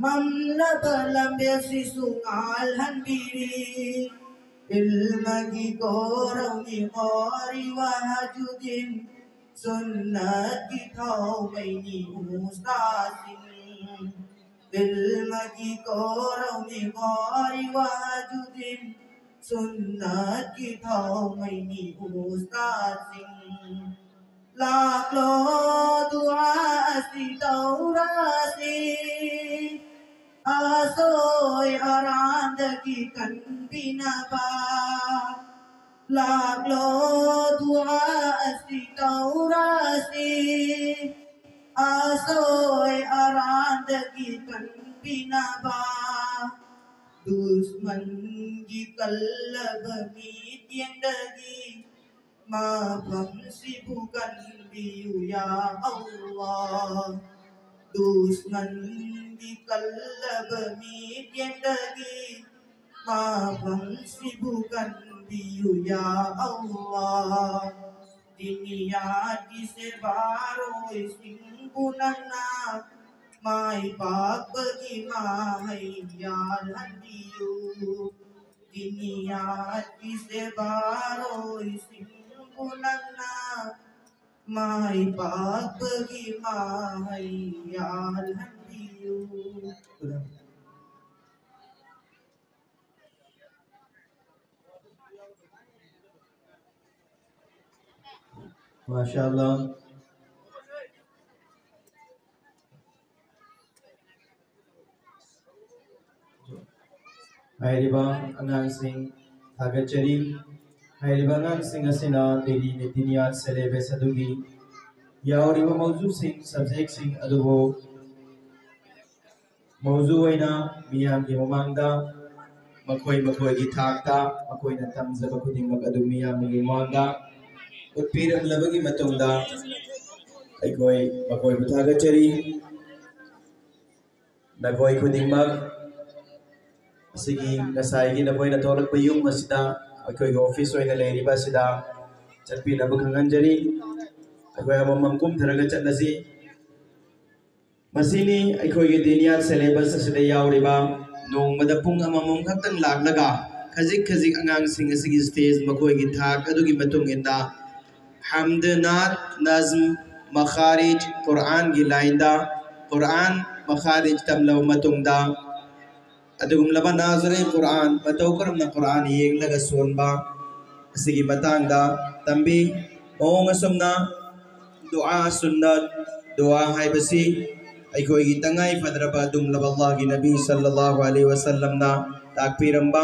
ꯃꯝꯂꯕ ꯂꯝꯕꯤꯁꯤꯁꯨ ꯉꯥꯜꯍꯟꯕꯤꯔꯤ꯫ ꯏꯜꯃꯒꯤ ꯀꯣꯔꯧꯅꯤ ꯀꯣꯔꯤ ꯋꯥꯍꯖꯨꯗꯤꯟ ꯁꯨꯟꯅꯠꯀꯤ ꯊꯥꯎꯃꯩꯅꯤ ꯎꯁꯇꯥꯗꯁꯤꯡ꯫ ꯏꯜꯃꯒꯤ ꯀꯣꯔꯧꯅꯤ ꯀꯣꯔꯤ ꯋꯥꯍꯖꯨꯗꯤꯟ ꯁꯨꯟꯅꯠꯀꯤ ꯊꯥꯎꯃꯩꯅꯤ ꯎꯁꯇꯥꯗꯁꯤꯡ꯫ ꯂꯥꯛꯂꯣ ꯗꯨꯋꯥ ꯑꯁꯤ ꯇꯧꯔꯁꯤ꯫ ꯑꯁꯣꯏ ꯑꯔꯥꯟꯗꯒꯤ ꯀꯟꯕꯤꯅꯕ꯫ ꯂꯥꯛꯂꯣ ꯗꯨꯋꯥ ꯑꯁꯤ ꯇꯧꯔꯁꯤ꯫ ꯑꯁꯣꯏ ꯑꯔꯥꯟꯗꯒꯤ ꯀꯟꯕꯤꯅꯕ꯫ ꯗꯨꯁꯃꯟꯒꯤ ꯀꯜꯂꯕ ꯃꯤꯠꯌꯦꯡꯗꯒꯤ ꯃꯐꯝꯁꯤꯕꯨ ꯀꯟꯕꯤꯌꯨ ꯌꯥ ꯑꯜꯂꯥꯍ꯫ ꯗꯨꯁꯃꯟꯒꯤ ꯀꯜꯂꯕ ꯃꯤꯠꯌꯦꯡꯗꯒꯤ ꯃꯐꯝꯁꯤꯕꯨ ꯀꯟꯕꯤꯌꯨ ꯌꯥ ꯑꯜꯂꯥꯍ꯫ ꯗꯤꯅꯤꯌꯥꯠꯀꯤ ꯁꯦꯕꯥꯔꯣꯏꯁꯤꯡꯕꯨ ꯅꯪꯅ ꯃꯥꯏ ꯄꯥꯛꯄꯒꯤ ꯃꯍꯩ ꯌꯥꯜꯍꯟꯕꯤꯌꯨ꯫ ꯗꯤꯅꯤꯌꯥꯠꯀꯤ ꯁꯦꯕꯥꯔꯣꯏꯁꯤꯡꯕꯨ ꯅꯪꯅ ꯃꯥꯏ ꯄꯥꯛꯄꯒꯤ ꯃꯍꯩ ꯌꯥꯜꯍꯟꯕꯤꯌꯨ꯫ ꯃꯥꯁꯥ ꯑꯜꯂꯥ꯫ ꯍꯥꯏꯔꯤꯕ ꯑꯉꯥꯡꯁꯤꯡ ꯊꯥꯒꯠꯆꯔꯤ꯫ ꯍꯥꯏꯔꯤꯕ ꯑꯉꯥꯡꯁꯤꯡ ꯑꯁꯤꯅ ꯗꯦꯜꯂꯤ ꯃꯦꯗꯤꯅꯤꯌꯥ ꯁꯦꯂꯦꯕꯁ ꯑꯗꯨꯒꯤ ꯌꯥꯎꯔꯤꯕ ꯃꯧꯖꯨꯁꯤꯡ, ꯁꯕꯖꯦꯛꯁꯤꯡ ꯑꯗꯨꯕꯨ ꯃꯧꯖꯨ ꯑꯣꯏꯅ ꯃꯤꯌꯥꯝꯒꯤ ꯃꯃꯥꯡꯗ ꯃꯈꯣꯏ ꯃꯈꯣꯏꯒꯤ ꯊꯥꯛꯇ ꯃꯈꯣꯏꯅ ꯇꯝꯖꯕ ꯈꯨꯗꯤꯡꯃꯛ ꯑꯗꯨ ꯃꯤꯌꯥꯝꯒꯤ ꯃꯃꯥꯡꯗ ꯎꯠꯄꯤꯔꯝꯂꯕꯒꯤ ꯃꯇꯨꯡꯗ ꯑꯩꯈꯣꯏ ꯃꯈꯣꯏꯕꯨ ꯊꯥꯒꯠꯆꯔꯤ꯫ ꯅꯈꯣꯏ ꯈꯨꯗꯤꯡꯃꯛ ꯑꯁꯤꯒꯤ ꯉꯁꯥꯏꯒꯤ ꯅꯈꯣꯏꯅ ꯊꯣꯛꯂꯛꯄ ꯌꯨꯝ ꯑꯁꯤꯗ, ꯑꯩꯈꯣꯏꯒꯤ ꯑꯣꯐꯤꯁ ꯑꯣꯏꯅ ꯂꯩꯔꯤꯕ ꯑꯁꯤꯗ ꯆꯠꯄꯤꯅꯕ ꯈꯪꯍꯟꯖꯔꯤ꯫ ꯑꯩꯈꯣꯏ ꯑꯃꯃꯝ ꯀꯨꯝꯊꯔꯒ ꯆꯠꯂꯁꯤ꯫ ꯃꯁꯤꯅꯤ ꯑꯩꯈꯣꯏꯒꯤ ꯗꯤꯅꯤꯌꯥ ꯁꯦꯂꯦꯕꯁ ꯑꯁꯤꯗ ꯌꯥꯎꯔꯤꯕ, ꯅꯣꯡꯃꯗ ꯄꯨꯡ ꯑꯃꯃꯝ ꯈꯛꯇꯪ ꯂꯥꯛꯂꯒ ꯈꯖꯤꯛ ꯈꯖꯤꯛ ꯑꯉꯥꯡꯁꯤꯡ ꯑꯁꯤꯒꯤ ꯁ꯭ꯇꯦꯖ, ꯃꯈꯣꯏꯒꯤ ꯊꯥꯛ ꯑꯗꯨꯒꯤ ꯃꯇꯨꯡ ꯏꯟꯅ ꯍꯝꯗ, ꯅꯥꯠ, ꯅꯖꯝ, ꯃꯈꯥꯔꯤꯖ, ꯀꯨꯔꯥꯟꯒꯤ ꯂꯥꯏꯟꯗ ꯀꯨꯔꯥꯟ ꯃꯈꯥꯔꯤꯖ ꯇꯝꯂꯕ ꯃꯇꯨꯡꯗ, ꯑꯗꯨꯒꯨꯝꯂꯕ ꯅꯥꯖꯔꯤ ꯀꯨꯔꯥꯟ, ꯃꯇꯧ ꯀꯔꯝꯅ ꯀꯨꯔꯥꯟ ꯌꯦꯡꯂꯒ ꯁꯣꯟꯕ ꯑꯁꯤꯒꯤ ꯃꯇꯥꯡꯗ ꯇꯝꯕꯤ꯫ ꯃꯑꯣꯡ ꯑꯁꯨꯝꯅ ꯗꯨꯑꯥ ꯁꯨꯟꯅꯠ, ꯗꯨꯑꯥ ꯍꯥꯏꯕꯁꯤ ꯑꯩꯈꯣꯏꯒꯤ ꯇꯉꯥꯏ ꯐꯗ꯭ꯔꯕ ꯑꯗꯨꯒꯨꯝꯂꯕ ꯑꯜꯂꯥꯍꯒꯤ ꯅꯕꯤ ꯁꯜꯂꯜꯂꯥꯍꯨ ꯑꯂꯩꯍꯤ ꯋꯁꯜꯂꯝꯅ ꯇꯥꯛꯄꯤꯔꯝꯕ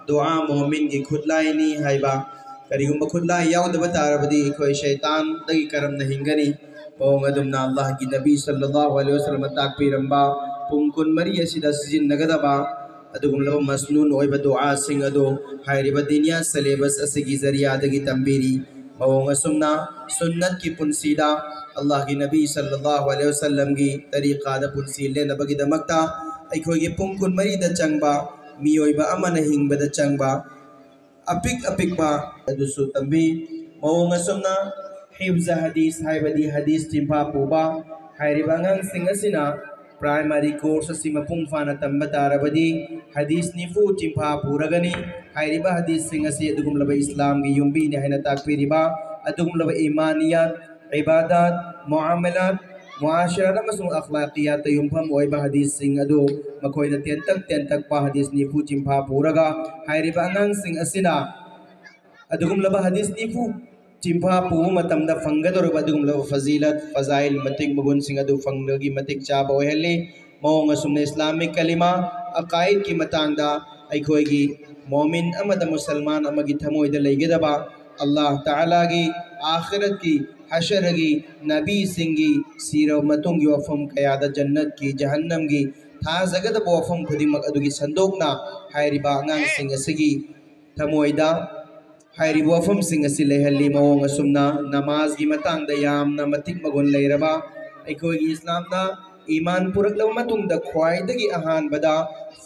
ꯗꯨꯑꯥ ꯃꯣꯃꯤꯟꯒꯤ ꯈꯨꯠꯂꯥꯏꯅꯤ ꯍꯥꯏꯕ꯫ ꯀꯔꯤꯒꯨꯝꯕ ꯈꯨꯠꯂꯥꯏ ꯌꯥꯎꯗꯕ ꯇꯥꯔꯕꯗꯤ ꯑꯩꯈꯣꯏ ꯁꯩꯇꯥꯟꯗꯒꯤ ꯀꯔꯝꯅ ꯍꯤꯡꯒꯅꯤ? ꯃꯑꯣꯡ ꯑꯗꯨꯝꯅ ꯑꯜꯂꯥꯍꯒꯤ ꯅꯕꯤ ꯁꯜꯂꯜꯂꯥꯍꯨ ꯑꯂꯩꯍꯤ ꯋꯁꯜꯂꯝꯅ ꯇꯥꯛꯄꯤꯔꯝꯕ ꯄꯨꯡ ꯀꯨꯟꯃꯔꯤ ꯑꯁꯤꯗ ꯁꯤꯖꯤꯟꯅꯒꯗꯕ ꯑꯗꯨꯒꯨꯝꯂꯕ ꯃꯁꯅꯨꯟ ꯑꯣꯏꯕ ꯗꯨꯑꯥꯁꯤꯡ ꯑꯗꯨ ꯍꯥꯏꯔꯤꯕ ꯗꯤꯅꯤꯌꯥ ꯁꯦꯂꯦꯕꯁ ꯑꯁꯤꯒꯤ ꯖꯔꯤꯌꯥꯗꯒꯤ ꯇꯝꯕꯤꯔꯤ꯫ ꯃꯑꯣꯡ ꯑꯁꯨꯝꯅ ꯁꯨꯟꯅꯠꯀꯤ ꯄꯨꯟꯁꯤꯗ ꯑꯜꯂꯥꯍꯒꯤ ꯅꯕꯤ ꯁꯜꯂꯜꯂꯥꯍꯨ ꯑꯂꯩꯍꯤ ꯋꯁꯜꯂꯝꯒꯤ ꯇꯔꯤꯀꯥꯗ ꯄꯨꯟꯁꯤ ꯂꯦꯟꯅꯕꯒꯤꯗꯃꯛꯇ ꯑꯩꯈꯣꯏꯒꯤ ꯄꯨꯡ ꯀꯨꯟꯃꯔꯤꯗ ꯆꯪꯕ, ꯃꯤꯑꯣꯏꯕ ꯑꯃꯅ ꯍꯤꯡꯕꯗ ꯆꯪꯕ ꯑꯄꯤꯛ ꯑꯄꯤꯛꯄ ꯑꯗꯨꯁꯨ ꯇꯝꯕꯤ꯫ ꯃꯑꯣꯡ ꯑꯁꯨꯝꯅ ꯍꯤꯐꯖ ꯍꯗꯤꯁ ꯍꯥꯏꯕꯗꯤ ꯍꯗꯤꯁ ꯆꯤꯟꯐꯥ ꯄꯨꯕ ꯍꯥꯏꯔꯤꯕ ꯑꯉꯥꯡꯁꯤꯡ ꯑꯁꯤꯅ ꯄ꯭ꯔꯥꯏꯃꯥꯔꯤ ꯀꯣꯔꯁ ꯑꯁꯤ ꯃꯄꯨꯡ ꯐꯥꯅ ꯇꯝꯕ ꯇꯥꯔꯕꯗꯤ ꯍꯗꯤꯁ ꯅꯤꯐꯨ ꯆꯤꯟꯐꯥ ꯄꯨꯔꯒꯅꯤ꯫ ꯍꯥꯏꯔꯤꯕ ꯍꯗꯤꯁꯁꯤꯡ ꯑꯁꯤ ꯑꯗꯨꯒꯨꯝꯂꯕ ꯏꯁꯂꯥꯝꯒꯤ ꯌꯨꯝꯕꯤꯅꯤ ꯍꯥꯏꯅ ꯇꯥꯛꯄꯤꯔꯤꯕ ꯑꯗꯨꯒꯨꯝꯂꯕ ꯏꯃꯥꯅꯤꯌꯥꯠ ꯏꯕꯥꯗꯥꯠ, ꯃꯨꯑꯥꯃꯂꯥꯠ, ꯃꯨꯑꯥꯁꯔꯥꯠ ꯑꯃꯁꯨꯡ ꯑꯈ꯭ꯂꯥꯀꯤꯌꯥꯠꯇ ꯌꯨꯝꯐꯝ ꯑꯣꯏꯕ ꯍꯗꯤꯁꯁꯤꯡ ꯑꯗꯨ ꯃꯈꯣꯏꯅ ꯇꯦꯟꯇꯛ ꯇꯦꯟꯇꯛꯄ ꯍꯗꯤꯁ ꯅꯤꯐꯨ ꯆꯤꯟꯐꯥ ꯄꯨꯔꯒ ꯍꯥꯏꯔꯤꯕ ꯑꯉꯥꯡꯁꯤꯡ ꯑꯁꯤꯅ ꯑꯗꯨꯒꯨꯝꯂꯕ ꯍꯗꯤꯁ ꯅꯤꯐꯨ ꯆꯤꯟꯐꯥ ꯄꯨꯕ ꯃꯇꯝꯗ ꯐꯪꯒꯗꯧꯔꯤꯕ ꯑꯗꯨꯒꯨꯝꯂꯕ ꯐꯖꯤꯂꯠ, ꯐꯖꯥꯏꯜ, ꯃꯇꯤꯛ ꯃꯒꯨꯟꯁꯤꯡ ꯑꯗꯨ ꯐꯪꯕꯒꯤ ꯃꯇꯤꯛ ꯆꯥꯕ ꯑꯣꯏꯍꯜꯂꯤ꯫ ꯃꯑꯣꯡ ꯑꯁꯨꯝꯅ ꯏꯁꯂꯥꯃꯤꯛ ꯀꯂꯤꯃꯥ, ꯑꯀꯥꯏꯗꯀꯤ ꯃꯇꯥꯡꯗ ꯑꯩꯈꯣꯏꯒꯤ ꯃꯣꯃꯤꯟ ꯑꯃꯗ ꯃꯨꯁꯜꯃꯥꯟ ꯑꯃꯒꯤ ꯊꯃꯣꯏꯗ ꯂꯩꯒꯗꯕ ꯑꯜꯂꯥꯍ ꯇꯥꯂꯥꯒꯤ ꯑꯥꯈꯤꯔꯠꯀꯤ, ꯍꯁꯔꯒꯤ, ꯅꯕꯤꯁꯤꯡꯒꯤ ꯁꯤꯔꯕ ꯃꯇꯨꯡꯒꯤ ꯋꯥꯐꯝ ꯀꯌꯥꯗ, ꯖꯟꯅꯠꯀꯤ, ꯖꯍꯟꯅꯝꯒꯤ, ꯊꯥꯖꯒꯗꯕ ꯋꯥꯐꯝ ꯈꯨꯗꯤꯡꯃꯛ ꯑꯗꯨꯒꯤ ꯁꯟꯗꯣꯛꯅ ꯍꯥꯏꯔꯤꯕ ꯑꯉꯥꯡꯁꯤꯡ ꯑꯁꯤꯒꯤ ꯊꯃꯣꯏꯗ ꯍꯥꯏꯔꯤꯕ ꯋꯥꯐꯝꯁꯤꯡ ꯑꯁꯤ ꯂꯩꯍꯜꯂꯤ꯫ ꯃꯑꯣꯡ ꯑꯁꯨꯝꯅ ꯅꯃꯥꯖꯒꯤ ꯃꯇꯥꯡꯗ ꯌꯥꯝꯅ ꯃꯇꯤꯛ ꯃꯒꯨꯟ ꯂꯩꯔꯕ, ꯑꯩꯈꯣꯏꯒꯤ ꯏꯁꯂꯥꯝꯅ ꯏꯃꯥꯟ ꯄꯨꯔꯛꯂꯕ ꯃꯇꯨꯡꯗ ꯈ꯭ꯋꯥꯏꯗꯒꯤ ꯑꯍꯥꯟꯕꯗ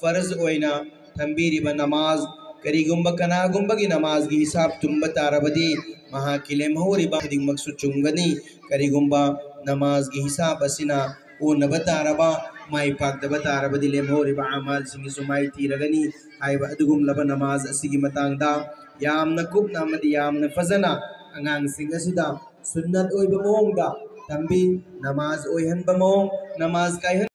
ꯐꯔꯖ ꯑꯣꯏꯅ ꯊꯝꯕꯤꯔꯤꯕ ꯅꯃꯥꯖ, ꯀꯔꯤꯒꯨꯝꯕ ꯀꯅꯥꯒꯨꯝꯕꯒꯤ ꯅꯃꯥꯖꯒꯤ ꯍꯤꯁꯥꯕ ꯆꯨꯝꯕ ꯇꯥꯔꯕꯗꯤ ꯃꯍꯥꯛꯀꯤ ꯂꯦꯝꯍꯧꯔꯤꯕ ꯈꯨꯗꯤꯡꯃꯛꯁꯨ ꯆꯨꯝꯒꯅꯤ꯫ ꯀꯔꯤꯒꯨꯝꯕ ꯅꯃꯥꯖꯒꯤ ꯍꯤꯁꯥꯕ ꯑꯁꯤꯅ ꯑꯣꯟꯅꯕ ꯇꯥꯔꯕ, ꯃꯥꯏ ꯄꯥꯛꯇꯕ ꯇꯥꯔꯕꯗꯤ ꯂꯦꯝꯍꯧꯔꯤꯕ ꯑꯃꯥꯜꯁꯤꯡꯒꯤꯁꯨ ꯃꯥꯏ ꯊꯤꯔꯒꯅꯤ ꯍꯥꯏꯕ ꯑꯗꯨꯒꯨꯝꯂꯕ ꯅꯃꯥꯖ ꯑꯁꯤꯒꯤ ꯃꯇꯥꯡꯗ ꯌꯥꯝꯅ ꯀꯨꯞꯅ ꯑꯃꯗꯤ ꯌꯥꯝꯅ ꯐꯖꯅ ꯑꯉꯥꯡꯁꯤꯡ ꯑꯁꯤꯗ ꯁꯨꯟꯅꯠ ꯑꯣꯏꯕ ꯃꯑꯣꯡꯗ ꯇꯝꯕꯤ꯫ ꯅꯃꯥꯖ ꯑꯣꯏꯍꯟꯕ ꯃꯑꯣꯡ, ꯅꯃꯥꯖ ꯀꯥꯏꯍꯟ